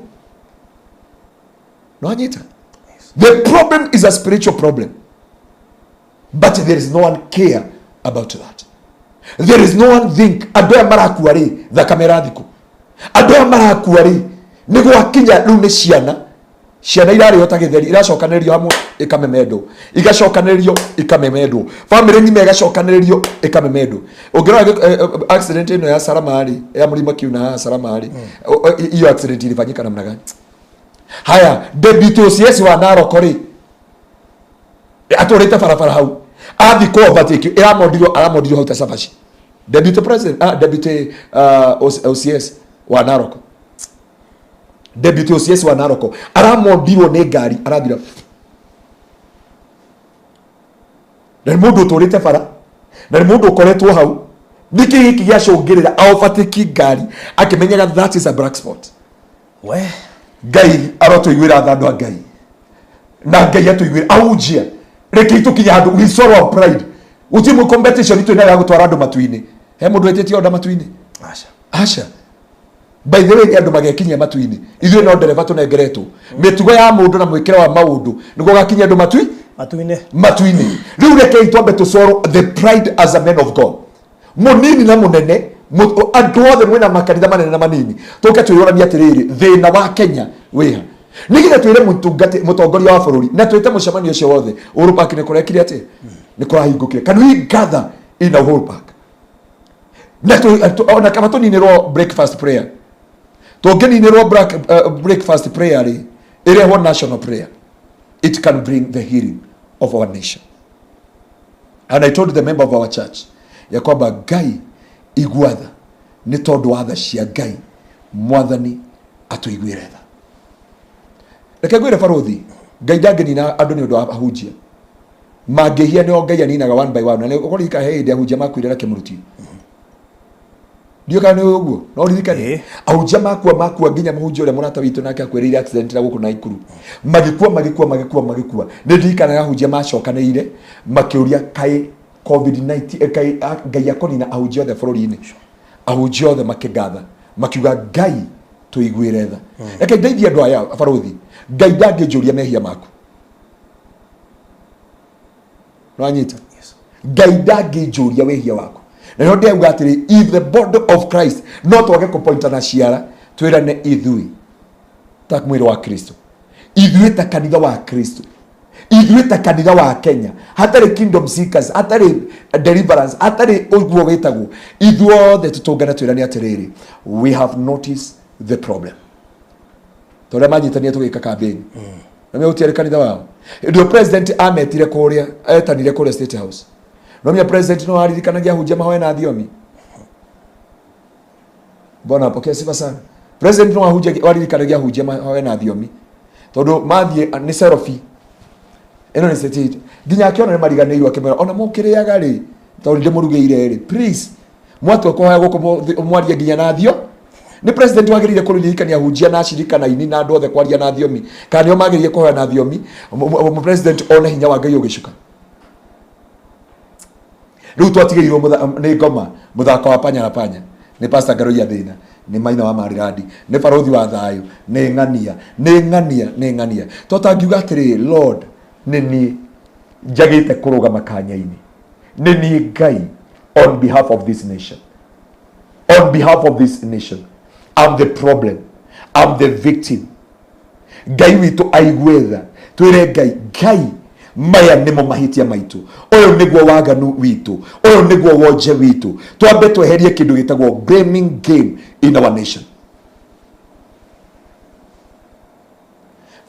No anyita, the problem is a spiritual problem, but there is no one care about that. There is no one think andũ aya marakua rĩ, thakame ĩrathiĩ kũ, andũ aya marakua rĩ, nĩ gwakinya rĩu nĩ ciana, ciana irarĩo ta gĩtheri, iracokanĩrĩrio hamwe ikamemendwo, igacokanĩrĩrio ikamemendwo, family ng'ima ĩgacokanĩrĩrio ĩkamemendwo. Ũngĩrora accident ĩno ya Salama rĩ, ya Mlima Kiu na Salama rĩ, hiyo accident ilifanyika namna gani? Haya, deputy OCS wa Narok rĩ, atũrĩte barabara hau, athi kũ overtake, ĩramondirwo, aramondirwo hau ta cabaci. Deputy president, deputy OCS wa Narok, deputy OCS wa Narok aramondirwo nĩ ngari, arathira, na nĩ mũndũ ũtũrĩte bara, na nĩ mũndũ ũkoretwo hau. Nĩkĩ gĩkĩ gĩacũngĩrĩra overtake ngari akĩmenyaga that is a black spot? We. Ngai arotũiguĩra tha, andũ a Ngai, na Ngai atũiguĩre. Ahunjia, rekei tũkinye handũ we swallow our pride. Gũtirĩ mũ competition itũ nayo ya gũtwara andũ matu-inĩ. He mũndũ wĩtĩtie order matu-inĩ? Aca. Aca. By the way, nĩ andũ magekinyia matu-inĩ, ithuĩ no ndereba tũnengeretwo mĩtugo ya mũndũ na mwĩkĩre wa maũndũ nĩguo gakinyia andũ matui matu-inĩ. Matu-inĩ. Rĩu rekei twambe tũcoro the pride as a man of God, mũnini na mũnene, andũ othe mwĩna makanitha manene na manini, tũke twĩyũranie atĩrĩrĩ, thĩna wa Kenya wĩha, nĩgetha twĩre mũtungati mũtongoria wa bũrũri na twĩte mũcemanio ũcio wothe. Uhuru Park nĩ kũrekire atĩa? Nĩ kũrahingũkire. Can we gather in Uhuru Park na ona kaba tũninĩrwo breakfast prayer, tũngĩninĩrwo breakfast prayer rĩ, ĩrehwo national prayer, it can bring the healing of our nation. And I told the member of our church ya kwamba Ngai igua tha, nĩ tondũ wa tha cia Ngai Mwathani atũiguĩre tha. Reke ngwĩre barũthi, Ngai ndangĩnina andũ nĩ ũndũ wa ahunjia mangĩhia, nĩo Ngai aninaga one by one. Na nĩ ũkũririkana he hĩndĩ ahunjia makuire na kĩmũrutio, ndiũ kana nĩ ũguo no ririkane? Ĩĩ. Ahunjia makua makua, nginya mũhunjia ũrĩa mũrata witũ nake akwĩrĩire accident na gũkũ Naikuru, magĩkua magĩkua magĩkua magĩkua. Nĩ ndirikanaga ahunjia macokanĩire makĩũria, kaĩ COVID-19 kaĩ Ngai akũnina ahunjia othe bũrũri-inĩ? Ahunjia othe makĩngatha makiuga, Ngai tũiguĩre tha. Reke ndeithie andũ aya, barũthi. Ngai ndangĩnjũria mehia maku, nwanyita? Ngai ndangĩnjũria wĩhia waku. Na nĩho ndĩrauga atĩrĩ, if the body of Christ no twage kũpointa na ciara, twĩrane ithuĩ ta mwĩrĩ wa Kristo, ithuĩ ta kanitha wa Kristo, ithuĩ ta kanitha wa Kenya, hatarĩ kingdom seekers, hatarĩ deliverance, hatarĩ ũguo wĩtagwo, ithuothe tũtũngane twĩrane atĩrĩrĩ, we have noticed the problem. Tondũ manyitania tũgĩka campaign na mĩ gũtiarĩ kanitha wao. Hĩndĩ ĩyo president ametire kũrĩa, etanire kũrĩa State House, no mĩa president no aririkanagia ahunjia mahoe na thiomi. Bwana apokee sifa sana. President no ahunjia waririkanagia ahunjia mahoe na thiomi, tondũ mathiĩ nĩ selfie ĩno nĩ state nginya akĩona nĩ mariganĩirwo, akĩmera ona mũkĩrĩaga rĩ, tondũ ndĩmũrugĩire rĩ, please mwatua kũhoya gũkũ mwarie nginya na thio. Nĩ president wagĩrĩire kũririkania ahunjia na acirika na aini na andũ othe kwaria na thiomi, kana nĩo magĩrĩire kũhoya na thiomi? President one hinya wa Ngai ũgĩcuka. Rĩu twatigĩirwo nĩ ngoma mũthako wa panya na panya, nĩ Pastor Ngaroia thĩna, nĩ Maina wa Marirandi, nĩ barũthi wa thayũ, nĩ ng'ania, nĩ ng'ania, nĩ ng'ania. Tũtangiuga atĩrĩ, Lord, nĩ niĩ njagĩte kũrũgama kanya-inĩ, nĩ niĩ Ngai, on behalf of this nation, on behalf of this nation, I'm the problem, I'm the victim. Ngai witũ aigue tha. Twĩre Ngai, Ngai, maya nĩmo mahĩtia maitũ, ũyũ nĩguo waganu witũ, ũyũ nĩguo wonje witũ. Twambe tweherie kĩndũ gĩtagwo blaming game in our nation.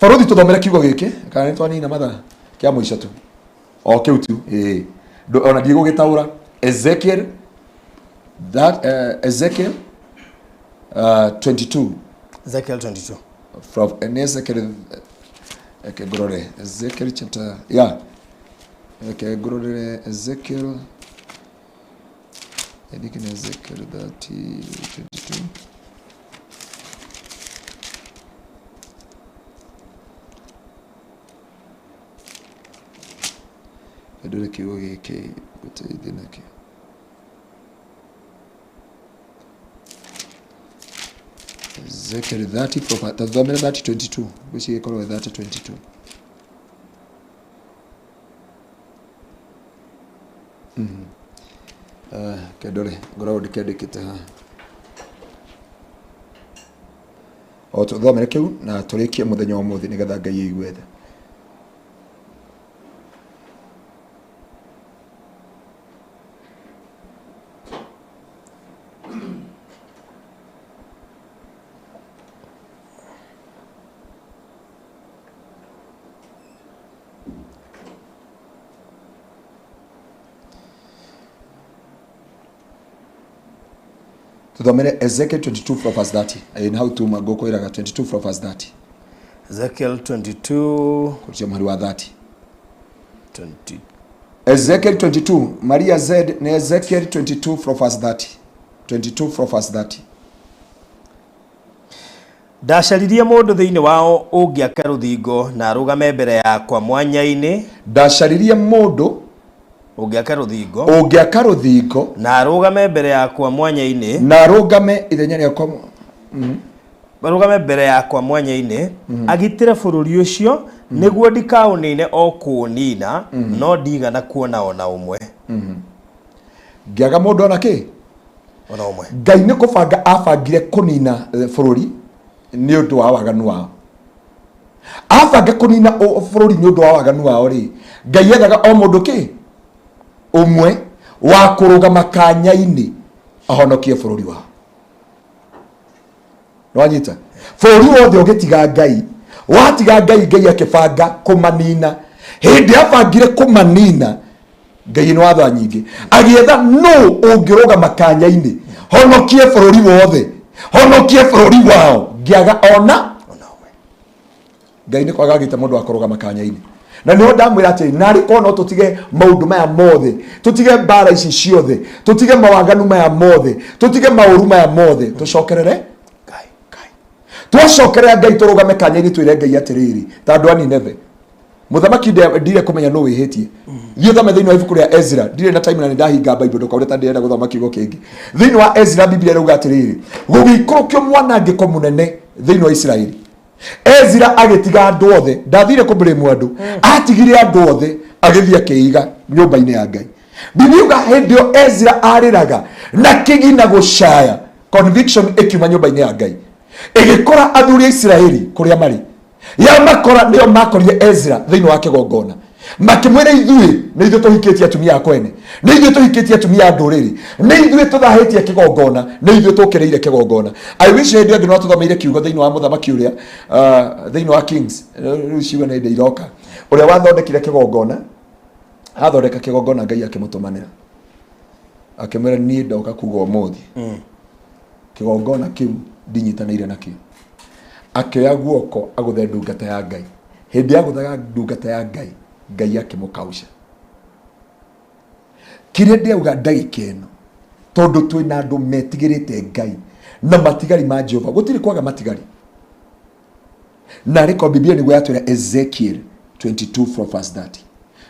Barũthi, tũthomere kiugo gĩkĩ, kana nĩ twanina mathaa kĩa mũico tu, o kĩu tu. Ĩĩ. Ona ndigũgĩtaũra. Ezekiel that Ezekiel 22. Ezekiel 22. From nĩ Ezekiel, reke ngũrore Ezekiel chapter, yeah, reke ngũrorere Ezekiel, I think ni Ezekiel 30 22. Ndore kiugo gĩkĩ ngũteithie nakĩo. Ezekiel 30 proper, tathomera 30:22, gwĩciria ĩkorwo 30:22. Ah, kendore ngoragwo ndĩkĩandĩkĩte haha, o tũthomere kĩu na tũrĩkie mũthenya wa ũmũthĩ nĩgetha Ngai aigue tha. Tuthomere Ezekiel 22 from verse 30. Ĩ hau tuma ngũkwĩraga 22 from verse 30. Ezekiel 22. Kũrĩa mũhari wa 30. 20. Ezekiel 22, Maria Z, nĩ Ezekiel 22 from verse 30, 22 from verse 30. Ndacaririe mũndũ thĩinĩ wao ũngĩaka rũthingo na arũgame mbere yakwa mwanya-inĩ. Ndacaririe mũndũ ũngĩaka rũthingo ũngĩaka rũthingo na arũgame mbere yakwa mwanya-inĩ, na arũgame ithenya rĩakwa, arũgame mbere yakwa mwanya-inĩ, agitĩre bũrũri ũcio nĩguo ndikaũnine o kũũnina, no ndigana kuona ona ũmwe. Ngĩaga mũndũ ona kĩ? Ona ũmwe. Ngai nĩ kũbanga abangire kũnina bũrũri nĩ ũndũ wa waganu wao. Abanga kũnina bũrũri nĩ ũndũ wa waganu wao rĩ, Ngai ethaga o mũndũ kĩ? Ũmwe wa kũrũgama kanya-inĩ ahonokie bũrũri wao. Nĩwanyita? Bũrũri wothe ũgĩtiga Ngai, watiga Ngai, Ngai akĩbanga kũmanina. Hĩndĩ abangire kũmanina, Ngai nĩ watha nyingĩ, agĩetha nũ ũngĩrũgama kanya-inĩ honokie bũrũri wothe, honokie bũrũri wao, ngĩaga ona Ngai nĩ kwaga agĩte mũndũ wa kũrũgama kanya-inĩ. Na nĩho ndamwĩra atĩ narĩ korwo no tũtige maũndũ maya mothe, tũtige mbara ici ciothe, tũtige mawaganu maya mothe, tũtige maũru maya mothe, tũcokerere Ngai. Ngai. Twacokerera Ngai, tũrũgame kanya-inĩ, twĩre Ngai atĩrĩrĩ, ta andũ a Nineve, mũthamaki ndire kũmenya nũ wĩhĩtie. Thiĩ ũthome thĩinĩ wa ibuku rĩa Ezra. Ndirĩ na time na nĩ ndahinga Bible, ndũkaure ta ndĩrenda gũthoma kiugo kĩngĩ. Thĩinĩ wa Ezra, Biblia ĩrauga atĩrĩrĩ, gũgĩikũrũkio mwanangĩko mũnene thĩinĩ wa Isiraeli. Ezra agĩtiga andũ othe, ndathire kũmũrĩmu andũ, atigire andũ othe, agĩthiĩ akĩiga nyũmba-inĩ ya Ngai. Biblia yuga hĩndĩ ĩyo Ezra arĩraga na kĩgi na gũcaya, conviction ĩkiuma nyũmba-inĩ ya Ngai, ĩgĩkora athuri a Isiraeli kũrĩa marĩ. Yamakora, nĩo makorire Ezra thĩinĩ wa kĩgongona, makĩmwĩra, ithuĩ nĩ ithuĩ tũhikĩtie atumia a kwene, nĩ ithuĩ tũhikĩtie atumia a ndũrĩrĩ, nĩ ithuĩ tũthahĩtie kĩgongona, nĩ ithuĩ tũkĩrĩire kĩgongona. I wish hĩndĩ ĩyo ĩngĩ no tũthomeire kiugo thĩinĩ wa mũthamaki ũrĩa, thĩinĩ wa Kings, rĩu ciugo nĩ hĩndĩ iroka, ũrĩa wathondekire kĩgongona. Athondeka kĩgongona, Ngai akĩmũtũmanĩra, akĩmwĩra, niĩ ndoka kuga ũmũthĩ kĩgongona kĩu ndinyitanĩire nakĩo. Akĩoya guoko agũthe ndungata ya Ngai. Hĩndĩ agũthaga ndungata ya Ngai, Ngai akĩmũkausha. Kĩrĩa ndĩrauga ndagĩka ĩno, tondũ twĩna andũ metigĩrĩte Ngai na matigari ma Jehova, gũtirĩ kwaga matigari. Na arĩko Biblia nĩguo yatwĩra Ezekiel 22 from verse 30,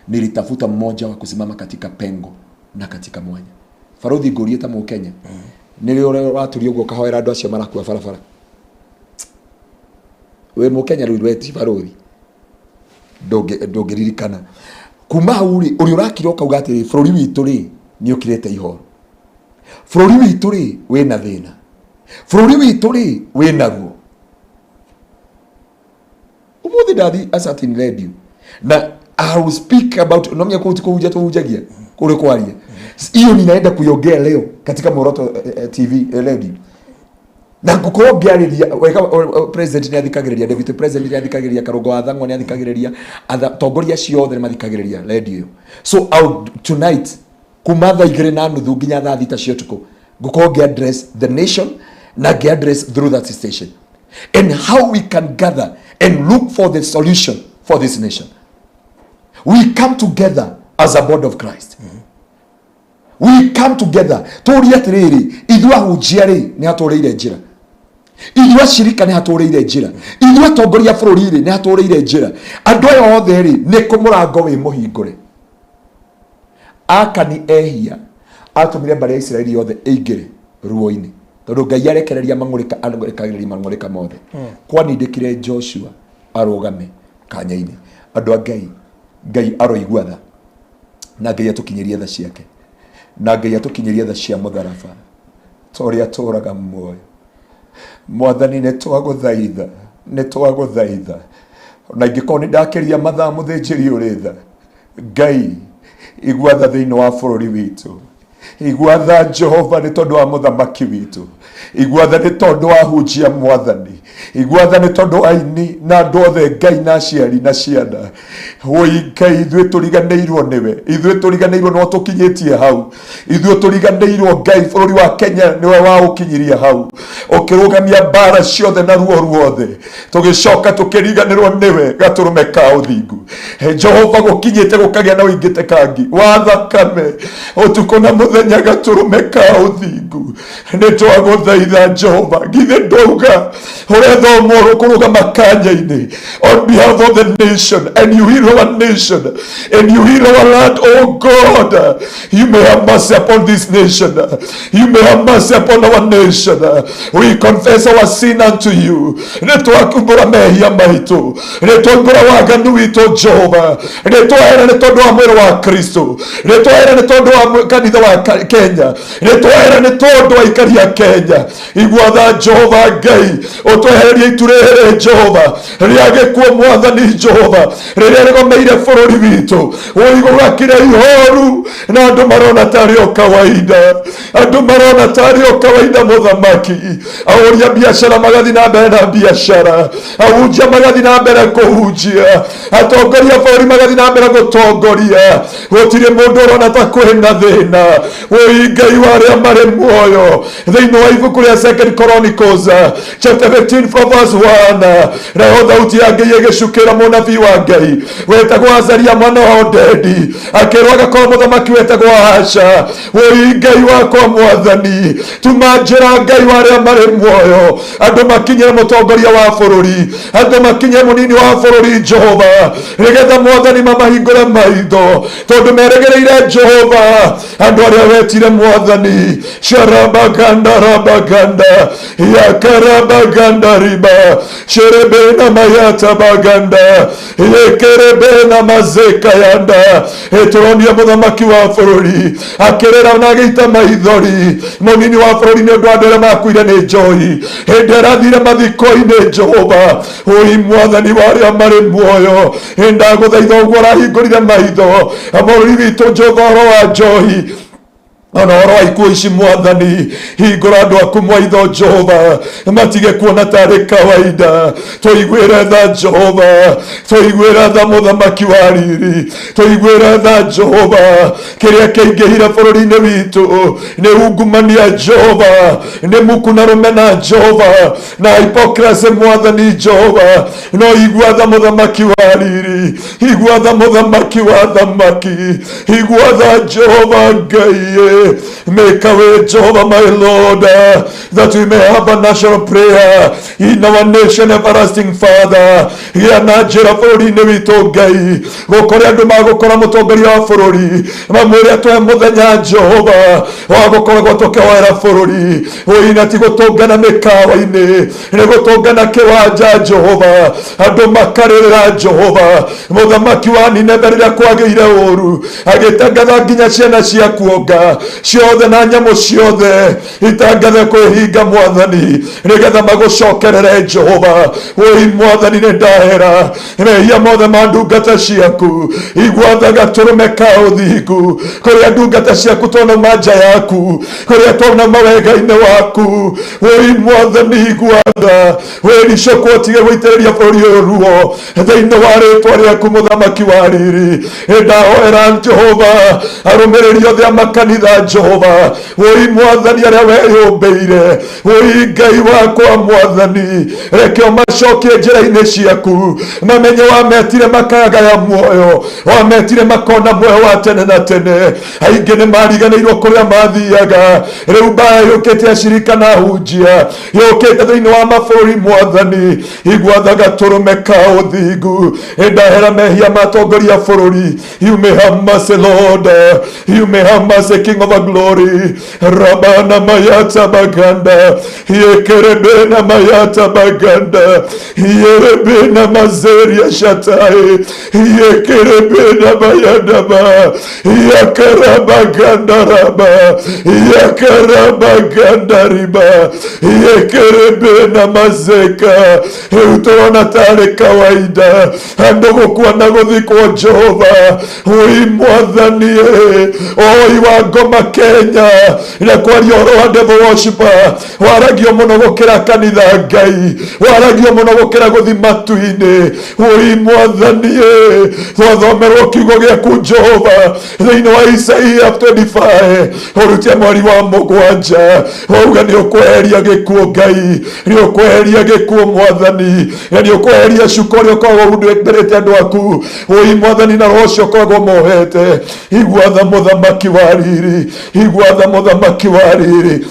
nilitafuta mmoja wa kusimama katika pengo na katika mwanya. Barothi, ngũrie ta Mũkenya, nĩ rĩ ũrĩa waturia ũguo ũkahoera andũ acio marakua barabara? Wĩ Mũkenya rĩu, we ti barothi, ndũngĩririkana kuma hau rĩ, ũrĩa ũrakira ũkauga atĩrĩ, bũrũri witũ rĩ nĩ ũkirĩte ihoru, bũrũri witũ rĩ wĩna thĩna, bũrũri witũ rĩ wĩna ruo. Ũmũthĩ ndathi a certain radio na I will speak about, no menya kũu ti kũhunjia, tũhunjagia kũrĩ kwaria. Hiyo ninaenda kuiongea leo katika Muoroto TV, radio, na ngũkorwo ngĩarĩria wega. President nĩ athikagĩrĩria, deputy president nĩ athikagĩrĩria, Karũngo wa Thang'wa nĩ athikagĩrĩria, atongoria acio othe nĩ mathikagĩrĩria radio ĩyo. So tonight kuma 2:30 nginya 6:00 cia ũtukũ ngũkorwo ngĩ address the nation na ngĩ address through that station and how we can gather and look for the solution for this nation. We come together as a body of Christ. We come together tũrie atĩrĩrĩ, ithuĩ ahunjia rĩ nĩ hatũrĩire njĩra, ithuĩ acirika nĩ hatũrĩire njĩra, ithuĩ atongoria a bũrũri rĩ nĩ hatũrĩire njĩra, andũ aya othe rĩ nĩ kũ mũrango wĩ mũhingũre? Akani ehia atũmire mbarĩ ya Isiraeli yothe ĩingĩre ruo-inĩ, tondũ Ngai arekereria mang'ũrĩka, arekagĩrĩria mang'ũrĩka mothe. Kwanindĩkire Joshua arũgame kanya-inĩ. Andũ a Ngai, Ngai aroigua tha, na Ngai atũkinyĩrie tha ciake, na Ngai atũkinyĩrie tha cia mũtharaba ta ũrĩa atũraga muoyo. Mwathani, nĩ twagũthaitha, nĩ twagũthaitha, na ingĩkorwo nĩ ndakĩria mathaa, mũthĩnjĩri ũrĩ tha, Ngai igua tha thĩinĩ wa bũrũri witũ. Igua tha, Jehova, nĩ tondũ wa mũthamaki witũ. Igua tha nĩ tondũ wa hunjia. Mwathani, igua tha nĩ tondũ wa aini na andũ othe, Ngai, na aciari na ciana. Woi Ngai, ithuĩ tũriganĩirwo nĩwe, ithuĩ tũriganĩirwo nĩwe tũkinyĩtie hau, ithuĩ tũriganĩirwo. Ngai, bũrũri wa Kenya nĩwe waũkinyirie hau, ũkĩrũgamia mbara ciothe na ruo ruothe, tũgĩcoka tũkĩriganĩrwo nĩwe, gatũrũme ka ũthingu. Jehova, gũkinyĩte gũkagĩa na ũingĩtekangi wa thakame ũtukũ na mũthenya. Gatũrũme ka ũthingu, nĩ twagũthaitha, Jehova. Githĩ ndauga ũretha ũmwe kũrũgama kanya-inĩ on behalf of the nation, and you heal our nation and you heal our land? Oh God, you may have mercy upon this nation. You may have mercy upon our nation. We confess our sin unto you. Nĩ twakumbũra mehia maitũ, nĩ twaumbũra waganu witũ. Jehova, nĩ twahera nĩ tondũ wa mwĩrĩ wa Kristo, nĩ twahera nĩ tondũ wa kanitha wa Kenya, nĩ twahera nĩ tondũ wa aikari a Kenya. Igua tha, Jehova Ngai, ũtwehererie. Weherie itu rĩrĩ Jehova rĩa gĩkuũ mwathani Jehova rĩrĩa rĩgomeire bũrũri witũ. Ũigũgakire ihoru na andũ marona tarĩ o kawaida, andũ marona tarĩ o kawaida mũthamaki. Ahũri a biacara magathiĩ na mbere na biacara, ahunjia magathiĩ na mbere kũhunjia, atongoria a bũrũri magathiĩ na mbere gũtongoria. Gũtirĩ mũndũ ũrona ta kwĩna thĩna. Wũi Ngai wa arĩa marĩ muoyo, thĩinĩ wa ibuku rĩa Second Chronicles chapter 15 from verse 1, nayo thauti ya Ngai ĩgĩcukĩra mũnabii wa Ngai wetagwo Azaria mwana wa Odedi, akĩrwo agakorwo mũthamaki wetagwo Ahasha. Wũi Ngai wakwa mwathani, tuma njĩra Ngai wa arĩa marĩ muoyo, andũ makinyĩre mũtongoria wa bũrũri, andũ makinyĩre mũnini wa bũrũri Jehova, nĩgetha mwathani mamahingũre maitho, tondũ merĩgĩrĩire Jehova. Andũ arĩa wetire mwathani, sharabaganda rabaganda yakarabaganda riba sherebena mayata baganda yekerebena mazeka yanda. Tũronia mũthamaki wa bũrũri akĩrĩra na agĩita maithori, mũnini wa bũrũri nĩ ũndũ wa andũ arĩa makuire nĩ njohi hĩndĩ arathire mathiko-inĩ. Jehova, ũi mwathani wa arĩa marĩ muoyo, ndagũthaitha ũguo ũrahingũrire maitho bũrũri witũ Jehova ũhoro wa njohi ona ũhoro wa ikuũ ici mwathani, hingũra andũ aku maitho Jehova, matige kuona tarĩ kawaida. Tũiguĩre tha Jehova, tũiguĩre tha mũthamaki wa riri, tũiguĩre tha Jehova. Kĩrĩa kĩingĩhire bũrũri-inĩ witũ nĩ ungumania Jehova, nĩ muku na rũmena Jehova, na hypocrisy mwathani Jehova. No igua tha mũthamaki wa riri, igua tha mũthamaki wa thamaki, igua tha Jehova Ngai. Make a way, Jehovah my Lord, that we may have a national prayer in our nation, everlasting Father. Gĩa na njĩra bũrũri-inĩ witũ Ngai, gũkũrĩa andũ magũkora mũtongoria wa bũrũri mamwĩre atũhe mũthenya Jehova wa gũkoragwo tũkĩhoera bũrũri. Ũina ti gũtũngana mĩkawa-inĩ, nĩ gũtũngana kĩwanja Jehova, andũ makarĩrĩra Jehova. Mũthamaki wa Nineve rĩrĩa kwagĩire ũru agĩtangatha nginya ciana cia kuonga ciothe na nyamũ ciothe itangathe kwĩhinga mwathani, nĩgetha magũcokerere Jehova. Wũi mwathani, nĩ ndahera mehia mothe ma ndungata ciaku. Igua tha gatũrũme ka ũthingu kũrĩa ndungata ciaku twonauma nja yaku, kũrĩa twonauma wega-inĩ waku. Wũi mwathani, igua tha, wĩricũkwo ũtige gũitĩrĩria bũrũri ũyũ ruo thĩinĩ wa rĩtwa rĩaku mũthamaki wa riri. Ndahoera Jehova arũmĩrĩri othe a makanitha Jehova, wũi mwathani arĩa weyũmbĩire, wũi Ngai wakwa mwathani, reke ũmacokie njĩra-inĩ ciaku, mamenye wametire makagaya muoyo, wametire makona muoyo wa tene na tene. Aingĩ nĩ mariganĩirwo kũrĩa mathiaga. Rĩu mbaya yũkĩte acirika na ahunjia yũkĩte thĩinĩ wa mabũrũri mwathani, igua tha gatũrũme ka ũthingu. Ndahera mehia ma atongoria a bũrũri. You may have mercy, Lord. You may have mercy, King of glory. Rabana mayata baganda yekerebena mayata baganda yerebena mazeria shatai yekerebena bayadaba yakarabaganda raba yakarabaganda riba yekerebena mazeka. Ũtũrona tarĩ kawaida andũ gũkua na gũthikwo Jehova. Ũi mwathani, oi wa ngoma Kenya na kwaria ũhoro wa devil worshiper waragio mũno gũkĩra kanitha Ngai, waragio mũno gũkĩra gũthi matu-inĩ. Ũi mwathani, twathomerwo kiugo gĩaku Jehova thĩinĩ wa Isaia 25 ũrutie mweri wa mũgwanja, wauga nĩ ũkweheria gĩkuũ Ngai, nĩ ũkweheria gĩkuũ mwathani, na nĩ ũkweheria cuka ũrĩa ũkoragwo ũhumbĩrĩte andũ aku. Ũi mwathani, na roho ũcio ũkoragwo mohete. Igua tha mũthamaki wa riri, igua tha mũthamaki wa riri.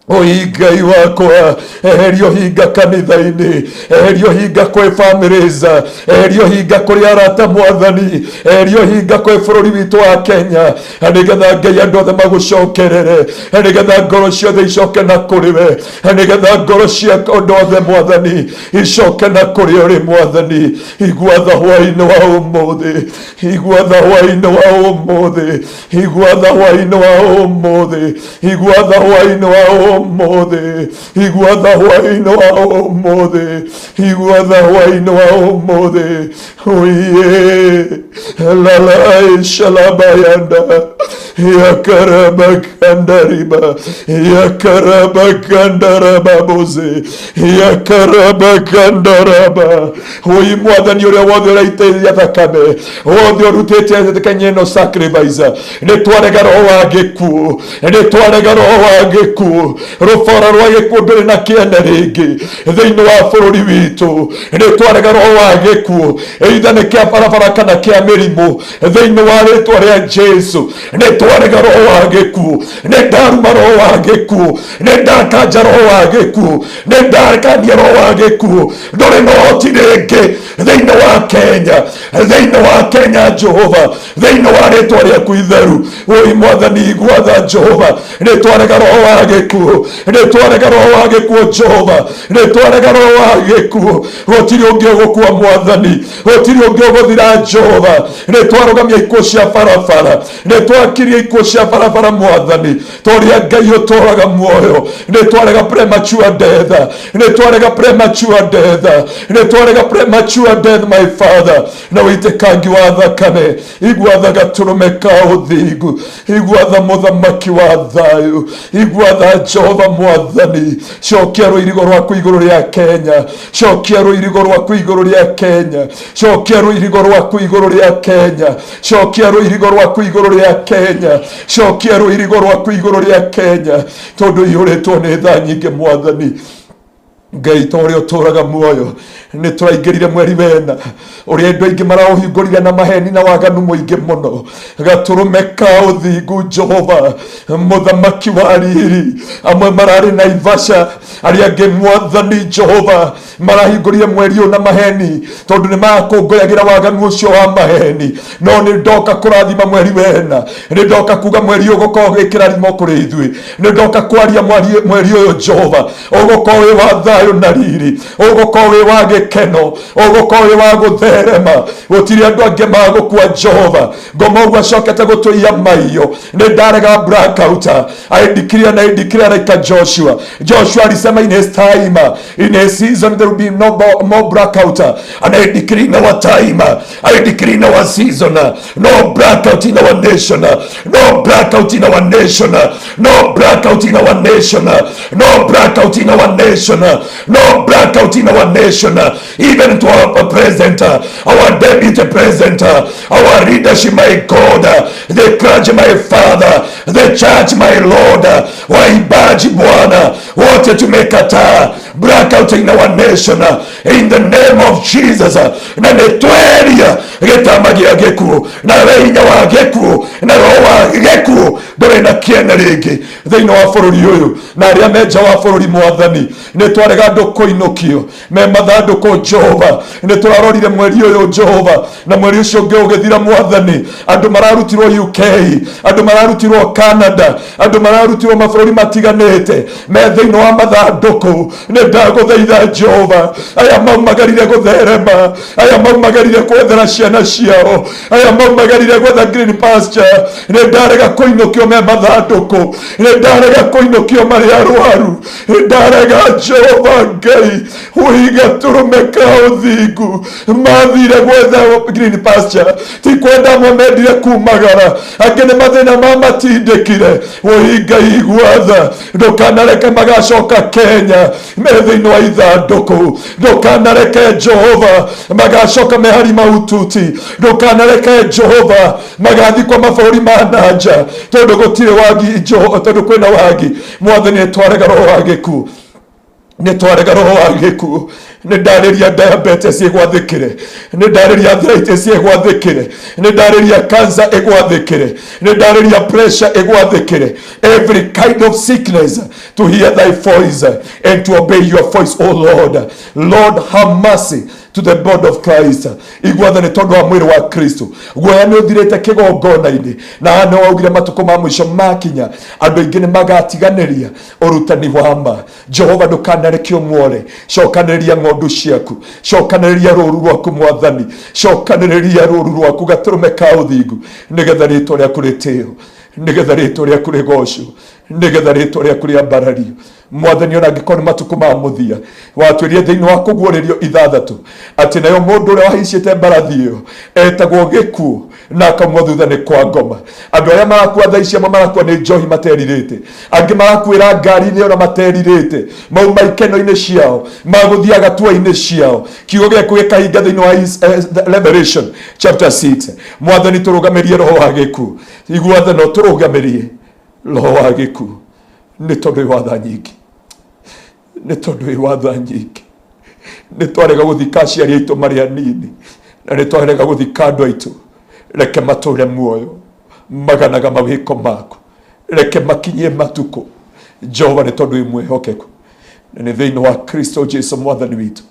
Oi Ngai wakwa, eheria ũhinga kanitha-inĩ, eheria ũhinga kwĩ families, eheria ũhinga kũrĩ arata mwathani, eheria ũhinga kwĩ bũrũri witũ wa Kenya, na nĩgetha Ngai andũ othe magũcokerere, na nĩgetha ngoro ciothe icoke na kũrĩ we, na nĩgetha ngoro cia andũ othe mwathani icoke na kũrĩ ũrĩ mwathani. Igua tha hwaĩ-inĩ wa ũmũthĩ, igua tha hwaĩ-inĩ wa ũmũthĩ, igua tha hwaĩ-inĩ wa ũmũthĩ, igua tha hwaĩ-inĩ wa Ũmũthĩ, igua tha hwaĩ-inĩ wa ũmũthĩ, igua tha hwaĩ-inĩ wa ũmũthĩ. Oye lalai shalabayanda yakarabakandariba yakarabakandaraba yakarabakandaraba. Oi mwathani ũrĩa wothe ũraitĩrĩria thakame wothe ũrutĩte Kenya ĩno sacrifice, nĩ twarega roho wa gĩkuũ, nĩ twarega roho wa gĩkuũ. Rũbora rwa gĩkuũ ndũrĩ na kĩene rĩngĩ thĩinĩ wa bũrũri witũ. Nĩ twarega roho wa gĩkuũ, either nĩ kĩa barabara kana kĩa mĩrimũ, thĩinĩ wa rĩtwa rĩa Jesu. Nĩ twarega roho wa gĩkuũ. Nĩ ndaruma roho wa gĩkuũ, nĩ ndakanja roho wa gĩkuũ, nĩ ndakania roho wa gĩkuũ. Ndũrĩ na ũhoti rĩngĩ thĩinĩ wa Kenya, thĩinĩ wa Kenya, Jehova, thĩinĩ wa rĩtwa rĩaku itheru. Oi mwathani, igua tha Jehova. Nĩ twarega roho wa gĩkuũ, nĩ twarega roho wa gĩkuũ, Jehova, nĩ twarega roho wa gĩkuũ. Gũtirĩ ũngĩ ũgũkua, mwathani, gũtirĩ ũngĩ ũgũthira, Jehova. Nĩ twarũgamia ikuũ cia barabara, nĩ twakiria ikuũ cia barabara, mwathani, torĩa Ngai ũtũraga muoyo. Nĩ twarega premature death, nĩ twarega premature death, nĩ twarega premature death, my Father. Na ũitĩkangi wa thakame, igua tha gatũrũme ka ũthingu, igua tha mũthamaki wa thayũ, igua tha Jehova mwathani. Cokia rũirigo rwaku igũrũ rĩa Kenya, cokia rũirigo rwaku igũrũ rĩa Kenya, cokia rũirigo rwaku igũrũ rĩa Kenya, cokia rũirigo rwaku igũrũ rĩa Kenya, cokia rũirigo rwaku igũrũ rĩa Kenya, tondũ iyũrĩtwo nĩ tha nyingĩ. Mwathani Ngai, ta ũrĩa ũtũraga muoyo, nĩ tũraingĩrire mweri wena ũrĩa andũ aingĩ maraũhingũrire na maheni na waganu mũingĩ mũno. Gatũrũme ka ũthingu, Jehova mũthamaki wa riri, amwe mararĩ Naivasha, arĩa angĩ, mwathani Jehova, marahingũrire mweri ũyũ na maheni tondũ nĩ makũngũyagĩra waganu ũcio wa maheni. No nĩ ndoka kũrathima mweri wena, nĩ ndoka kuga mweri ũyũ ũgũkorwo wĩ kĩrathimo kũrĩ ithuĩ. Nĩ ndoka kwaria mweri ũyũ, Jehova, ũgũkorwo wĩ wa thayũ na riri, ũgũkorwo wĩ wa gĩkeno, ũgũkorwo wĩ wa gũtherema. Gũtirĩ andũ angĩ magũkua, Jehova. Ngoma ũguo acokete gũtũiya maiyo. Nĩ ndarega blackout. I declare and I declare like a Joshua. Joshua alisema in his time, in his season, there will be no more blackout, and I decree in our time, I decree in our season, no blackout in our nation, no blackout in our nation, no blackout in our nation, no blackout in our nation, no blackout in our nation, even to our president, our deputy president, our leadership, my God, the clergy, my Father, the church, my Lord, waimbaji, Bwana, wote tumekataa blackout in our nation in the name of Jesus. Na nĩ tweria gĩtama gĩa gĩkuũ na we hinya wa gĩkuũ na roho wa gĩkuũ ndũrĩ na kĩene rĩngĩ thĩinĩ wa bũrũri ũyũ na arĩa me nja wa bũrũri. Mwathani, nĩ twarega andũ kũinũkio me mathandũkũ. Jehova, nĩ tũrarorire mweri ũyũ, Jehova, na mweri ũcio ũngĩ ũgĩthira. Mwathani, andũ mararutirwo UK, andũ mararutirwo Canada, andũ mararutirwo mabũrũri matiganĩte me thĩinĩ wa mathandũkũ. Nĩ ndagũthaitha, Jehova, aya maumagarire gũtherema, aya maumagarire gwethera ciana ciao, aya maumagarire gwetha green pasture, nĩ ndarega kũinũkio me mathandũkũ, nĩ ndarega kũinũkio marĩ arwaru. Nĩ ndarega, Jehova Ngai, ũiga tũrũme ka ũthingu. Mathire gwetha green pasture, ti kwenda amwe mendire kumagara, angĩ nĩ mathĩna mamatindĩkire. Ũi Ngai, igua tha, ndũkanareke magacoka Kenya me thĩinĩ wa ithandũkũ. Ndũkanareke, Jehova, magacoka me hari mahututi. Ndũkanareke, Jehova, magathikwo mabũrũri ma nanja tondũ gũtirĩ wagi, tondũ kwĩna wagi. Mwathani, nĩ twarega roho wa gĩkuũ, nĩ twarega roho wa gĩkuũ. Nĩ ndarĩria diabetes ĩgwathĩkĩre, nĩ ndarĩria arthritis ĩgwathĩkĩre, nĩ ndarĩria cancer ĩgwathĩkĩre, nĩ ndarĩria pressure ĩgwathĩkĩre, every kind of sickness to hear thy voice and to obey your voice, O Lord. Lord, have mercy to the body of Christ. Igua tha nĩ tondũ wa mwĩrĩ wa Kristo. Guoya nĩ ũthirĩte kĩgongona-inĩ, na haha nĩ waugire matukũ ma mũico makinya andũ aingĩ nĩ magatiganĩria ũrutani wa ma. Jehova, ndũkanareke ũmwore. Cokanĩrĩria ng'ondu ciaku, cokanĩrĩria rũru rwaku, mwathani, cokanĩrĩria rũru rwaku, gatũrũme ka ũthingu, nĩgetha rĩtwa rĩaku rĩtĩo. Nĩgetha rĩtwa rĩaku rĩgocwo, nĩgetha rĩtwa rĩaku rĩambarario. Mwathani, ona angĩkorwo nĩ matukũ ma mũthia, watwĩrie thĩinĩ wa kũguũrĩrio 6 atĩ nayo mũndũ ũrĩa wahaicĩte mbarathi ĩyo etagwo gĩkuũ na akaumwo thutha nĩ kwa ngoma. Andũ arĩa marakua thaa ici, amwe marakua nĩ njohi materirĩte, angĩ marakuĩra ngari-inĩ ona materirĩte, mauma ikeno-inĩ ciao, magũthiaga gatua-inĩ ciao. Kiugo gĩaku gĩkahinga thĩinĩ wa Revelation chapter 6. Mwathani, tũrũgamĩrie roho wa gĩkuũ. Igua tha, no tũrũgamĩrie roho wa gĩkuũ, nĩ tondũ wĩ watha nyingĩ, nĩ tondũ wĩ watha nyingĩ. Nĩ twarega gũthika aciari aitũ marĩ anini, na nĩ twarega gũthika andũ aitũ. Reke matũre muoyo maganaga mawĩko maku, reke makinyie matukũ, Jehova, nĩ tondũ wĩ mwĩhokeku. Na nĩ thĩinĩ wa Kristo Jesu Mwathani witũ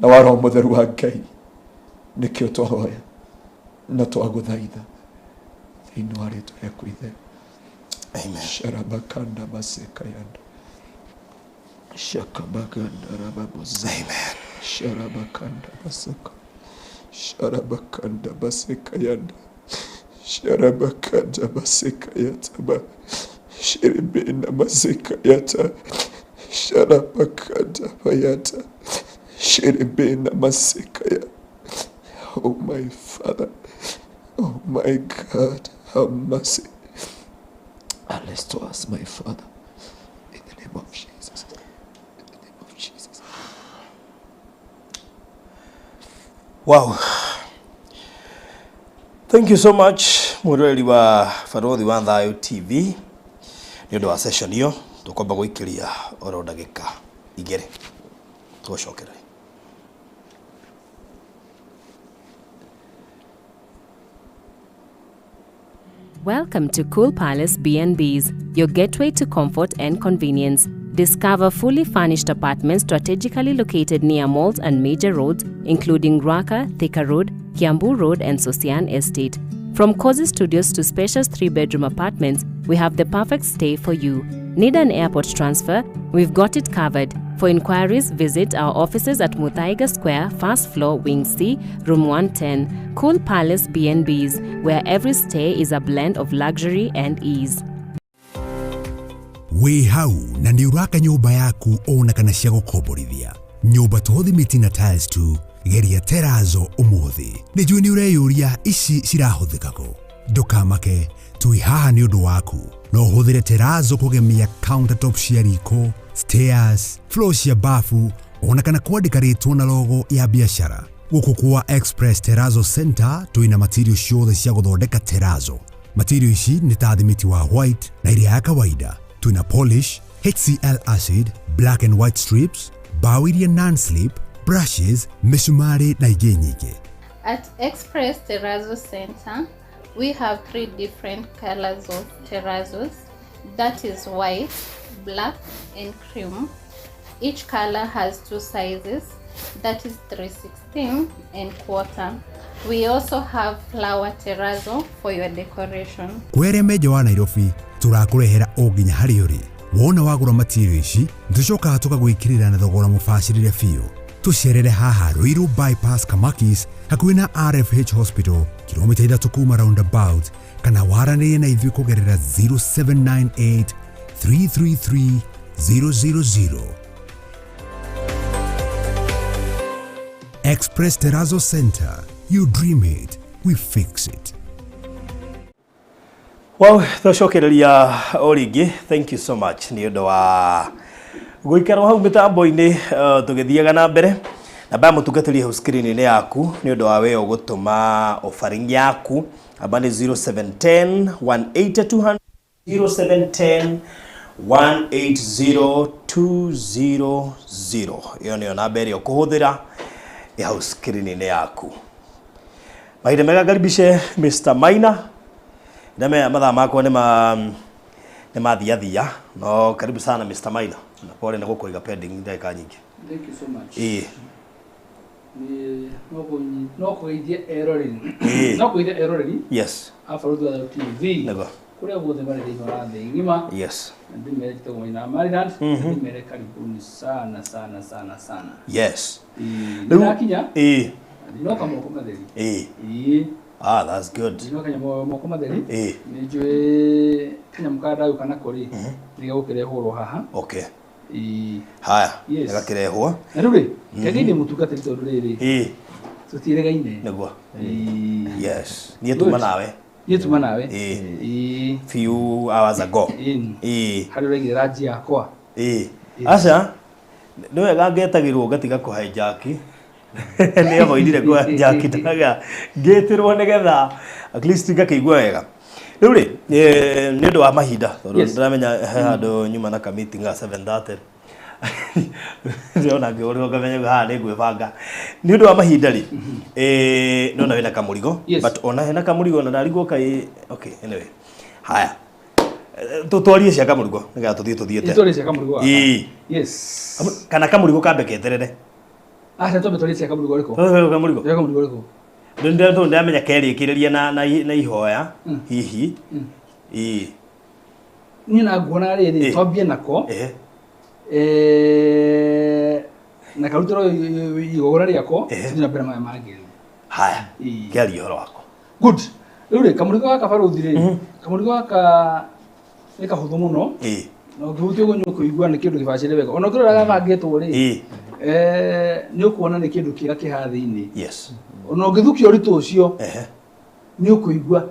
na wa Roho Mũtheru wa Ngai nĩkĩo twahoya na twagũthaitha, thĩinĩ wa rĩtwa rĩaku itheru. Amen. Sharabakanda basekayanda shakabaganda rababoza. Amen. Sharabakanda baseka, sharabakanda basekayanda, sharabakanda basekayataba, shirebena masekayata, sharabakanda bayata, shirebena masekaya. Oh my Father, oh my God, have mercy and restore us, my Father, in the name of Jesus. In the name of Jesus. Wow. Thank you so much, mwiroreri wa Barothi wa Thayo TV, nĩ ũndũ wa session ĩyo. Tũkwamba gũikĩria oro ndagĩka 2, tũgũcokerere. Welcome to Cool Palace B&Bs, your gateway to comfort and convenience. Discover fully furnished apartments strategically located near malls and major roads, including Ruaka, Thika Road, Kiambu Road, and Sosian Estate. From cozy studios to spacious 3-bedroom apartments, we have the perfect stay for you. Need an airport transfer? We've got it covered. For inquiries, visit our offices at Muthaiga Square, first floor, Wing C, Room 110. Cool Palace B&Bs, where every stay is a blend of luxury and ease. Wĩ hau na nĩ ũraka nyũmba yaku ona kana cia gũkomborithia, nyũmba to thimiti na tiles tu, geria terazo ũmũthĩ. Nĩ njũĩ nĩ ũreyũria ici cirahũthĩka kũ. Ndũkamake, twĩ haha nĩ ũndũ waku. No ũhũthĩre terazo kũgemia countertop cia riko, stairs, floor cia bafu, ona kana kwandĩka rĩtwa na logo ya biacara. Gũkũ kwa Express Terrazzo Center twĩna material ciothe cia gũthondeka terazo. Material ici nĩ ta thimiti wa white na ĩrĩa ya kawaida. Twĩna polish, HCl acid, black and white strips, bao iria non-slip, brushes, mĩcumarĩ na ingĩ nyingĩ. At Express Terrazzo Center, we have 3 different colors of terrazos. That is white, black, and cream. Each color has 2 sizes, that is 3/16 and quarter. We also have flower terrazzo for your decoration. Kwere menja wa Nairobi, tũrakũrehera o nginya harĩa ũrĩ. Wona wagũra material ici, tũcokaga tũkagwĩkĩrĩra na thogora mũbacĩrĩre biũ. Tũcerere haha Ruiru Bypass Kamakis, hakuhĩ na RFH Hospital, kilomita 3 kuma roundabout, kana waranĩrie na ithuĩ kũgerera 0798 333 000. Express Terrazzo Center. You dream it, we fix it. Wow, twacokereria o rĩngĩ. Thank you so much nĩ ũndũ wa gũikara hau mĩtambo-inĩ, tũgĩthiaga na mbere. Namba ya mũtungatĩri hau screen-inĩ yaku nĩ ũndũ wa we ũgũtũma offering yaku. Namba nĩ 0710 180 200, 0710 180 200. Ĩyo nĩyo namba ĩrĩa ũkũhũthĩra ĩ hau screen-inĩ yaku. Mahinda mega, ngaribishe Mr. Maina. Ndamenya mathaa makwa nĩ mathiathia, no karibu sana Mr. Maina, na pole nĩ gũkũiga pending ndagĩka nyingĩ. Thank you so much. Ĩĩ. Nĩ no kũgeithie eroreri. No kũgeithia eroreri a Barothi wa Thayũ TV. Nĩguo. Kũrĩa guothe marĩ thĩinĩ wa thĩ ng'ima. Na ndĩmere njĩtagwo Maina Maryland. Ndĩmere karibuni sana sana sana sana. Nĩndakinya. Ndinoka moko matheri. Ĩĩ. Ah, that's good. Ndinoka kanyamũ moko matheri. Ĩĩ. Nĩ njũĩ kanyamũ karĩa ndagũka nako rĩ, nĩ gegũkĩrehwo ro haha. Okay. Ĩĩ. Haya. Yes. Gakĩrehwo. Na rĩu rĩ, kenge mũtungatĩri tondũ rĩrĩ, Ĩĩ. tũtiĩrĩgaine. Nĩguo. Ĩĩ. Yes. Niĩ tuma Good. nawe. Niĩ tuma nawe. Ĩĩ. Ĩĩ. Few hours ago. Ĩĩ. Ĩĩ. Harĩa ũraigĩrĩra ranji yakwa. Ĩĩ. Aca. Nĩ wega ngetagĩrwo ngatiga kũhaijaki. Nĩ avoidire kũhaijaki ndaga ngĩtĩrwo nĩgetha at least ngakĩigua wega. Rĩu rĩ, nĩ ũndũ wa mahinda tondũ Yes. ndĩramenya he handũ nyuma na ka meeting ga 7:30. Ndĩrona ngĩũrĩrwo ngamenya haha nĩ ngwĩbanga. Nĩ ũndũ wa mahinda rĩ, nona wĩna kamũrigo, Yes. but ona hena kamũrigo na ndarigwo kaĩ, okay, anyway. Haya. Tũtwarie cia kamũrigo nĩgetha tũthiĩ tũthiĩte. Tũtwarie cia kamũrigo gaka. Ĩĩ. Yes. Kana kamũrigo kambe keterere. Aca twambe twarie cia kamũrigo ũrĩkũ? Twarie kamũrigo. Twarie kamũrigo ũrĩkũ? Ndĩndĩ ndamenya kerĩkĩrĩria na ihoya hihi. Ĩĩ. Niĩ na nguona rĩrĩ, Ĩĩ. twambie nako. Ehe. Na karutĩrwo igongona rĩako, Ehe. tũthiĩ na mbere maya mangĩ. Haya. Ĩĩ. Kĩarie ũhoro wako. Good. Rĩu rĩ, kamũrigo gaka barũthi rĩ, kamũrigo gaka nĩ kahũthũ mũno. Ĩĩ. Na ũngĩhutia ũguo nĩ ũkũigua nĩ kĩndũ gĩbacĩrĩre wega. Ona ũkĩrora gabangĩtwo rĩ, Ĩĩ. nĩ ũkuona nĩ kĩndũ kĩega kĩ haha thĩinĩ. Yes. Ona ũngĩthukia ũritũ ũcio, Ehe. nĩ ũkũigua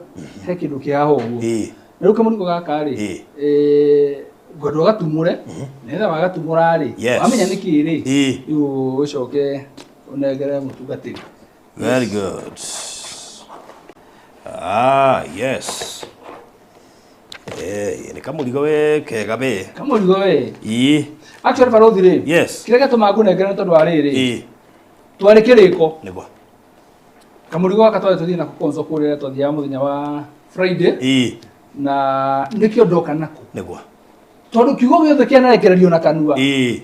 he kĩndũ kĩ haha ũguo. Ĩĩ. Na rĩu kamũrigo gaka rĩ, Ĩĩ. ngwenda ũgatumũre, nĩgetha wagatumũra rĩ, Yes. wamenya nĩ kĩĩ rĩ, Ĩĩ. rĩu ũcoke ũnengere mũtungatĩri. Very good. Ah, yes. Nĩ kamũrigo we kega we. Kamũrigo we. Ĩĩ. Actually barũthi rĩ, Yes. kĩrĩa gĩatũmaga ngũnengere nĩ tondũ wa rĩrĩ, Ĩĩ. twarĩ kĩrĩko. Nĩguo. Kamũrigo gaka twarĩ tũthiĩ nako konzo kũrĩa twathiaga mũthenya wa Friday. Ĩĩ. Na nĩkĩo ndoka nako. Nĩguo. Tondũ kiugo gĩothe kĩanarekererio na kanua. Ĩĩ.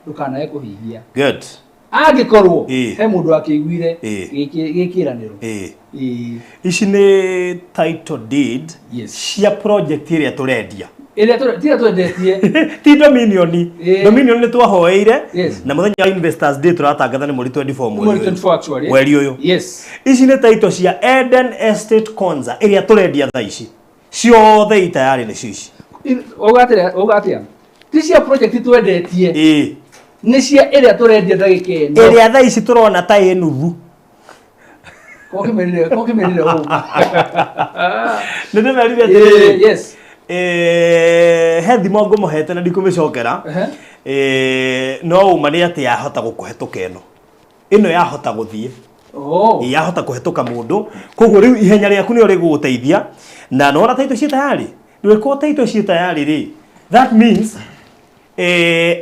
Ndũkanae kũhingia. Good. Angĩkorwo Ĩĩ. he mũndũ akĩiguire Ĩĩ. gĩkĩranĩro. Ĩĩ. Ĩĩ. Ici nĩ title deed Yes. cia project ĩrĩa tũrendia. Ĩrĩa tira twendetie. Ti Dominion. Ĩĩ. Dominion nĩ twahoeire Yes. na mũthenya wa Investors Day tũratangatha nĩ mweri 24 Mweri mweri ũyũ. 24 actually. Mweri ũyũ. Yes. Ici nĩ title cia Eden Estate Konza ĩrĩa tũrendia thaa ici. Ciothe itayarĩ nĩcio ici. Uga atĩa? Ti cia project twendetie. Ĩĩ. Nĩ cia ĩrĩa tũrendia ndagĩka ĩno. Ĩrĩa thaa ici tũrona ta ĩ nuthu. Kokĩmerire ũguo. Nĩ ndĩmerire Ĩĩ, atĩrĩrĩ. yes. He thimo ngũmũhete na ndikũmĩcokera. Ehe. No ũma nĩ atĩ yahota gũkũhetũka ĩno. Ĩno yahota gũthiĩ. Oh. Yahota kũhetũka mũndũ. Koguo rĩu ihenya rĩaku nĩrĩo rĩgũgũteithia. Na nĩwona title ciĩ tayarĩ? Ndũgĩkorwo title ciĩ tayarĩ rĩ, that means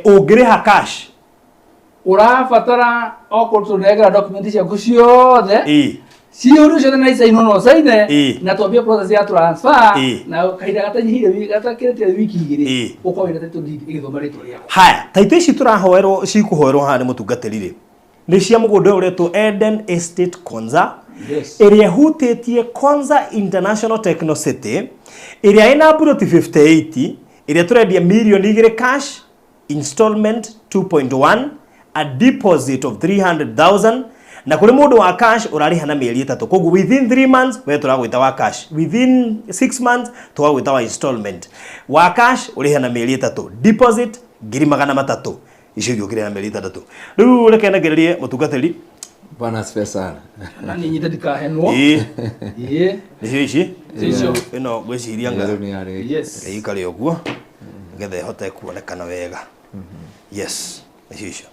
ũngĩrĩha cash Ũrabatara okorwo tũnengera document ciaku ciothe. Ĩĩ. Ciihũrio ciothe na isainwo no ũcaine Ĩĩ. na twambie process ya transfer Ĩĩ. na kahinda gatanyihire gatakĩrĩte wiki igĩrĩ Ĩĩ. ũkorwo wĩna title deed ĩgĩthoma rĩtwa rĩaku. Haya, title ici tũrahoerwo cikũhoerwo haha nĩ mũtungatĩri rĩ, nĩ cia mũgũnda ũyũ ũretwo Eden Estate Konza. Yes. Ĩrĩa ĩhutĩtie Konza International Techno City ĩrĩa ĩna mburoti 58 ĩrĩa tũrendia mirioni 2 cash, installment 2.1, a deposit of 300,000 na kũrĩ mũndũ wa cash ũrarĩha na mĩeri 3. Koguo within 3 months we tũragwĩta wa cash, within 6 months tũgagwĩta wa installment. Wa cash ũrĩha na mĩeri 3, deposit 300,000, icio ingĩ ũkĩrĩha na mĩeri 6. Rĩu reke nengererie mũtungatĩri. Bwana asifiwe sana. Na niĩ nyite ndikahenwo. Ĩĩ. Ĩĩ. Nĩcio ici? Nĩcio. Ĩno ngwĩciria nga. Rĩu nĩ yarĩ. Yes. Ĩikare ũguo nĩgetha ĩhote kuonekana wega. Yes, nĩcio icio.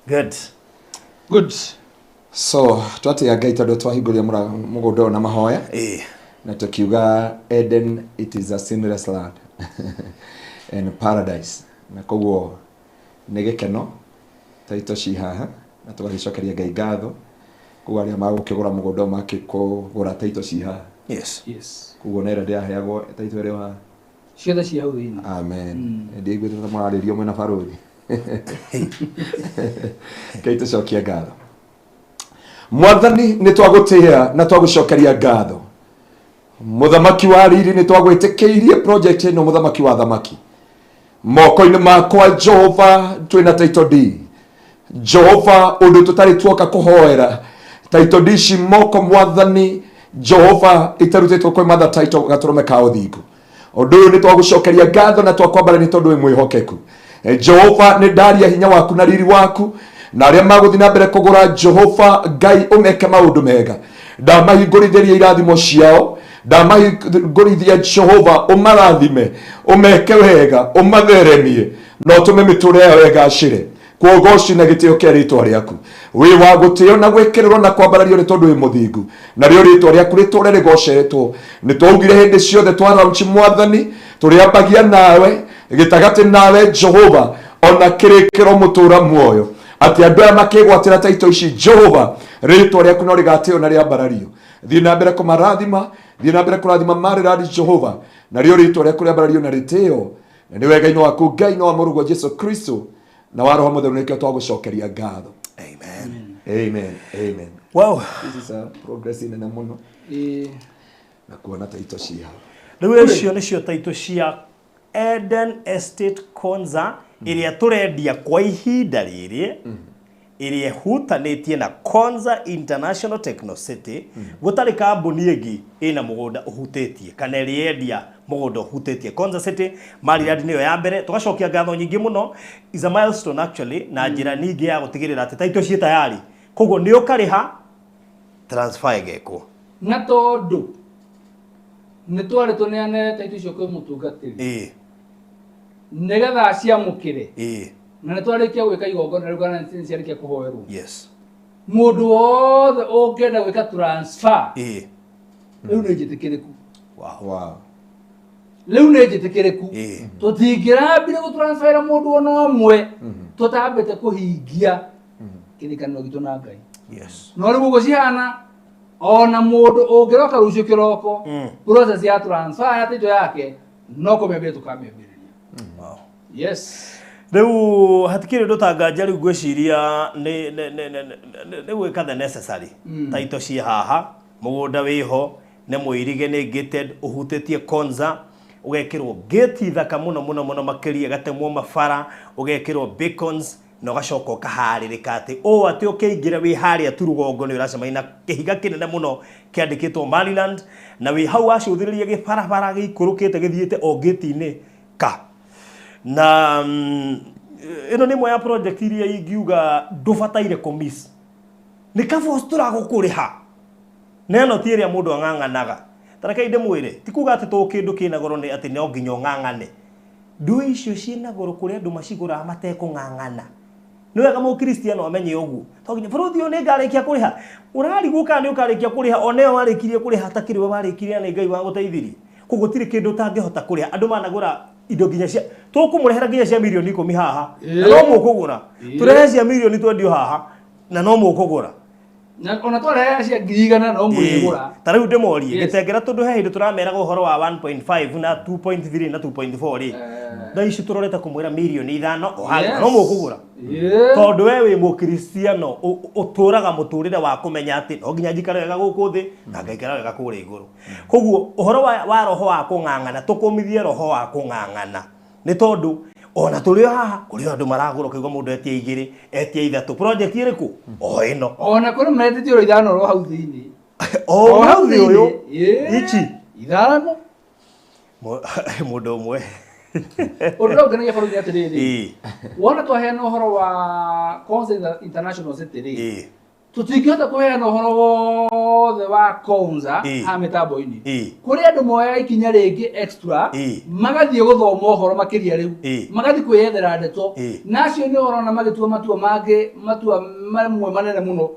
Good. Good. So, twatĩa Ngai tondũ twahingũria mũgũnda ũyũ na mahoya. Ĩĩ. Na tukiuga Eden it is a sinless land and paradise. Na koguo nĩ gĩkeno taito ci haha na tũgagĩcokeria Ngai ngatho. Koguo arĩa magũkĩgũra mũgũnda ũyũ makĩkũgũra taito ci haha. Yes. Yes. Koguo na ĩrĩa ndĩraheagwo taito ĩrĩ o haha. Ciothe ci hau thĩinĩ. Amen. Ndiaiguĩte ta mũrarĩrio mwĩna barũthi. Ngai tũcokie ngatho. Mwathani nĩ twagũtĩĩa na twagũcokeria ngatho. Mũthamaki wa riri nĩ twagwĩtĩkĩirie project ĩno mũthamaki wa thamaki. Moko-inĩ makwa Jehova twĩna title deed. Jehova ũndũ tũtarĩ tuoka kũhoera title deed ici moko mwathani Jehova itarutĩtwo kwĩ mother title gatũrũme ka ũthingu. Ũndũ ũyũ nĩ twagũcokeria ngatho na twakwambara nĩ tondũ wĩ mwĩhokeku. Jehova nĩ ndaria hinya waku na riri waku na arĩa magũthiĩ na mbere kũgũra Jehova Ngai ũmeke maũndũ mega. Ndamahingũrithĩria irathimo ciao, ndamahingũrithia Jehova ũmarathime, ũmeke wega, ũmatheremie na ũtũme mĩtũrĩre yao ĩgacĩre. Kwogoci na gĩtĩo kĩa rĩtwa rĩaku. Wĩ wa gũtĩo na gwĩkĩrĩrwo na kwambarario nĩ tondũ wĩ mũthingu, narĩo rĩtwa rĩaku rĩtũre rĩgocetwo. Nĩ twaugire hĩndĩ ciothe twa launch mwathani, tũrĩambagia nawe gĩtagatĩ nawe Jehova ona kĩrĩkĩro mũtũra muoyo, atĩ andũ aya makĩgwatĩra taito ici Jehova rĩtwa rĩaku no rĩgatĩo na rĩambarario. Thiĩ na mbere kũmarathima, thiĩ na mbere kũrathima Maryland Jehova, narĩo rĩtwa rĩaku rĩambarario na rĩtĩo. Na nĩ wega-inĩ waku Ngai na wa mũrũguo Jesu Kristo na wa Roho Mũtheru nĩkĩo twagũcokeria ngatho. Amen. Amen. Amen. Wow. This is a progress nene mũno na kuona taito ciha. Rĩu icio nĩcio taito cia Eden Estate Konza ĩrĩa tũrendia kwa ihinda rĩrĩ, ĩrĩa ĩhutanĩtie na Konza International Techno City. Gũtarĩ kambuni ĩngĩ ĩna mũgũnda ũhutĩtie kana ĩrĩa yendia mũgũnda ũhutĩtie Konza City. Maryland nĩyo ya mbere. Tũgacokia ngatho nyingĩ mũno, is a milestone actually, na njĩra ningĩ ya gũtigĩrĩra atĩ taito ciĩ tayari, koguo nĩ ũkarĩha transfer ĩgekwo. Na tondũ nĩ twarĩ tũneane taito icio kwĩ mũtungatĩri nĩgetha aciamũkĩre, na nĩ twarĩkia gwĩka igongona rĩu kana nĩ ciarĩkia kũhoerwo, mũndũ wothe ũngĩenda gwĩka transfer rĩu nĩ njĩtĩkĩrĩku. Wow. Rĩu nĩ njĩtĩkĩrĩku. Tũtingĩrambire gũtransfera mũndũ ona ũmwe tũtambĩte kũhingia kĩrĩkanĩro gitũ na Ngai. No rĩu ũguo cihana, ona mũndũ ũngĩroka rũciũ kĩroko, process ya transfer ya title yake no kũmĩambĩrĩria tũkamĩambĩrĩria. Wow. Yes. Rĩu hatikĩrĩ ũndũ tanganja rĩu ngwĩciria nĩ gwĩka the necessary. Taito ciĩ haha, mũgũnda wĩho, nĩ mũirige, nĩ gated, ũhutĩtie Konza, ũgekĩrwo gate thaka mũno mũno mũno makĩria, ĩgatemwo mabara, ũgekĩrwo beacons, na ũgacoka ũkaharĩrĩka atĩ ũũ atĩ ũkĩingĩra wĩ harĩa tu rũgongo nĩ ũracemania na kĩhiga kĩnene mũno kĩandĩkĩtwo Maryland, na wĩ hau wacũthĩrĩria gĩbarabara gĩikũrũkĩte gĩthiĩte o gate-inĩ ka. Na ĩno nĩ ĩmwe ya project iria ingiuga ndũbataire kũmiss. Nĩ kaba tũragũkũrĩha. Na ĩno ti ĩrĩa mũndũ ang'ang'anaga. Ta reke ndĩmwĩre, ti kuga atĩ to kĩndũ kĩna goro nĩ atĩ no nginya ũng'ang'ane. Ndũ icio ciĩna goro kũrĩ andũ macigũraga matekũng'ang'ana. Nĩ wega mũkristiano amenye ũguo. To nginya bũrũri ũyũ nĩ ngarĩkia kũrĩha. Ũrarigwo kana nĩ ũkarĩkia kũrĩha, ona ĩyo warĩkirie kũrĩha hatakĩrĩ we warĩkirie na nĩ Ngai wagũteithirie. Koguo gũtirĩ kĩndũ ũtangĩhota kũrĩha. Andũ managũra indo nginya cia tũkũmũrehera nginya cia mirioni 10 haha. Na no mũkũgũra. Tũrehe cia mirioni twendio haha na no mũkũgũra. Na ona twarehe cia 100,000 no mũrĩgũra. Ta rĩu ndĩmorie, gĩtengera tondũ he hĩndĩ tũrameraga ũhoro wa 1.5 na 2.3 na 2.4 rĩ. Thaa ici tũrorete kũmwĩra mirioni 5 o harĩa no mũkũgũra. Tondũ we wĩ mũkristiano ũtũraga mũtũrĩre wa kũmenya atĩ no nginya njikare wega gũkũ thĩ na ngaikara wega kũrĩa igũrũ. Koguo ũhoro wa roho wa kũng'ang'ana, tũkũmithie roho wa kũng'ang'ana. Nĩ tondũ ona tũrĩ o haha kũrĩ andũ maragũra ũkaigua mũndũ etia 2 etia 3 project ĩrĩkũ o ĩno. Ona kũrĩ metĩtie oro 5 oro hau thĩinĩ. O hau thĩ ũyũ. Ici. 5. Mũndũ ũmwe. Ũndũ ũrĩa ũngenagia bũrũri atĩrĩrĩ, wona twaheana ũhoro wa Konza International City rĩ, tũtingĩhota kũheana ũhoro wothe wa Konza ha mĩtambo-inĩ. Kũrĩ andũ moyaga ikinya rĩngĩ extra, magathiĩ gũthoma ũhoro makĩria rĩu, magathiĩ kwĩyethera ndeto, na acio nĩ ũrona magĩtua matua mangĩ, matua mamwe manene mũno.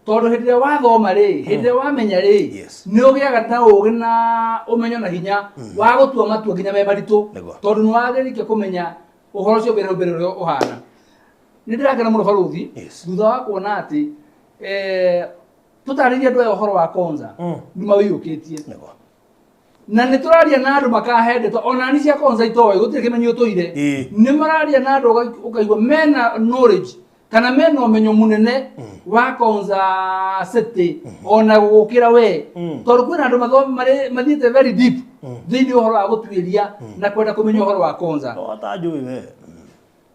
Tondũ hĩndĩ ĩrĩa wathoma rĩ, hĩndĩ ĩrĩa wamenya rĩ, nĩ ũgĩaga na ũgĩ na ũmenyo na hinya wa gũtua matua nginya me maritũ, tondũ nĩ wagĩrĩire kũmenya ũhoro ũcio mbere mbere ũrĩa ũhana. Nĩ ndĩrakena mũno barũthi, thutha wa kuona atĩ tũtarĩrie andũ aya ũhoro wa Konza, nĩ mawĩiyũkĩtie. Na nĩ tũraria na andũ makahe ndeto, ona ni cia Konza itoĩ, gũtirĩ kĩmenyi ũtũire. Nĩ mararia na andũ ũkaigua mena knowledge kana mena ũmenyo mũnene wa Konza City ona gũkĩra we. Tondũ kwĩna andũ mathiĩte very deep. Thĩinĩ ũhoro wa gũtuĩria na kwenda kũmenya ũhoro wa Konza. No atanjũĩ we.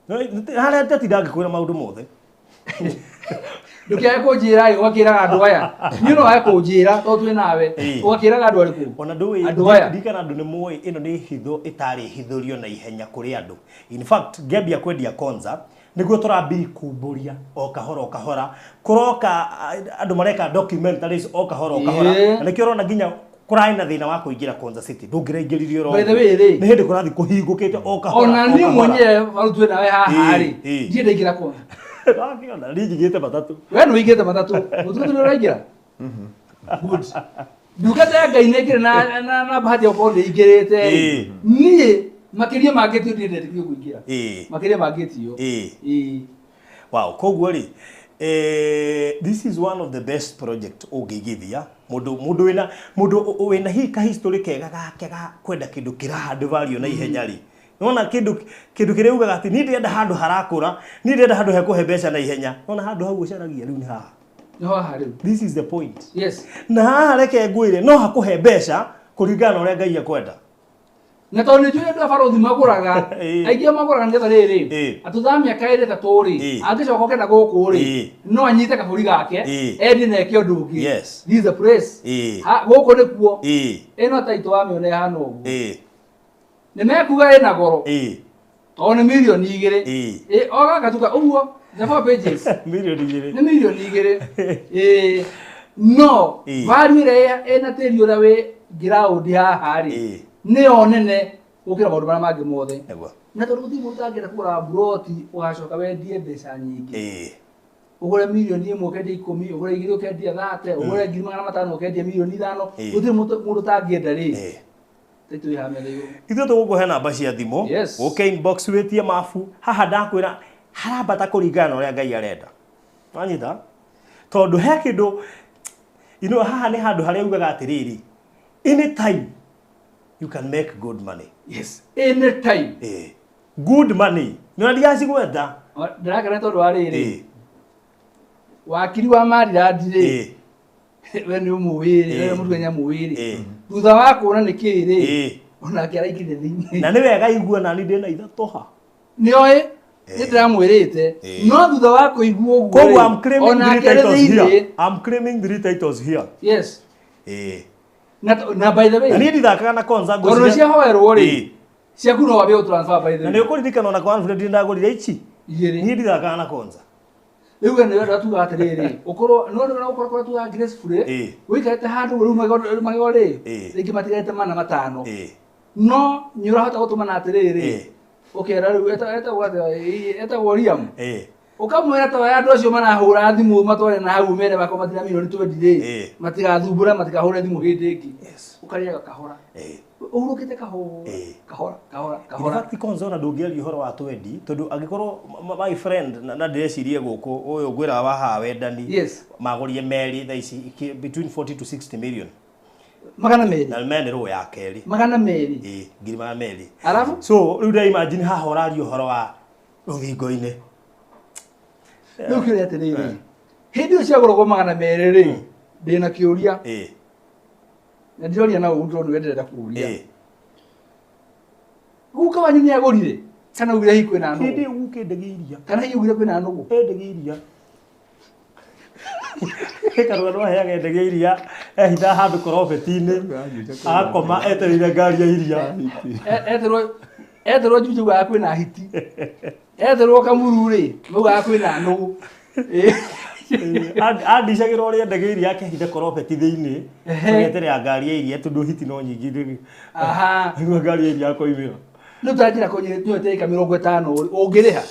No harĩa ndatinda ngĩkwĩra maũndũ mothe. Ndũkĩage kũnjĩra ĩ ũgakĩraga andũ aya. Niĩ no wage kũnjĩra tondũ twĩ nawe. Ũgakĩraga andũ arĩkũ? Ona ndũĩ Andũ aya. Ndirikana andũ nĩ moĩ ĩno nĩ hitho ĩtarĩ hithũrio na ihenya kũrĩ andũ. In fact, ngĩambia kwendia Konza nĩguo tũrambiri kumbũria o kahora o kahora kũroka andũ mareka documentaries o kahora o kahora na nĩkĩo ũrona nginya kũrarĩ na thĩna wa kũingĩra Konza City ndũngĩraingĩririo oro. By the way rĩ, nĩ hĩndĩ kũrathiĩ kũhingũkĩte o kahora. Ona niĩ mwenyewe baru twĩ nawe haha rĩ, ndirĩ ndaingĩra Konza. Ndakĩona niĩ njigĩte matatũ. We nĩ ũigĩte matatũ. Mũtukũ nĩ ũraingĩra? Good. Ndungata ya Ngai nĩ ĩkĩrĩ na bahati ya gũkorwo nĩ ingĩrĩte. Niĩ makĩria ma ngĩtio ndirĩ ndetĩkio kũingĩra. Makĩria ma ngĩtio. Wow, koguo rĩ, this is one of the best project ũngĩigithia mũndũ mũndũ wĩna hi ka history kega gake ga kwenda kĩndũ kĩra value na ihenya rĩ. Nona kĩndũ kĩrĩa ugaga atĩ niĩ ndĩrenda handũ harakũra, niĩ ndĩrenda handũ hekũhe mbeca na ihenya. Nona handũ hau ũcaragia rĩu nĩ haha. Nĩ haha rĩu. This is the point. Yes. Na haha reke ngwĩre no hakũhe mbeca kũringana na ũrĩa Ngai ekwenda. Na tondũ nĩ njũĩ andũ a barũthi magũraga, aingĩ magũraga nĩgetha rĩrĩ, atũthaa mĩaka ĩrĩ ĩtatũ rĩ, angĩcoka oke na gũkũ rĩ, no anyite kabũri gake, endie na eke ũndũ ũngĩ. Yes. This is the place. Gũkũ nĩkuo. Ĩno taitũ wamĩona ĩhana ũguo. Nĩ mekuga ĩna goro. Tondũ nĩ mirioni 2. O gaka tuka ũguo, the 4 pages. Mirioni 2. Nĩ mirioni 2. No, value ĩrĩa ĩna tĩri ũrĩa wĩ ground haha rĩ, nĩyo nene gũkĩra maũndũ marĩa mangĩ mothe. Na tondũ gũtirĩ mũndũ ũtangĩenda kũgũra mburoti ũgacoka wendie mbeca nyingĩ. Ũgũre mirioni 1 ũkendie 10, ũgũre 2 ũkendie 30, ũgũre 500,000 ũkendie mirioni 5, gũtirĩ mũndũ ũtangĩenda rĩ. Ithuĩ tũgũkũhe namba cia thimũ, ũke inbox wĩtie mabu, haha ndakwĩra harambata kũringana na ũrĩa Ngai arenda. Wanyita? Tondũ he kĩndũ, you know, haha nĩ handũ harĩa ugaga atĩrĩrĩ, anytime you can make good money. Yes. Anytime. Good money. Nĩ ndigacigweta. Ndĩrakena tondũ wa rĩrĩ. Wakiri wa Maryland rĩ. We nĩ ũmũĩ rĩ, we mũndũ mũĩ rĩ. Thutha wa kuona nĩ kĩĩ rĩ, onake araingĩrire thĩinĩ. Na nĩ wega igua nani ndĩna ithatũ ha. Nĩoĩ, nĩ ndĩramwĩrĩte. No thutha wa kũigua ũguo rĩ, I'm claiming 3 titles here. I'm claiming 3 titles here. Yes. Na by the way, na niĩ ndithakaga na Konza ngũciria. Tondũ ciahoerwo rĩ, ciaku no wambe ũtransfer by the way. Na nĩ ũkũririkana ona kwa Alfred ndagũrire ici. Igĩrĩ. Niĩ ndithakaga na Konza. Rĩu we nĩwe ndatuga atĩrĩrĩ, ũkorwo no no ũkorwo kũrĩa tugaga gracefully, ũikarĩte handũ rĩu magego rĩ, rĩngĩ matigarĩte 400. No nĩ ũrahota gũtũmana atĩrĩrĩ, ũkera rĩu etagwo Liam. Ũkamwĩra ta andũ acio marahũra thimũ matware na hau mere makwa matina mirioni 20 rĩ, matigатhumbũre matikahũre thimũ hĩndĩ ĩngĩ. Ũkarĩaga kahora. Ũhurũkĩte kahora. Kahora kahora kahora. In fact Konza ona ndũngĩaria ũhoro wa 20 tondũ angĩkorwo my friend na ndĩrecirie gũkũ ũyũ ngwĩra wa haha wendani magũrie meri thaa ici between 40 to 60 million. 200. Na mene rũũ ya kerĩ. 200. 200,000. Alafu so rĩu ndĩra imagine haha ũraria ũhoro wa rũthingo-inĩ. Rĩu kĩũria atĩrĩrĩ, hĩndĩ ĩyo ciagũragwo 200 rĩ, ndĩna kĩũria. Na ndiroria na ũguo tondũ nĩwe ndĩrenda kũũria. Guka wanyu nĩ agũrire kana augire hihi kwĩna nũgũ? Hĩndĩ ĩyo guka endagia iria. Kana hihi augire kwĩna nũgũ? Endagia iria. Karũgano aheaga endagia iria, ehitha handũ korobeti-inĩ, akoma etereire ngari ya iria. Eterwo Juja augaga kwĩna hiti. Eterwo Kamuru rĩ, maugaga kwĩna nũgũ. Andicagĩra ũrĩa endagia iria akehitha korobeti thĩinĩ, ageterera ngari ya iria tondũ hiti no nyingĩ. Aha. Nĩguo ngari ya iria akoimĩra. Rĩu ta njĩra kũnyĩte ĩka 50 ũngĩrĩha.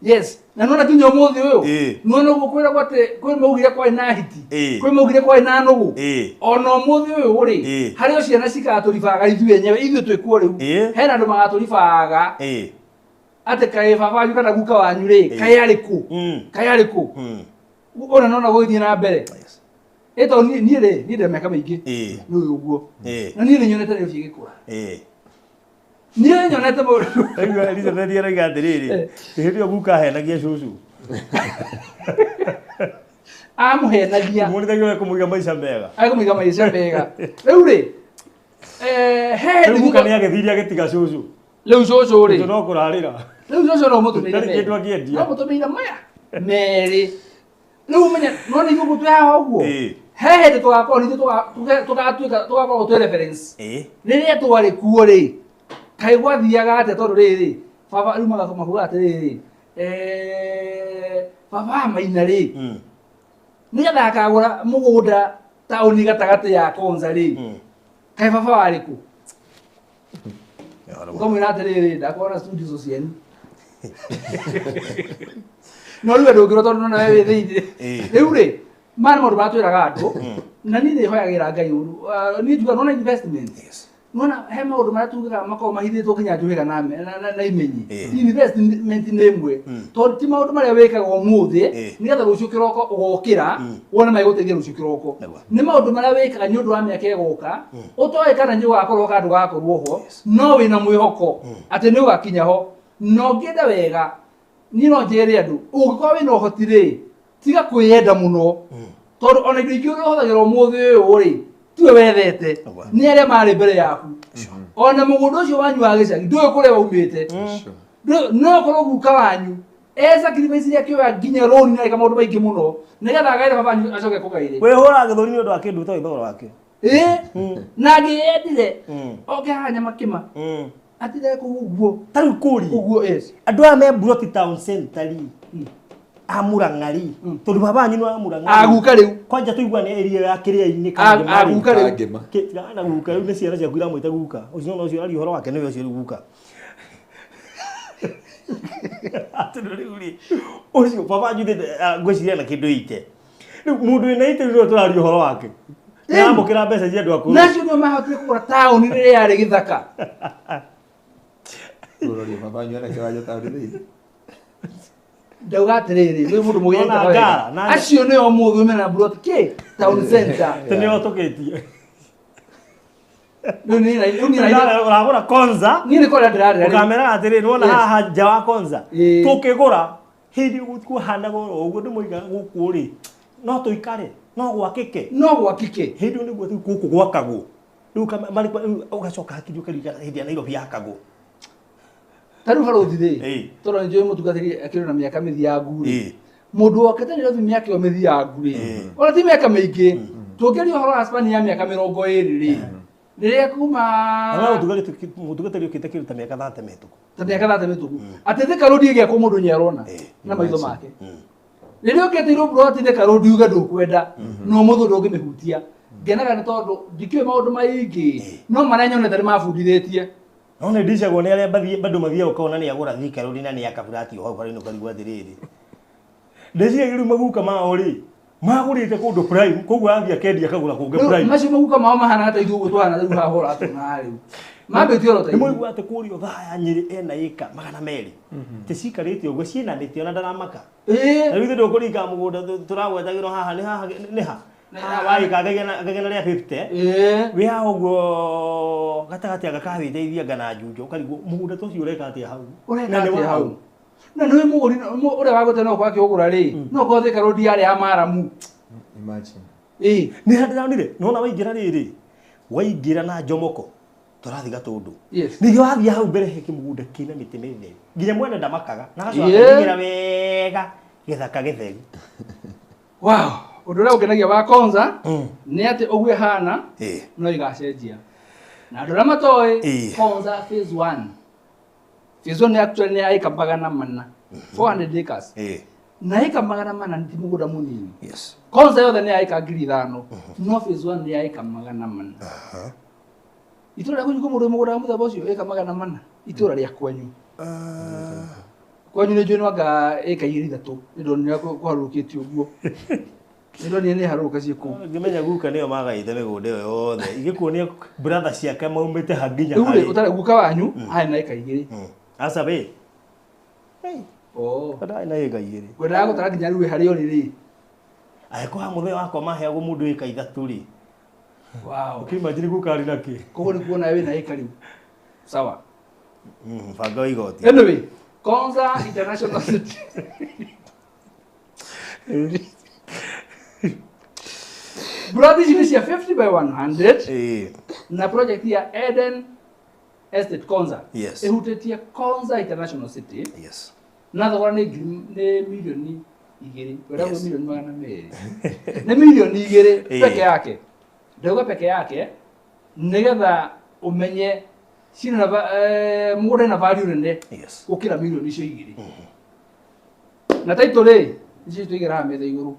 Yes. Na nona kinya ũmũthĩ ũyũ. Nona ũguo kwĩragwo atĩ kwĩ maugire kwarĩ na hiti. Kwĩ maugire kwarĩ na nũgũ. Ona ũmũthĩ ũyũ rĩ, harĩ o ciana cigatũribaga ithuĩ enyewe, ithuĩ twĩkuo rĩu. Hena andũ magatũribaga. Atĩ kaĩ baba wanyu kana guka wanyu rĩ, kaĩ arĩ kũ? Kaĩ arĩ kũ? Ona nona gũgĩthiĩ na mbere. Ĩto niĩ rĩ, niĩ ndĩ mĩaka mĩingĩ. Nĩ ũyũ ũguo. Na niĩ nĩ nyonete rĩu cigĩkũra. Niĩ nyonete mũndũ. Rĩu Elizabeth arauga atĩrĩrĩ, hĩndĩ ĩyo guka ahenagia cũcũ. Amũhenagia. Mũrithagia ũrĩa kũmũiga maica mega. Akũmũiga maica mega. Rĩu rĩ, He Rĩu guka nĩ agĩthire agĩtiga cũcũ. Rĩu cũcũ rĩ. Tondũ no kũrarĩra. Rĩu cũcũ no mũtũmĩire. Ndarĩ kĩndũ angĩendia. No mũtũmĩire maya merĩ. Rĩu ũmenye no nĩ ithuĩ twĩ haha ũguo. He hĩndĩ tũgakorwo nithuĩ tũgatuĩka tũgakorwo twĩ reference. Rĩrĩa twarĩ kuo rĩ, kaĩ gwathiaga atĩa tondũ rĩrĩ, baba rĩu magakuga atĩrĩrĩ, baba wa Maina rĩ, nĩgetha akagũra mũgũnda taũni gatagatĩ ya Konza rĩ, kaĩ baba warĩ kũ? Ũkamwĩra atĩrĩrĩ, ndakuona studio cianyu. No rĩu ndũngĩrwo tondũ nona we wĩ thĩinĩ. Rĩu rĩ, maya nĩ maũndũ marĩa twĩraga andũ, na niĩ nĩ hoyagĩra Ngai ũru. Niĩ njugaga nona investment. Nona he maũndũ marĩa tugaga makoragwo mahithĩtwo nginya njũhĩga na imenyi. Investment nĩ ĩmwe. Tondũ ti maũndũ marĩa wĩkaga ũmũthĩ, nĩgetha rũciũ kĩroko ũgokĩra, wone magĩgũteithia rũciũ kĩroko. Nĩ maũndũ marĩa wĩkaga nĩ ũndũ wa mĩaka ĩgoka, ũtoĩ kana nĩ ũgakorwo kana ndũgakorwo ho, no wĩna mwĩhoko atĩ nĩ ũgakinya ho. Na ũngĩenda wega, niĩ no njĩre andũ, ũngĩkorwo wĩna ũhoti rĩ, tiga kwĩyenda mũno. Tondũ ona indo ingĩ ũhũthagĩra ũmũthĩ ũyũ rĩ, tiwe wethete, nĩ arĩa marĩ mbere yaku. Ona mũgũnda ũcio wanyu wa gĩcagi, ndũĩ kũrĩa waumĩte. No ũkorwo guka wanyu, e sacrifice akĩoya nginya rũni na ĩka maũndũ maingĩ mũno, nĩgetha agaĩre baba wanyu acoke kũgaĩre. Wĩhũraga gĩthũri nĩ ũndũ wa kĩndũ ũtoĩ thogora wakĩo. Na angĩyendire, oke haha Nyamakĩma. Atire kũu ũguo. Ta rĩu kũria. Ũguo, yes. Andũ aya me Mburoti Town Center rĩ, a Murang'a rĩ, tondũ baba wanyu nĩ wa Murang'a. Aguka rĩu. Kwanja tũigua nĩ area ya Kĩrĩa-inĩ Kangema rĩ. Aguka rĩu. Kangema. Tigana na guka rĩu nĩ ciana ciaku iramwĩta guka. Ũcio no ũcio ũraria ũhoro wake nĩwe ũcio rĩu guka. Atĩ rĩu rĩ, ũcio baba wanyu ngwĩciria na kĩndũ ite. Rĩu mũndũ wĩna ite rĩu nĩwe tũraria ũhoro wake. Nĩaramũkĩra mbeca cia andũ akũrũ. Nacio nĩo mahotire kũgũra taũni rĩrĩa yarĩ gĩthaka. Ũroria baba wanyu ena kĩwanja taũni thĩinĩ. Ndauga atĩrĩrĩ, nĩ mũndũ mũgĩ Nona wega. ngara, na- Acio nĩo ũmũthĩ mena mburoti kĩ town center. Atĩ nĩo tũkĩtie. Rĩu niĩ na- Ũragũra Konza. Niĩ nĩ kũrĩa ndĩrarĩra rĩu. Ũkameraga atĩrĩrĩ, nĩwona Yes. haha nja wa Konza. Tũkĩgũra, hĩndĩ kũhanaga oro ũguo ndĩmoigaga gũkũ rĩ, no tũikare, no gwakĩke. No gwakĩke. Hĩndĩ ĩyo nĩguo rĩu gũkũ gwakagwo. Rĩu rĩu ũgacoka hakiri ũkaririkana hĩndĩ ya Nairobi yakagwo. Ta rĩu barũthi rĩ, tondũ nĩ njũĩ mũtungatĩri akĩrĩ na mĩaka mĩthiangu rĩ, mũndũ wokĩte Nairobi mĩaka ĩyo mĩthiangu rĩ, ona ti mĩaka mĩingĩ, tũngĩaria ũhoro wa span ya mĩaka 20 rĩ, rĩrĩa kuma Na mũtungatĩri ũkĩte kĩndũ ta mĩaka 30 mĩhĩtũku. Ta mĩaka 30 mĩhĩtũku. Atĩ Thika Road ĩgĩakwo mũndũ nĩarona na maitho make. Rĩrĩa ũkĩte mburoti Thika Road uge ndũkwenda, no mũthũ ndũngĩmĩhutia. Ngenaga nĩ tondũ ndikĩũĩ maũndũ maingĩ, no marĩa nyonete nĩ mabundithĩtie. No nĩ ndicagwo nĩ arĩa bado mathiaga ũkona nĩ agũra Thika Road na nĩ aka burati o hau bara-inĩ ũkarigwo atĩrĩrĩ. Ndĩciragia rĩu maguka mao rĩ, magũrĩte kũndũ prime, koguo athiĩ akendia akagũra kũngĩ prime. Macio maguka mao mahana ta ithuĩ ũguo tũhana rĩu haha ũratũona rĩu. Mambĩtie oro ta Nĩ ithuĩ. mũigua atĩ kũrĩa Othaya Nyĩrĩ ena ĩka 200. Atĩ cikarĩte ũguo ciĩna mĩtĩ ona ndaramaka. Na rĩu ithuĩ ndũkũringa mũgũnda tũragwetagĩrwo haha nĩ haha nĩ ha? Haha wa ĩka ngagĩa rĩa 50. Wĩ haha ũguo gatagatĩ anga kawĩteithia ngana njunjo ũkarigwo mũgũnda ta ũcio ũreka atĩa hau? Ũreka Na nĩ atĩa wa hau? Na nĩ mũgũri ũrĩa wagũte no kwake ũgũra rĩ, no korwo Thika Road yarĩ ya maramu. Imagine. Nĩ handũ ndĩronire, nĩwona waingĩra rĩrĩ, waingĩra na Njomoko, tũrathiĩ Gatũndũ. Ningĩ wathiĩ hau mbere he kĩmũgũnda kĩna mĩtĩ mĩtheru. Nginya mwene ndamakaga, na agacoka akaingĩra wega gĩthaka gĩtheru. Wow, ũndũ ũrĩa ũngenagia wa Konza nĩ atĩ ũguo ĩhana no ĩgacenjia. Na andũ arĩa matoĩ Konza phase 1. Phase 1 actually nĩ ya ĩka 400, 400 acres. Na ĩka 400 ti mũgũnda mũnini. Konza yothe nĩ ya ĩka 5,000, no phase 1 nĩ ya ĩka 400. Itũra rĩa kwanyu kwĩ mũndũ wĩ mũgũnda wa mũthemba ũcio ĩka 400? Itũra rĩa kwanyu. Kwanyu nĩ njũĩ nwanga ĩka igĩrĩ ithatũ, nĩ ndonire kũharũrũkĩte ũguo. Nĩ ndonire nĩ harũrũka ciĩ kũu. Ngĩmenya guka nĩo magaĩte mĩgũnda ĩyo yothe. Ingĩkuonia brother ciake maumĩte ha nginya Rĩu rĩ, harĩ. ũtarĩ guka wanyu arĩ na ĩka igĩrĩ. Aca wĩ. Oh. Ndarĩ na ĩka igĩrĩ. Ngwendaga gũtara nginya rĩu harĩa ũrĩ rĩ. Angĩkorwo ha mũthenya wakwa maheagwo mũndũ ĩka ithatũ rĩ. Wow. Ũkĩimagine guka arĩ na kĩ? Koguo nĩ kuona wĩna ĩka rĩu. Sawa. Banga wa igoti. Anyway, Konza International City. Brother, ici nĩ cia 50 by 100. Na project ya Eden Estate Konza Yes. ĩhutĩtie Konza International City. Yes. Na thogora nĩ nĩ 2 mirioni, wendagwo Yes. 200,000,000, nĩ 2 mirioni peke yake. Ndauga peke yake nĩgetha ũmenye cina na mũgũnda na value nene gũkĩra 2 mirioni icio. Na title rĩ, icio tũigĩra haha metha igũrũ.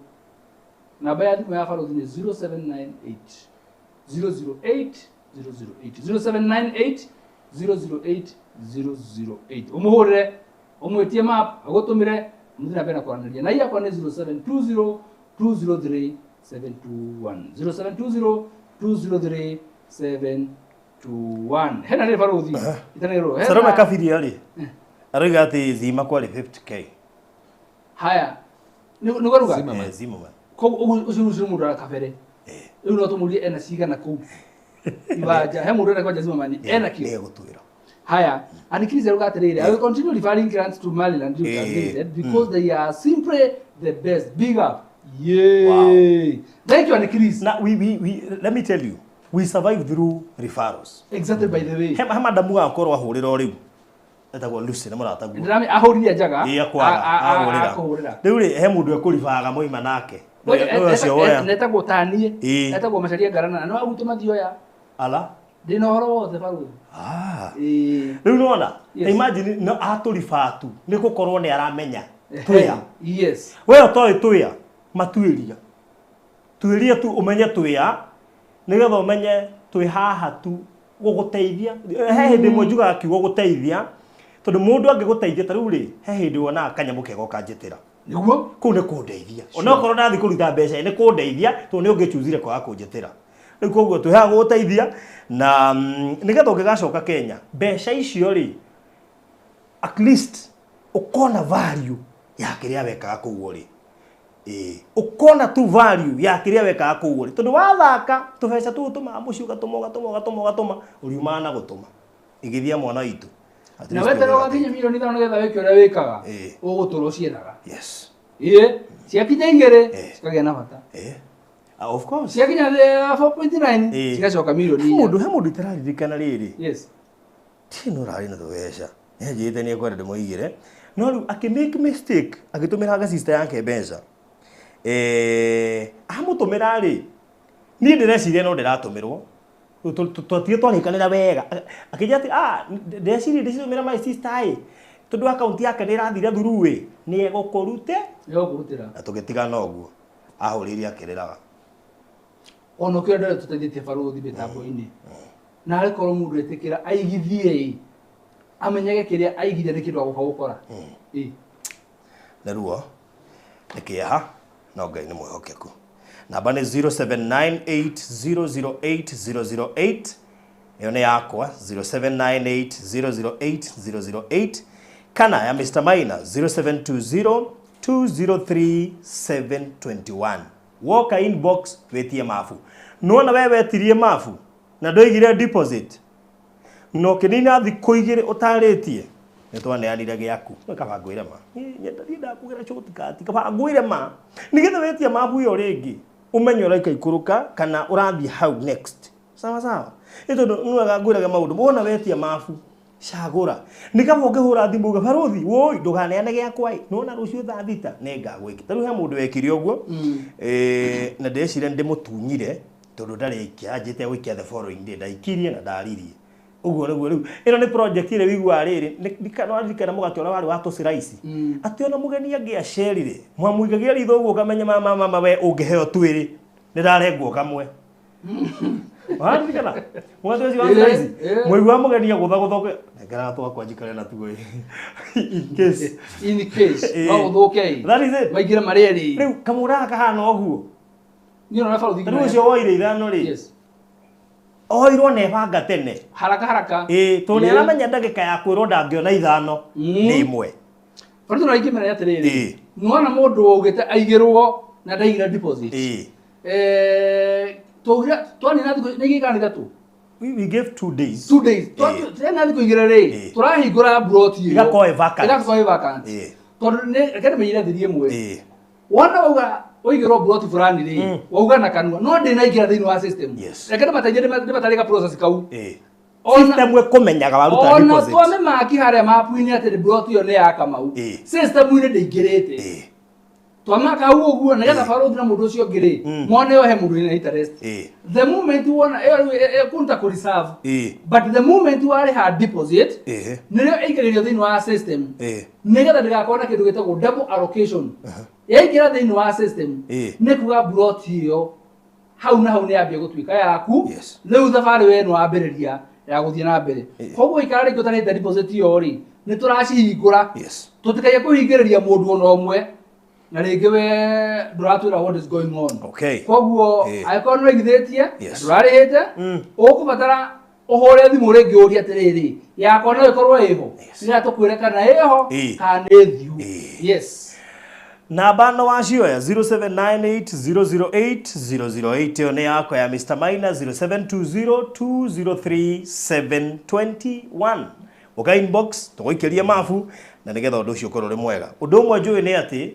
Namba ya thimũ ya barothi nĩ 0798 008 008, 0798 008 008. Ũmũhũrĩre, ũmwĩtie map, agũtũmĩre, mũthiĩ na mbere na kwaranĩria. Na yakwa nĩ 0720 203 721, 0720 203 721. Hena rĩ barothi itanĩrwo hena. Salome Kabiria rĩ, aroiga atĩ Zima kwarĩ 50K. Haya, nĩ gwaruga. Eh, Zimmerman. Koguo ũguo ũcio ũcio mũndũ ara kabere rĩu no tũmũrie ena cigana kũu iwanja. He mũndũ ena kwanja Zimmerman ena kĩo. Nĩ egũtwĩra. Haya, and Chris aruga atĩrĩrĩ, "I will continue referring grants to Maryland Realtors Limited because they are simply the best. Big up." Yay. Thank you, and Chris. Na we let me tell you, we survive through referrals. Exactly, by the way. He madamu gakorwo ahũrĩra o rĩu etagwo Lucy nĩ mũrataguo. Ndĩrame ahũrire njaga. Ĩ, akwara ahũrĩra. Akũhũrĩra. Rĩu rĩ, he mũndũ ekũribaga moima nake. Nĩwe ũcio woya. Netagwo tanie. Etagwo Macaria Ngarana no agutũ mathioya. Ala. Ndĩna ũhoro wothe baruthi. Ah. Ĩĩ. Rĩu nĩwona. Yes. Imagine no atũribaa tu nĩ gũkorwo nĩ aramenya twĩa. We ũtoĩ twĩa, matuĩria tuĩria tu ũmenye twĩa, nĩgetha ũmenye twĩ haha tu gũgũteithia. He hĩndĩ ĩmwe njugaga kiugo gũteithia, tondũ mũndũ angĩgũteithia ta rĩu rĩ, he hĩndĩ wonaga kanyamũ kega ũkanjĩtĩra. Nĩguo. Kũu nĩ kũndeithia, onokorwo ndathiĩ kũruta mbeca nĩ kũndeithia, tondũ nĩ ũngĩchuzire kwaga kũnjĩtĩra. Rĩu koguo twĩ haha gũgũteithia na nĩgetha ũngĩgacoka Kenya mbeca icio rĩ, at least ũkona value ya kĩrĩa wekaga kũu rĩ. Ĩĩ, ũkona tu value ya kĩrĩa wekaga kũu rĩ, tondũ wathaka tũbeca tũu ũtũmaga mũciĩ, ũgatũma, ũgatũma, ũgatũma, ũgatũma, ũriumaga na gũtũma igĩthia mwana witũ. At Na least weterera ũgĩgateithia. ũgakinya 5 mirioni nĩgetha wĩke ũrĩa wĩkaga. Ũgũtũra ũciethaga. Ĩĩ, ciakinya 2 cikagĩa na bata. Ah, of course. Ciakinya 4.9 cigacoka mirioni He inya. mũndũ, he mũndũ itararirikana rĩrĩ. Ti no ũrarĩ na tũbeca, nĩanjĩrĩte nĩ ekwenda ndĩmũigĩre, no rĩu akĩ make mistake agĩtũmĩra sister yake mbeca. Amũtũmĩra rĩ, niĩ ndĩreciria no ndĩratũmĩrwo. Twatire twarĩkanĩra wega, akĩnjĩra atĩ ah, ndeciria ndĩcitũmĩra my sister ĩ, tondũ akaunti yake nĩ ĩrathire through ĩ, nĩ egũkũrute. Nĩ egũkũrutĩra. Na tũgĩtigana ũguo, ahũrĩire akĩrĩraga. Ona ũkĩra ndũrĩa tũteithĩtie barũthi mĩtambo-inĩ, na arĩ korwo mũndũ etĩkĩra aigithie ĩ, amenyage kĩrĩa aigithia nĩ kĩndũ agũka gũkora. Ĩ. Nĩ ruo, nĩ kĩeha, no Ngai nĩ mwĩhokeku. Namba nĩ 0798008008, ĩyo nĩ yakwa, 0798008008, kana ya Mr. Maina, 0720 203 721. Woka inbox wĩtie mabu. Nona we wetirie mabu na ndũigire deposit no kĩnina thikũ 2 ũtarĩtie, nĩ twaneanire gĩaku. Nĩ kaba ngwĩre ma. Niĩ ndakugĩra shortcut, kaba ngwĩre ma nĩgetha wetia mabu ĩyo rĩngĩ ũmenye ũraika ikũrũka kana ũrathiĩ hau next. Sawa sawa. Nĩ tondũ nĩ wega ngwĩrage maũndũ. Wona wetia mabu, cagũra. Nĩ kaba ũngĩhũra thimũ uge barũthi woi ndũganeane gĩakwa ĩ, nĩwona rũciũ thaa 6 nĩ ngagwĩka. Ta rĩu he mũndũ wekire ũguo, na ndĩreciria nĩ ndĩmũtunyire tondũ ndarĩkia anjĩte gũikia the following day, ndaikirie na ndaririe. Ũguo nĩguo rĩu ĩno nĩ project ĩrĩa ũiguaga rĩrĩ nĩwaririkana mũgate ũrĩa warĩ wa tũciraici, atĩ ona mũgeni angĩacerire mwamũigagia ritho ũguo ũkamenya mama mama we ũngĩheo twĩrĩ nĩ ndarengwo kamwe. Waririkana mũgate ũcio wa tũciraici, mũigua mũgeni agũthagũtha, nengera twakwa njikare natuo in case. In case no ũthũke ĩ. That is it. Maingĩre marĩ erĩ. Rĩu kamũra gaka kahana ũguo. Niĩ ona barũthi. Rĩu ũcio woire 5 rĩ, oirwo na ebanga tene. Haraka haraka. Ĩĩ, tondũ nĩ aramenya ndagĩka ya kwĩrwo ndangĩona 5 nĩ 1. Barũthi, no ingĩmera atĩrĩrĩ, nĩwona mũndũ waugĩte aigĩrwo na ndaigire deposit. Twaugire twanina thikũ nĩ 2 kana 3. We gave 2 days. 2 days. Twanina thikũ 2 rĩ, tũrahingũra plot ĩyo. Ĩgakorwo ĩ vacant. Ĩgakorwo ĩ vacant. Tondũ nĩ reke ndĩmĩire thiri 1. Wona wauga waigĩrwo mburoti fulani rĩ, wauga na kanua no ndĩnaingĩra thĩinĩ wa system. Reke ndĩmateithie ndĩmatarĩrie ga process kau. Ona System ĩkũmenyaga waruta ona deposit. twamĩmaki harĩa mapu-inĩ atĩ mburoti ĩyo nĩ ya Kamau, system-inĩ ndĩingĩrĩte. Twamaka hau ũguo nĩgetha barũthi na mũndũ ũcio ũngĩ rĩ mone yo he mũndũ wĩna interest. The moment wona ĩyo rĩu ĩkũruta kũ reserve, but the moment warĩha deposit, nĩrĩo ĩingĩrĩrio thĩinĩ wa system, nĩgetha ndĩgakorwo na kĩndũ gĩtagwo double allocation. Yaingĩra thĩinĩ wa system, nĩ kuga mburoti ĩyo hau na hau nĩ yambia gũtuĩka yaku. Rĩu thabarĩ we nĩ wambĩrĩria ya gũthiĩ na mbere. Koguo ikara rĩngĩ ũtarĩte deposit ĩyo rĩ, nĩ tũracihingũra. Tũtikaige kũhingĩrĩria mũndũ ona ũmwe na rĩngĩ we ndũratwĩra what is going on. Koguo angĩkorwo nĩ wĩigithĩtie, ndũrarĩhĩte, ũkũbatara ũhũre thimũ rĩngĩ ũrie atĩrĩrĩ, yakwa no ĩkorwo ĩho, nĩgetha tũkwĩre kana ĩho kana nĩ thiu. Yes. Namba no wacioya 0798008008, ĩyo nĩ yakwa ya Mr. Maina. 0720203721, ũka inbox tũgũikĩrie mabu na nĩgetha ũndũ ũcio ũkorwo ũrĩ mwega. Ũndũ ũmwe njũĩ nĩ atĩ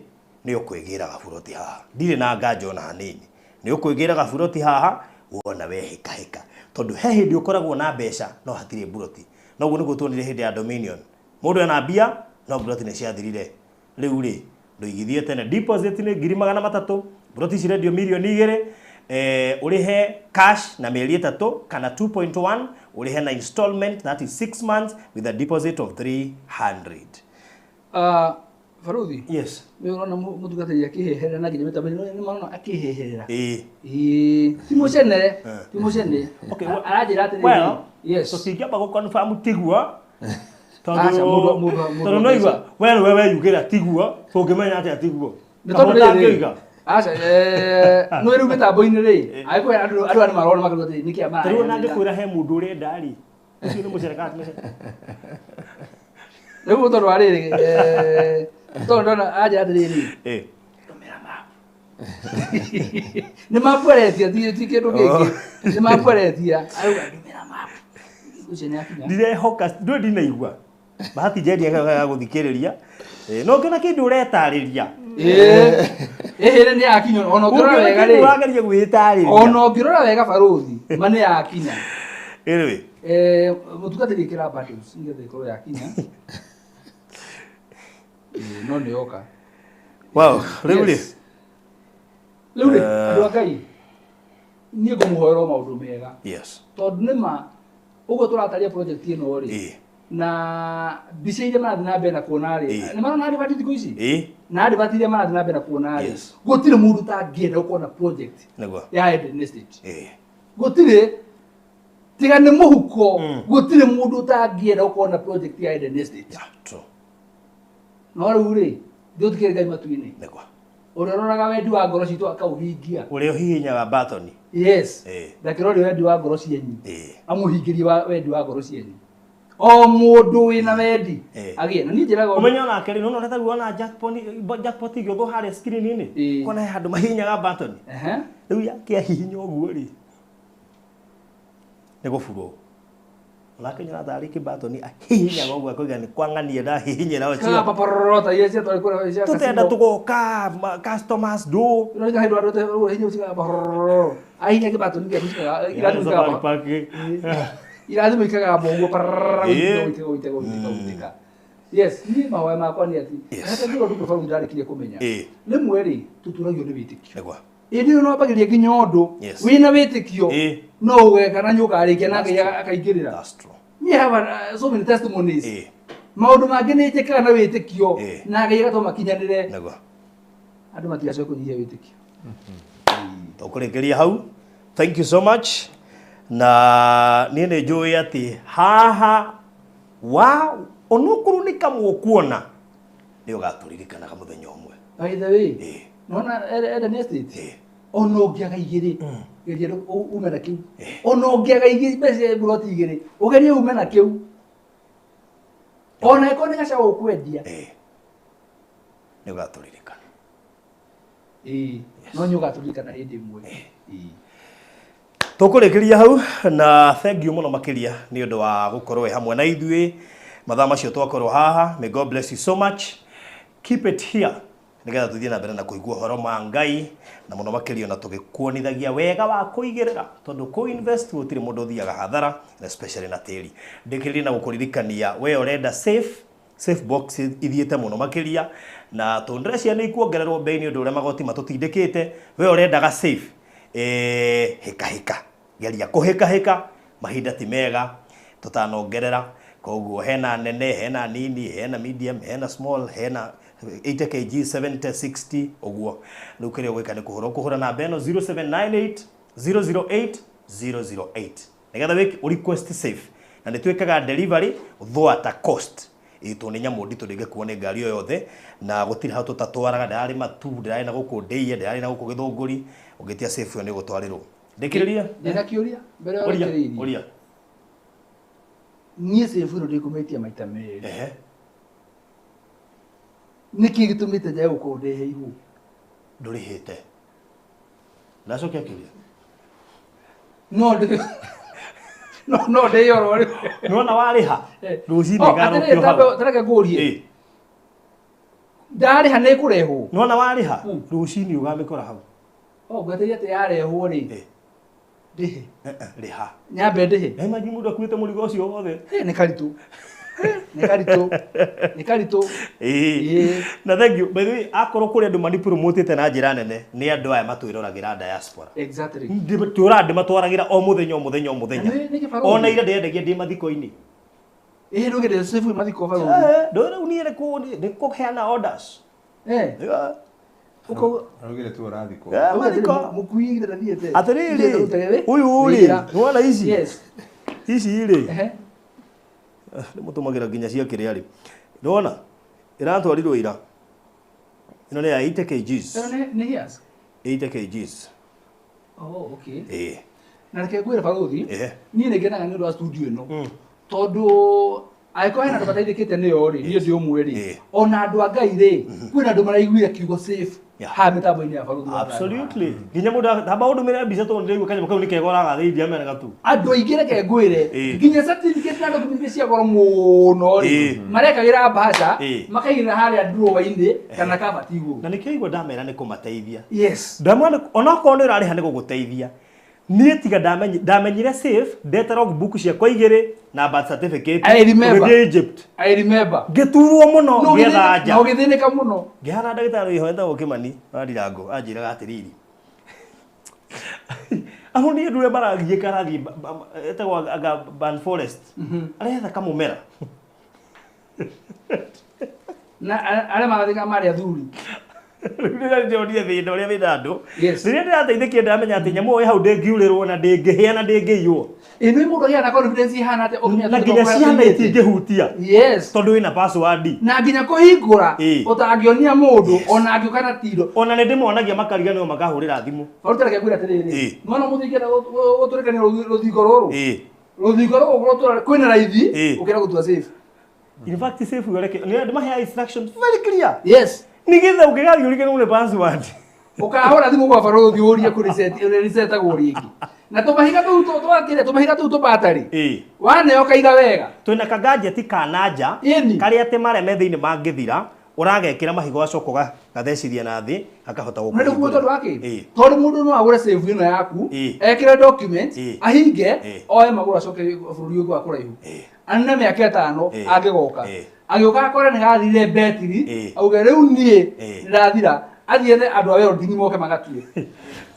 nĩ ũkwĩgĩra gaburoti haha, ndirĩ na nganja ona hanini, nĩ ũkwĩgĩra gaburoti haha wona wehĩkahĩka, tondũ he hĩndĩ ũkoragwo na mbeca no hatirĩ mburoti. Noguo nĩguo tuonire hĩndĩ ya Dominion, mũndũ ena mbia no mburoti nĩ ciathirire. Rĩu rĩ, ndũigithie tene, deposit nĩ 300,000, mburoti cirendio 2 mirioni, ũrĩhe cash na mĩeri 3 kana 2.1 ũrĩhe na installment, that is 6 months with a deposit of 300. Ah, baruthi. Yes. Nĩ ũrona mũtungatĩri akĩheherera na nginya mĩtambo-inĩ nĩ marona akĩheherera. Ĩĩ. Ĩĩ, ti mũcene, ti mũcene. Okay, Aranjĩra atĩrĩrĩ. Well, yes. Tũtingĩamba gũ-confirm tiguo. Aca, mũndũ tondũ no igua we nĩwe weyugĩra tiguo, tũngĩmenya atĩa tiguo? Nĩ tondũ rĩrĩ, Ũtangĩoiga. Aca, no rĩu mĩtambo-inĩ rĩ, angĩkorwo andũ aya nĩ marona makauga atĩrĩ, nĩkĩ aya Tarĩu ona maraheanĩra? angĩkwĩra he mũndũ ũrenda rĩ, ũcio nĩ mũcere kana ti mũcere? Rĩu tondũ wa rĩrĩ, tondũ ndona anjĩra atĩrĩrĩ, nĩ mapu aretia, ti kĩndũ kĩngĩ, nĩ mapu aretia, arauga ndũmĩra mapu. Ũcio nĩ akinya. Ndirehoka ndũĩ ndinaigua bahati njeri ya gũthikĩrĩria. No ngĩona kĩndũ ũretarĩria. Ĩhĩ nĩ yakinya, ona ũngĩrora Ũngĩona wega kĩndũ rĩ, ũrageria gwĩtarĩria. Ona ũngĩrora wega barũthi, ma nĩ yakinya. Anyway. Mũtungatĩri ĩkĩra bundles nĩgetha ĩkorwo yakinya. No nĩ yoka. Wow, rĩu rĩ. Yes. Rĩu rĩ, andũ a Ngai, niĩ ngũmũhoera o maũndũ mega. Tondũ nĩ ma ũguo tũrataria project ĩno rĩ, na mbica iria marathiĩ na mbere na kuona rĩ, nĩ marona advert thikũ ici? Na advert iria marathiĩ na mbere na kuona rĩ, gũtirĩ mũndũ ũtangĩenda gũkorwo na project ya Eden Estate. Gũtirĩ, tiga nĩ mũhuko, gũtirĩ mũndũ ũtangĩenda gũkorwo na project ya Eden Estate. Yeah, true. No rĩu rĩ, ithuĩ tũkĩrĩ Ngai matu-inĩ. Nĩguo. Ũrĩa ũroraga wendi wa ngoro citũ akaũhingia. Ũrĩa ũhihinyaga button. Yes. Ndakĩroria wendi wa ngoro cienyu. Amũhingĩrie wendi wa ngoro cienyu. O mũndũ wĩna wendi agĩe. Na niĩ njĩraga ũndũ- Ũmenye onake rĩ, nĩwona ũrĩa tarĩu ona jackpot igĩũthwo harĩa screen-inĩ. Kona he handũ mahihinyaga button. Rĩu yake ahihinya ũguo rĩ, nĩ gũburwo. Onake nĩ ũratarĩ kĩbatoni ahihinyaga ũguo akoiga nĩ kwang'ania ndahihinyĩra ũcio. Kana paparorota iria ciatwarĩ kũrĩa cia Tũtenda casino. tũgoka customers ndũ. Ũrona handũ andũ othe hinya ũcikaga parororo. Ahihinya kĩbatoni gĩaku cikaga irathimo Safari ikagamba. Park. Irathimo ikagamba ũguo pararara gũitĩka gũitĩka gũitĩka gũitĩka. Yes, niĩ mahoya makwa nĩ atĩ hata ndĩrona ũndũ barũthi ndarĩkirie kũmenya. Rĩmwe rĩ, tũturagio nĩ wĩtĩkio. Nĩguo. Ĩndĩ ĩyo no wambagĩrĩria nginya ũndũ wĩna wĩtĩkio no ũgeka na nĩũkarĩkia na Ngai akaingĩrĩra. That's true. Niĩ have so many testimonies. Maũndũ mangĩ nĩ njĩkaga na wĩtĩkio na Ngai agatũma makinyanĩre. Nĩguo. Andũ matigacoke kũnyihia wĩtĩkio. Tũkũrĩkĩria hau. Thank you so much. Na niĩ nĩ njũĩ atĩ haha wa onokorwo nĩ kamwe ũkuona nĩ ũgatũririkanaga mũthenya ũmwe. By the way, nona Eden Estate, ona ũngĩaga igĩrĩ, geria ume na kĩu. Ona ũngĩaga igĩrĩ, mbeca cia mburoti igĩrĩ, ũgerie ume na kĩu. Ona ĩkorwo nĩ gacaũ ũkwendia. Nĩ ũgatũririkana. Ĩĩ, no nĩ ũgatũririkana hĩndĩ ĩmwe. Tũkũrĩkĩria hau na thank you mũno makĩria nĩ ũndũ wa gũkorwo wĩ hamwe na ithuĩ mathaa macio twakorwo haha. May God bless you so much. Keep it here. Nĩgetha tũthiĩ na mbere na kũigua ũhoro ma Ngai na mũno makĩria na tũgĩkuonithagia wega wa kũigĩrĩra tondũ kũ invest gũtirĩ mũndũ ũthiaga hathara especially na tĩri. Ndĩkĩrĩrie na gũkũririkania we ũrenda safe box ithiĩte mũno makĩria na tondũ ndĩreciria nĩ ikuongererwo bei nĩ ũndũ ũrĩa magoti matũtindĩkĩte. We ũrendaga safe, hĩka hĩka, geria kũhĩka hĩka, mahinda ti mega tũtanongerera. Koguo hena nene, hena nini, hena medium, hena small, hena 80 kg, 70, 60 ũguo. Rĩu kĩrĩa ũgwĩka nĩ kũhũra ũkũhũra namba ĩno 0798 008 008 nĩgetha wĩke request safe, na nĩ twĩkaga delivery thwata cost. Ĩtũ nĩ nyamũ nditũ ndĩngĩkuo nĩ ngari o yothe na gũtirĩ hau tũtatwaraga. Ndĩrarĩ Matu, ndĩrarĩ na gũkũ Ndĩiya, ndĩrarĩ na gũkũ Gĩthũngũri. Ũngĩtia safe ĩyo nĩ gũtwarĩrwo. Ndĩkĩrĩria Ndĩna kĩũria mbere ya ũrekĩrĩirie. Ũria. Niĩ safe ĩno ndĩkũmĩtia maita merĩ. Nĩkĩ gĩtũmĩte njage gũkorwo ndeheirwo? Ndũrĩhĩte. Ndacokia kĩũria. No ndĩ no ndĩyorwo rĩu. Nĩwona warĩha rũcinĩ ngarokio hau. Tareke ngũrie. Ndarĩha nĩ ĩkũrehwo. Nĩwona warĩha rũcinĩ ũgamĩkora hau. O ngwetereire atĩ yarehwo rĩ. Ndĩhe. Rĩha. Nyambe ndĩhe. Na imagine mũndũ akuĩte mũrigo ũcio wothe. Nĩ karitũ. Nĩ karitũ. Nĩ karitũ. Na thank you. By the way, akorwo kũrĩ andũ manipromotete na njĩra nene nĩ andũ aya matwĩroragĩra diaspora. Exactly. Tũra ndĩmatwaragĩra o mũthenya o mũthenya o mũthenya. Ona ira ndĩendagia ndĩ mathiko-inĩ. Ndũgĩrĩre safe mathiko barũthi. Ndũrĩ niĩ nĩ kũheana orders. Arugire tu ũrathikwo. Mathiko. Mũkui ndathiĩte. Atĩrĩrĩ, ũyũ rĩ, nĩwona ici? Yes. Ici rĩ. Ndĩmũtũmagĩra nginya cia kĩrĩa rĩ. Nĩwona? Ĩratwarirwo ira. Ĩno nĩ ya 80 kgs. Ĩno nĩ hias? 80 kgs. Oh, okay. Na reke ngwĩre barũthi, niĩ nĩ ngenaga nĩ ũndũ wa studio ĩno. Tondũ angĩkorwo hena andũ mateithĩkĩte nĩyo rĩ, niĩ ndĩ ũmwe rĩ. Ona andũ a Ngai rĩ, kwĩna andũ maraiguire kiugo safe haha mĩtambo-inĩ ya barũthi. Absolutely. Nginya mũndũ amba ũndũmĩre mbica tondũ ndĩraigua kanyamũ kau nĩ kega ũragathĩithia mena gatu. Andũ aingĩ reke ngwĩre, nginya certificate na document cia goro mũno rĩ, marekagĩra mbaca, makaigĩrĩra harĩa drawer-inĩ kana kabati igũrũ. Na nĩkĩo igua ndamera nĩ kũmateithia. Yes. Ndamona onokorwo nĩ ũrarĩha nĩ gũgũteithia. Niĩ tiga ndamenyire safe ndeta logbook ciakwa igĩrĩ na birth certificate. I remember. Ũgĩthiĩ Egypt. I remember. Ngĩturwo mũno ngĩetha nja. Na ũgĩthĩnĩka mũno. Ngĩhana ndagĩtarĩ wĩho etagwo Kĩmani wa Ndirango anjĩraga atĩrĩrĩ. Aho niĩ andũ arĩa maragiĩka arathiĩ etagwo anga Ban Forest. Aretha kamũmera. Na arĩa marathĩka marĩ athuri. Rĩrĩa ndĩronire thĩna ũrĩa wĩna andũ. Rĩrĩa ndĩrateithĩkire ndĩramenya atĩ nyamũ ĩyo hau ndĩngiurĩrwo na ndĩngĩhĩa na ndĩngĩiywo. Ĩno mũndũ agĩa na confidence ihana atĩa ũkĩmenya Na nginya ciana itingĩhutia. Yes. Tondũ wĩna password. Na nginya kũhingũra ũtangĩonia mũndũ ona angĩũka na tiro. Ona nĩ ndĩmonagia makariganĩrwo makahũrĩra thimũ. Barũthi reke ngwĩre atĩrĩrĩ. Nĩwona mũndũ ingĩenda gũtũrĩkania rũthingo rũrũ. Rũthingo rũrũ kwĩna raithi ũkĩenda gũtua safe. In fact safe ĩyo reke nĩ ndĩmaheaga instructions very clear. Yes. Nĩgetha ũngĩgathiĩ ũriganĩrwo nĩ password. Ũkahũra thimũ gwa barũthi ũrie kũ reset resetagwo rĩngĩ. Na tũmahiga tũu twakĩrĩa tũmahiga tũu tũbatari. Waneo kaiga wega. Twĩna kagadget ka nanja karĩa atĩ marĩa me thĩinĩ mangĩthira ũragekĩra mahiga ũgacoka ũgathecithia na thĩ akahota gũkũhingũra. Nĩ tondũ wa kĩ? Tondũ mũndũ no agũre safe ĩno yaku, ekĩre document, ahinge, oe magũrũ acoke bũrũri ũngĩ wa kũraihu. Anine mĩaka ĩtano angĩgoka. Agĩũka akore nĩ gathirire betiri, auge rĩu niĩ nĩndathira, athiĩ ethe andũ a welding moke magatue.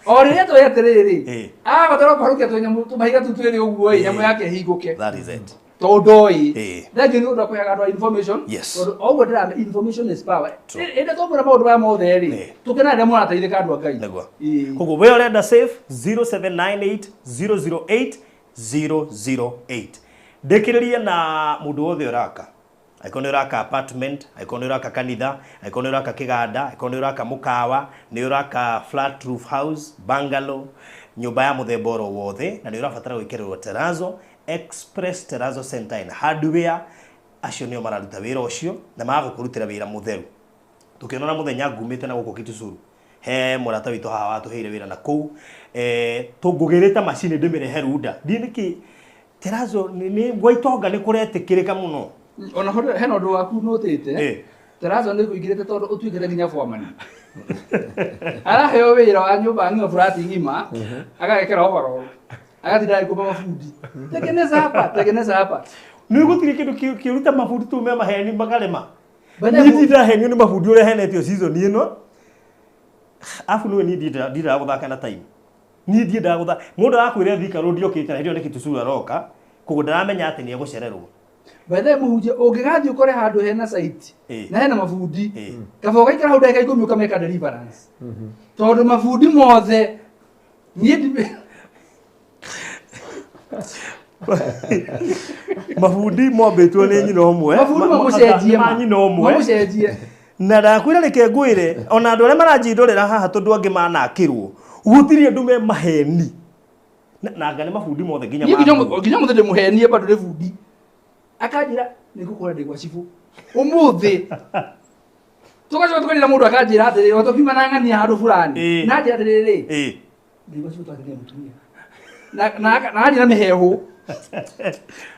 O rĩrĩa tũĩ atĩrĩrĩ, abatara kũharũkia tũmahiga tũu twĩrĩ ũguo ĩ, nyamũ yake ĩhingũke. That is it. Tondũ ndoĩ. Thengiũ nĩ ũndũ wa kũheaga andũ information. Yes. Tondũ o ũguo ndĩramenya information is power. Ĩndĩ twamwĩra maũndũ maya mothe rĩ, tũkenaga rĩrĩa mũrateithĩka andũ a Ngai. Nĩguo. Koguo we ũrenda safe 0798 008 008. Ndĩkĩrĩrie na mũndũ wothe ũraka. Angĩkorwo nĩ ũraka apartment, angĩkorwo nĩ ũraka kanitha, angĩkorwo nĩ ũraka kĩganda, angĩkorwo nĩ ũraka mũkawa, nĩ ũraka flat roof house, bungalow, nyũmba ya mũthemba oro wothe, na nĩ ũrabatara gwĩkĩrĩrwo terrazzo, Express Terrazzo Center and Hardware, acio nĩo mararuta wĩra ũcio na magũkũrutĩra wĩra mũtheru. Tũkĩonana mũthenya ngumĩte na gũkũ Kitusuru. He mũrata witũ haha watũheire wĩra na kũu, tũngũgĩrĩte macini ndĩmĩrehe Runda. Ndiĩ nĩkĩ terrazzo nĩ gwa itonga nĩ kũretĩkĩrĩka mũno. Ona hena ũndũ waku nũtĩte. Terrazzo nĩ kũingĩrĩte tondũ ũtuĩkĩte nginya foreman. Araheo wĩra wa nyũmba ng'ima flat ng'ima agagekera overall. Agatinda agĩkũmba mabundi. Tengeneza hapa, tengeneza hapa. Nĩ gũtirĩ kĩndũ kĩruta mabundi tu me maheni makarema. Niĩ ndirahenio nĩ mabundi ũrĩa henetio season ĩno. Afu niwe niĩ ndiendaga gũthaka na time. Niĩ ndiendaga gũthaka. Mũndũ arakwĩra Thika Road okĩte na hĩndĩ ĩyo nĩ Kitusu aroka, koguo ndaramenya atĩ nĩ egũcererwo. By the way mũhunjia ũngĩgathiĩ ũkore handũ hena site na hena mabundi kaba ũgaikara hau ndagĩka 10 ũkameka deliverance. Tondũ mabundi mothe niĩ mabundi mombĩtwo nĩ nyina ũmwe. Mabundi mamũcenjie ma nyina ũmwe. Mamũcenjie. Na ndakwĩra reke ngwĩre ona andũ arĩa maranjindorera haha tondũ angĩ manakĩrwo gũtirĩ andũ me maheni. Na anga nĩ mabundi mothe nginya nginya mũthĩ ndĩmũhenie bado nĩ bundi. Akanjĩra nĩ ngũkora ndĩ gwa cibũ ũmũthĩ. Tũgacoka tũkarĩra mũndũ akanjĩra atĩrĩrĩ o tũkiuma na ng'ania handũ fulani. Na anjĩra atĩrĩrĩ ndĩ gwa cibũ twathiĩ mũtumia. Na anjĩra mĩhehu.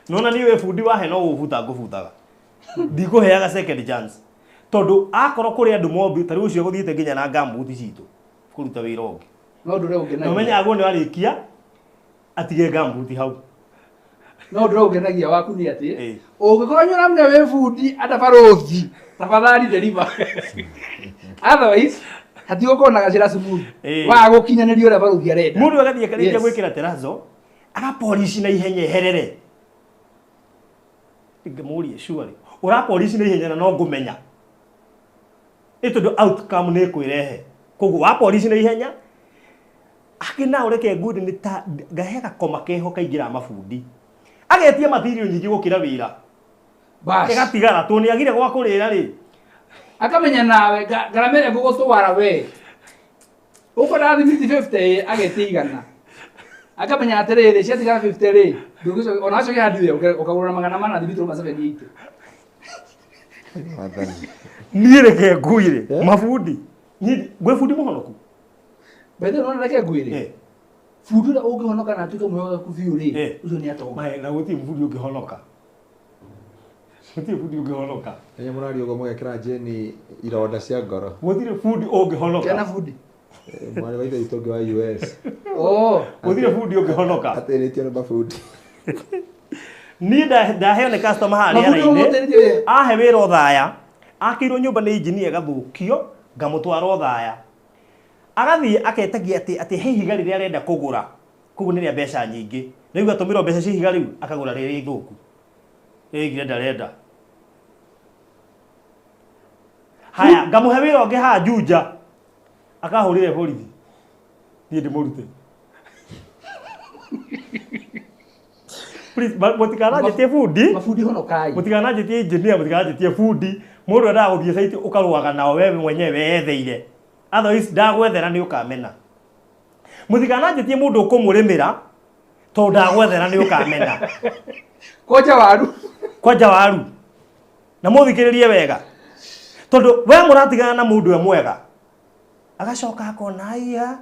Nona niĩ wĩ bundi wahe no gũbuta ngũbutaga. Ndikũheaga second chance. Tondũ akorwo kũrĩ andũ mombi ta rĩu ũcio gũthiĩte nginya na ngambuti citũ kũruta wĩra ũngĩ. No ũndũ ũrĩa ũngenagia. Na ũmenye agwo nĩ warĩkia atige ngambuti hau. No ũndũ ũrĩa ũngenagia waku nĩ atĩ ũngĩkorwo nĩ ũramenya wĩ bundi ata barũthi tafadhali deliver. Otherwise hatigũkorwo na gacĩra smooth wa gũkinyanĩria ũrĩa barũthi arenda. Mũndũ agathiĩ akarĩkia gwĩkĩra terrazzo agapolishi na ihenya eherere. Ngĩmũrie surely ũrapolishi na ihenya na no ngũmenya. Nĩ tondũ outcome nĩ ĩkwĩrehe. Koguo wapolishi na ihenya akĩ na ũreke ngundi nĩ ta ngahe gakoma keho kaingĩra mabundi. Agetia material nyingĩ gũkĩra wĩra. Ĩgatigara tondũ nĩ agire gwa kũrĩra rĩ. Akamenya nawe ngarama ĩrĩa ngũgũtwara we. Ũkwenda thimiti 50 agetia 100. Akamenya atĩrĩrĩ ciatigara 50 rĩ ndũgĩcoka ona wacoke hardware ũkagũra 400 thimiti rũma 780. Niĩ reke ngwĩre mabundi. Niĩ gwĩ bundi mũhonoku. By the way nona reke ngwĩre. Bundi ũrĩa ũngĩhonoka na atuĩke mwĩhokeku biũ rĩ ũcio nĩ atonga. Na gũtirĩ bundi ũngĩhonoka. Gũtirĩ bundi ũngĩhonoka. Enya mũraria ũguo mũgekĩra Jane ironda cia ngoro. Gũtirĩ bundi ũngĩhonoka. Kena bundi. Mwarĩ wa ithe witũ ũngĩ wa US. Oh, gũtirĩ bundi ũngĩhonoka. Atĩrĩtio nĩ mabundi. Niĩ ndaheo nĩ customer harĩa rĩra-inĩ. Ahe wĩra Othaya. Akĩirwo nyũmba nĩ engineer ĩgathũkio ngamũtwara Othaya. Agathiĩ aketagia atĩ he ihiga rĩrĩa arenda kũgũra. Koguo nĩ rĩa mbeca nyingĩ. Rĩu atũmĩrwo mbeca cia ihiga rĩu akagũra rĩrĩa ithũku. Rĩrĩa ndarenda. Haya ngamũhe wĩra ũngĩ haha Juja. Akahũrĩre borithi. Niĩ ndĩmũrute. Please mũtikananjĩtie bundi. Mabundi honokai. Mũtikananjĩtie engineer, mũtikananjĩtie bundi. Mũndũ endaga gũthiĩ site ũkarũaga nao wewe mwenyewe weyetheire. Otherwise ndagwethera nĩ ũkamena. Mũtikananjĩtie mũndũ ũkũmũrĩmĩra tondũ ndagwethera nĩ ũkamena. Kwanja waru. Kwanja waru. Na mũthikĩrĩrie wega. Tondũ we mũratigana na mũndũ e mwega. Agacoka akona aiya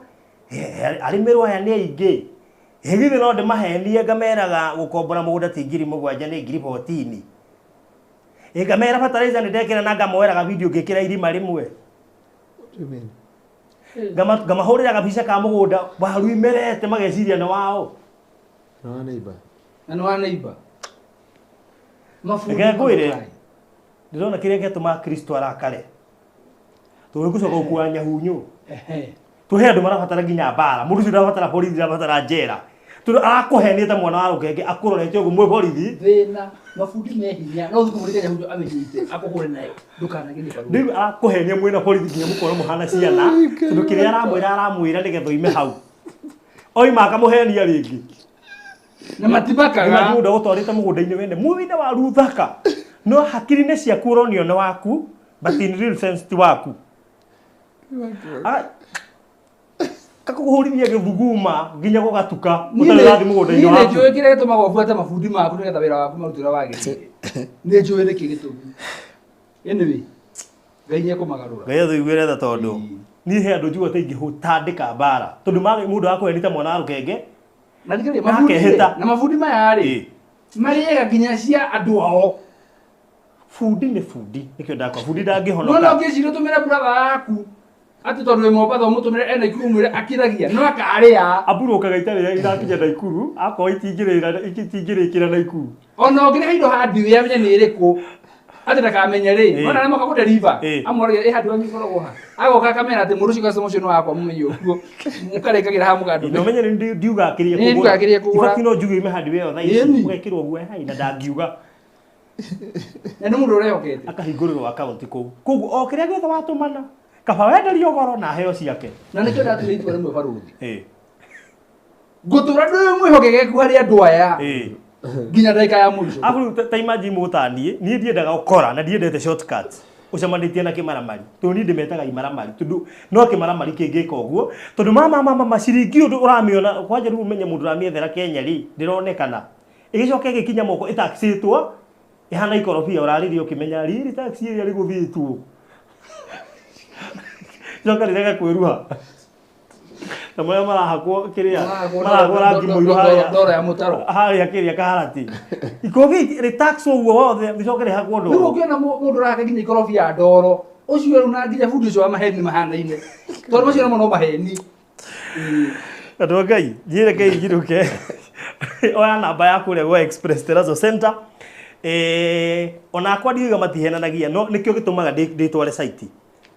arĩmĩrwo aya nĩ aingĩ. Githĩ no ndĩmahenie ngameraga gũkombora mũgũnda ti 7,000 nĩ 14,000. Ngamera fertilizer nĩ ndekĩra na ngamoeraga video ngĩkĩra irima rĩmwe. Ngamahũrĩra gabica ka mũgũnda waru imerete mageciria nĩ wao. Na wa neighbor. Na nĩ wa neighbor. Reke ngwĩre ndĩrona kĩrĩa gĩatũma Kristo arakare. Tondũ gũcoka gũkua nyahunyũ. Tũhe andũ marabatara nginya mbara. Mũndũ ũcio ndarabatara borithi ndarabatara njera. Tondũ arakũhenia ta mwana wa rũkenge akũrorete ũguo mwĩ borithi. Thĩna mabundi me hinya no ũthiĩ kũmũrĩria nyahunyũ amĩnyite akũhũre nayo ndũkanagĩrie barũthi. Rĩu arakũhenia mwĩna borithi nginya mũkorwo mũhana ciana tondũ kĩrĩa aramwĩra nĩgetha oime hau. Oima akamũhenia rĩngĩ. Na matibakaga. Mũndũ agũtwarĩte mũgũnda-inĩ wene mwĩna waru thaka. No hakiri-inĩ ciaku ũronio nĩ waku but in real sense ti waku. Kakũhũrithia gĩthuguma nginya gũgatuka ũtarĩ ũrathiĩ mũgũnda-inĩ waku. Niĩ nĩnjũĩ kĩrĩa gĩtũmaga ũbuate mabundi maku nĩgetha wĩra waku marute ũrĩa wagĩrĩire. Nĩnjũĩ nĩkĩ gĩtũmi. Anyway, Ngai nĩekũmagarũra. Ngai atũiguĩre tha tondũ niĩ he andũ njiguaga ta ingĩtandĩka mbara tondũ mũndũ arakũhenia ta mwana wa rũkenge. Na thikĩrĩria, na mabundi maya rĩ marĩaga nginya cia andũ ao. Bundi nĩ bundi, nĩkĩo ndakwa bundi No ndangĩhonoka. No ngĩciria ũtũmĩre brother yaku atĩ tondũ wĩ Mombatha ũmũtũmĩre ena Ikuru ũmwĩre akiragia no akarĩa. Amburokaga itarĩ irakinya Naikuru, akorwo itingĩrĩkĩra Naikuru. Ona ũngĩrehe indo hardware amenye nĩ ĩrĩkũ atĩ ndakamenye rĩ, ona arĩa moka kũdeliver amũragia ĩ hardware yanyu ĩkoragwo ha, agoka akamera atĩ mũndũ ũcio customer ũcio nĩ wakwa mũmenye ũguo mũkarĩkagĩra haha mũkandũmĩra. Na ũmenye nĩ ndiuga akĩrĩe Nĩ ndiuga akĩrĩe kũgũra. In fact, no njuge ime hardware ĩyo thaa ici Ĩni. ũgekĩrwo guoya hai na ndangiuga. Na nĩ mũndũ ũrehokete. Akahingũrĩrwo akaunti kũu. Koguo o kĩrĩa gĩothe watũmana kaba wenderio goro na heo ciake. Na nĩkĩo ndatuire itua rĩmwe barũthi. Ngũtũra ndĩ mwĩhokekeku harĩ andũ aya nginya ndagĩka ya mũico. Abu ta imagine mũtaniĩ, niĩ ndiendaga ũkora na ndiendete shortcut. Ũcemanĩtie na kĩmaramari. Tondũ niĩ ndĩmetaga imaramari tondũ no kĩmaramari kĩngĩka ũguo. Tondũ mama mama ciringi ũndũ ũramĩona kwanja rĩu ũmenye mũndũ ũramĩethera Kenya rĩ ndĩronekana. Ĩgĩcoka ĩgĩkinya moko ĩtaxĩtwo ĩhana ikorobia ũrarĩria ũkĩmenya rĩrĩ taxi ĩrĩa rĩgũthĩtwo. Coka rĩrege kwĩruha. Na marĩa marahakwo kĩrĩa marahakwo rangi mũirũ harĩa ndoro ya mũtaro harĩa kĩrĩa kaharati. Ikorobia rĩ tax ũguo wothe rĩcoke rĩhakwo Rĩu ndoro. ũngĩona mũndũ ũrahaka nginya ikorobia ya ndoro ũcio rĩu na nginya bundi ũcio wa maheni mahanaine tondũ macio namo no maheni. Andũ a Ngai, niĩ reke njirũke. Oya namba ya kũrĩa gwa Express Terrazzo Center. Ona akwa ndiuga matihenanagia no nĩkĩo gĩtũmaga ndĩtware site.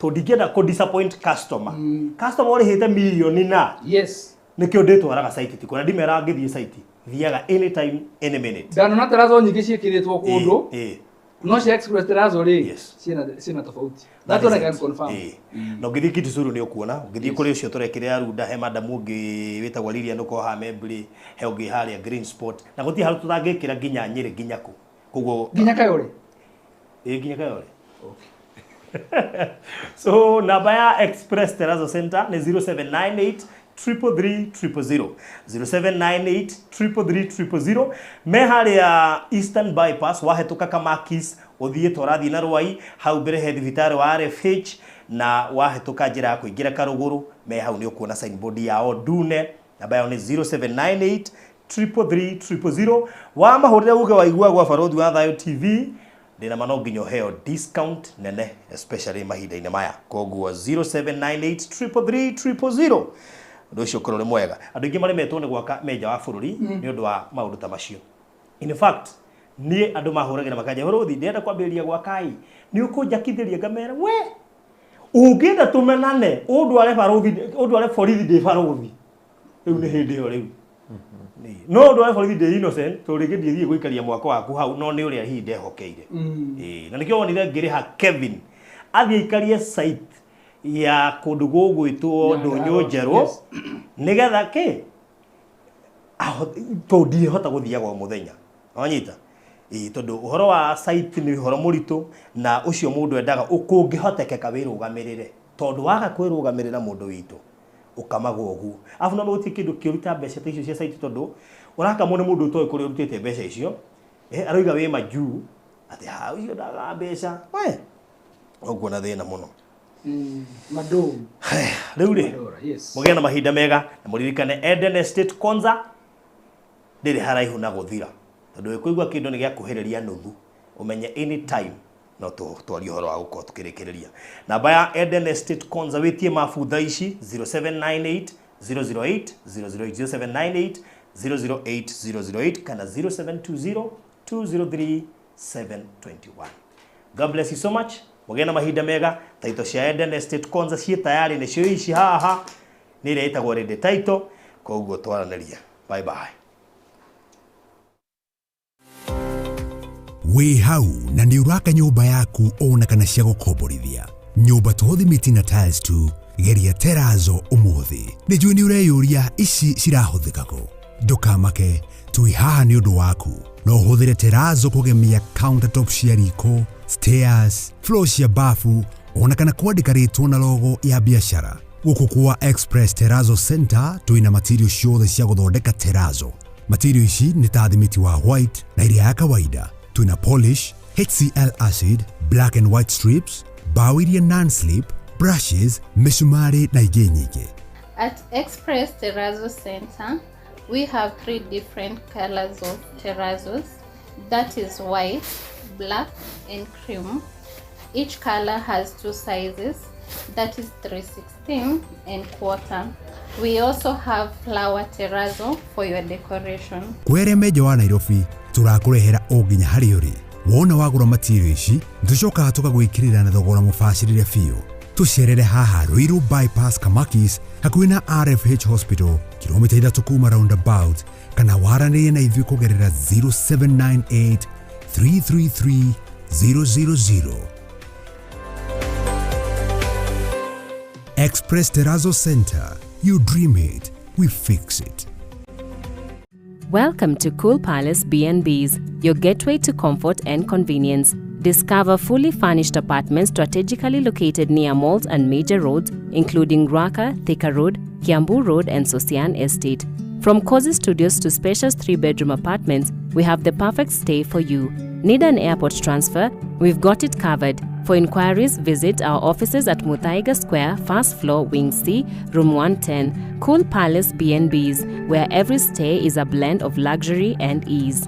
Tondũ ndingĩenda kũ disappoint customer. Customer ũrĩhĩte mirioni na. Yes. Nĩkĩo ndĩtwaraga site ti kuona ndimeraga ngĩthiĩ site. Thiaga anytime any minute. Ndanona terrazzo nyingĩ ciĩkĩrĩtwo kũndũ no cia Express Terrazzo rĩ ciĩna tofauti. That That one I is can it. confirm. Na ũngĩthiĩ Kitisuru nĩ ũkuona, ũngĩthiĩ kũrĩ ũcio tũrekĩrĩra Runda he madamu ũngĩ wĩtagwo Lilian ũkorwo haha Membri, he ũngĩ harĩa Green Spot. Na gũtirĩ handũ tũtangĩkĩra nginya Nyĩrĩ nginya kũ. Koguo nginya Kayore. Ĩĩ nginya Kayore. So namba ya Express Terrazzo Center nĩ 0798 333 000 0798 333 000 me harĩa Eastern Bypass wahĩtũka Kamakis ũthiĩ tũrathiĩ na Rwai hau mbere he thibitarĩ wa RFH na wahĩtũka njĩra ya kũingĩra Karũgũrũ me hau nĩ ũkuona signboard yao ndune. Namba yao nĩ 0798 333 000. Wamahũrĩra uge waigua gwa Barũthi wa Thayũ TV ndĩna ma no nginya ũheo discount nene especially mahinda-inĩ maya. Koguo 0798 333 000 ũndũ ũcio ũkorwo ũrĩ mwega. Andũ aingĩ maremetwo nĩ gwaka menja wa bũrũri nĩ ũndũ wa maũndũ ta macio. In fact niĩ andũ mahũragĩra makanja bũrũthi ndĩrenda kwambĩrĩria gwaka ĩ nĩ ũkũnjakithĩria ngamera we ũngĩenda tũmenane ũndware barũthi ũndware borithi ndĩ barũthi rĩu nĩ hĩndĩ ĩyo rĩu no ũndware borithi ndĩ innocent tondũ rĩngĩ ndiĩthiĩ gũikaria mwako waku hau no nĩ ũrĩa hihi ndehokeire. Na nĩkĩo wonire ngĩrĩha Kevin athiĩ aikarie site ya kũndũ gũgwĩtwo Ndũnyũ Njerũ nĩgetha kĩ tondũ ndingĩhota gũthiaga o mũthenya wanyita. Tondũ ũhoro wa site nĩ ũhoro mũritũ na ũcio mũndũ endaga ũkũngĩhotekeka wĩrũgamĩrĩre tondũ waga kwĩrũgamĩrĩra mũndũ witũ ũkamagwo ũguo. Arabu no gũtirĩ kĩndũ kĩũru ta mbeca ta icio cia site tondũ ũrakamwo nĩ mũndũ ũtoĩ kũrĩa ũrutĩte mbeca icio. Aroiga wĩ majuu atĩ ha ũcio ndagaga mbeca we ũguo na thĩna mũno. Madou. Rĩu rĩ mũgĩe na mahinda mega na mũririkane Eden Estate Konza ndĩrĩ haraihu na gũthira tondũ wĩkũigua kĩndũ nĩ gĩakuhĩrĩria nuthu ũmenye anytime no twarie ũhoro wa gũkorwo tũkĩrĩkĩrĩria. Namba ya Eden Estate Konza wĩtie mabu thaa ici 0798 008 008 0798 008 008 kana 0720 203 721. God bless you so much. Mũgĩe na mahinda mega. Taito cia Eden Estate Konza ciĩ tayari nĩcio ici haha nĩ ĩrĩa ĩtagwo Ready Title. Koguo twaranĩria. Bye bye. Wĩ hau na nĩ ũraka nyũmba yaku ona kana cia gũkomborithia. Nyũmba to thimiti na tiles tu, geria Terrazzo ũmũthĩ. Nĩ njũĩ nĩ ũreyũria ici cirahũthĩka kũ. Ndũkamake, twĩ haha nĩ ũndũ waku. No ũhũthĩre Terrazzo kũgemia countertop cia riko, stairs, floor cia bafu, ona kana kwandĩka rĩtwa na logo ya biacara. Gũkũ kwa Express Terrazzo Center twĩna material ciothe cia gũthondeka terrazzo. Material ici nĩ ta thimiti wa white na iria ya kawaida. Twĩna polish, HCl acid, black and white strips, bao iria non-slip, brushes, mĩcumarĩ na ingĩ nyingĩ. At Express Terrazzo Center, we have 3 different colors of terrazzos. That is white, black, and cream. Each color has two sizes, that is 3/16 and quarter. We also have flower terrazzo for your decoration. Kwĩ menja wa Nairobi tũrakũrehera o nginya harĩa ũrĩ. Wona wagũra material ici tũcokaga tũgagwĩkĩrĩra na thogora mũbacĩrĩre biũ. Tũcerere haha Ruiru Bypass, Kamakis, hakuhĩ na RFH Hospital, kilomita 3 kuma roundabout, kana waranĩrie na ithuĩ kũgerera 0798 333 000. Express Terrazzo Center. You dream it, we fix it. Welcome to Cool Palace B&Bs, your gateway to comfort and convenience. Discover fully furnished apartments strategically located near malls and major roads, including Ruaka, Thika Road, Kiambu Road, and Sosian Estate. From cozy studios to spacious 3-bedroom apartments, we have the perfect stay for you. Need an airport transfer? We've got it covered. For inquiries, visit our offices at Muthaiga Square, first floor, Wing C, Room 110. Cool Palace B&Bs, where every stay is a blend of luxury and ease.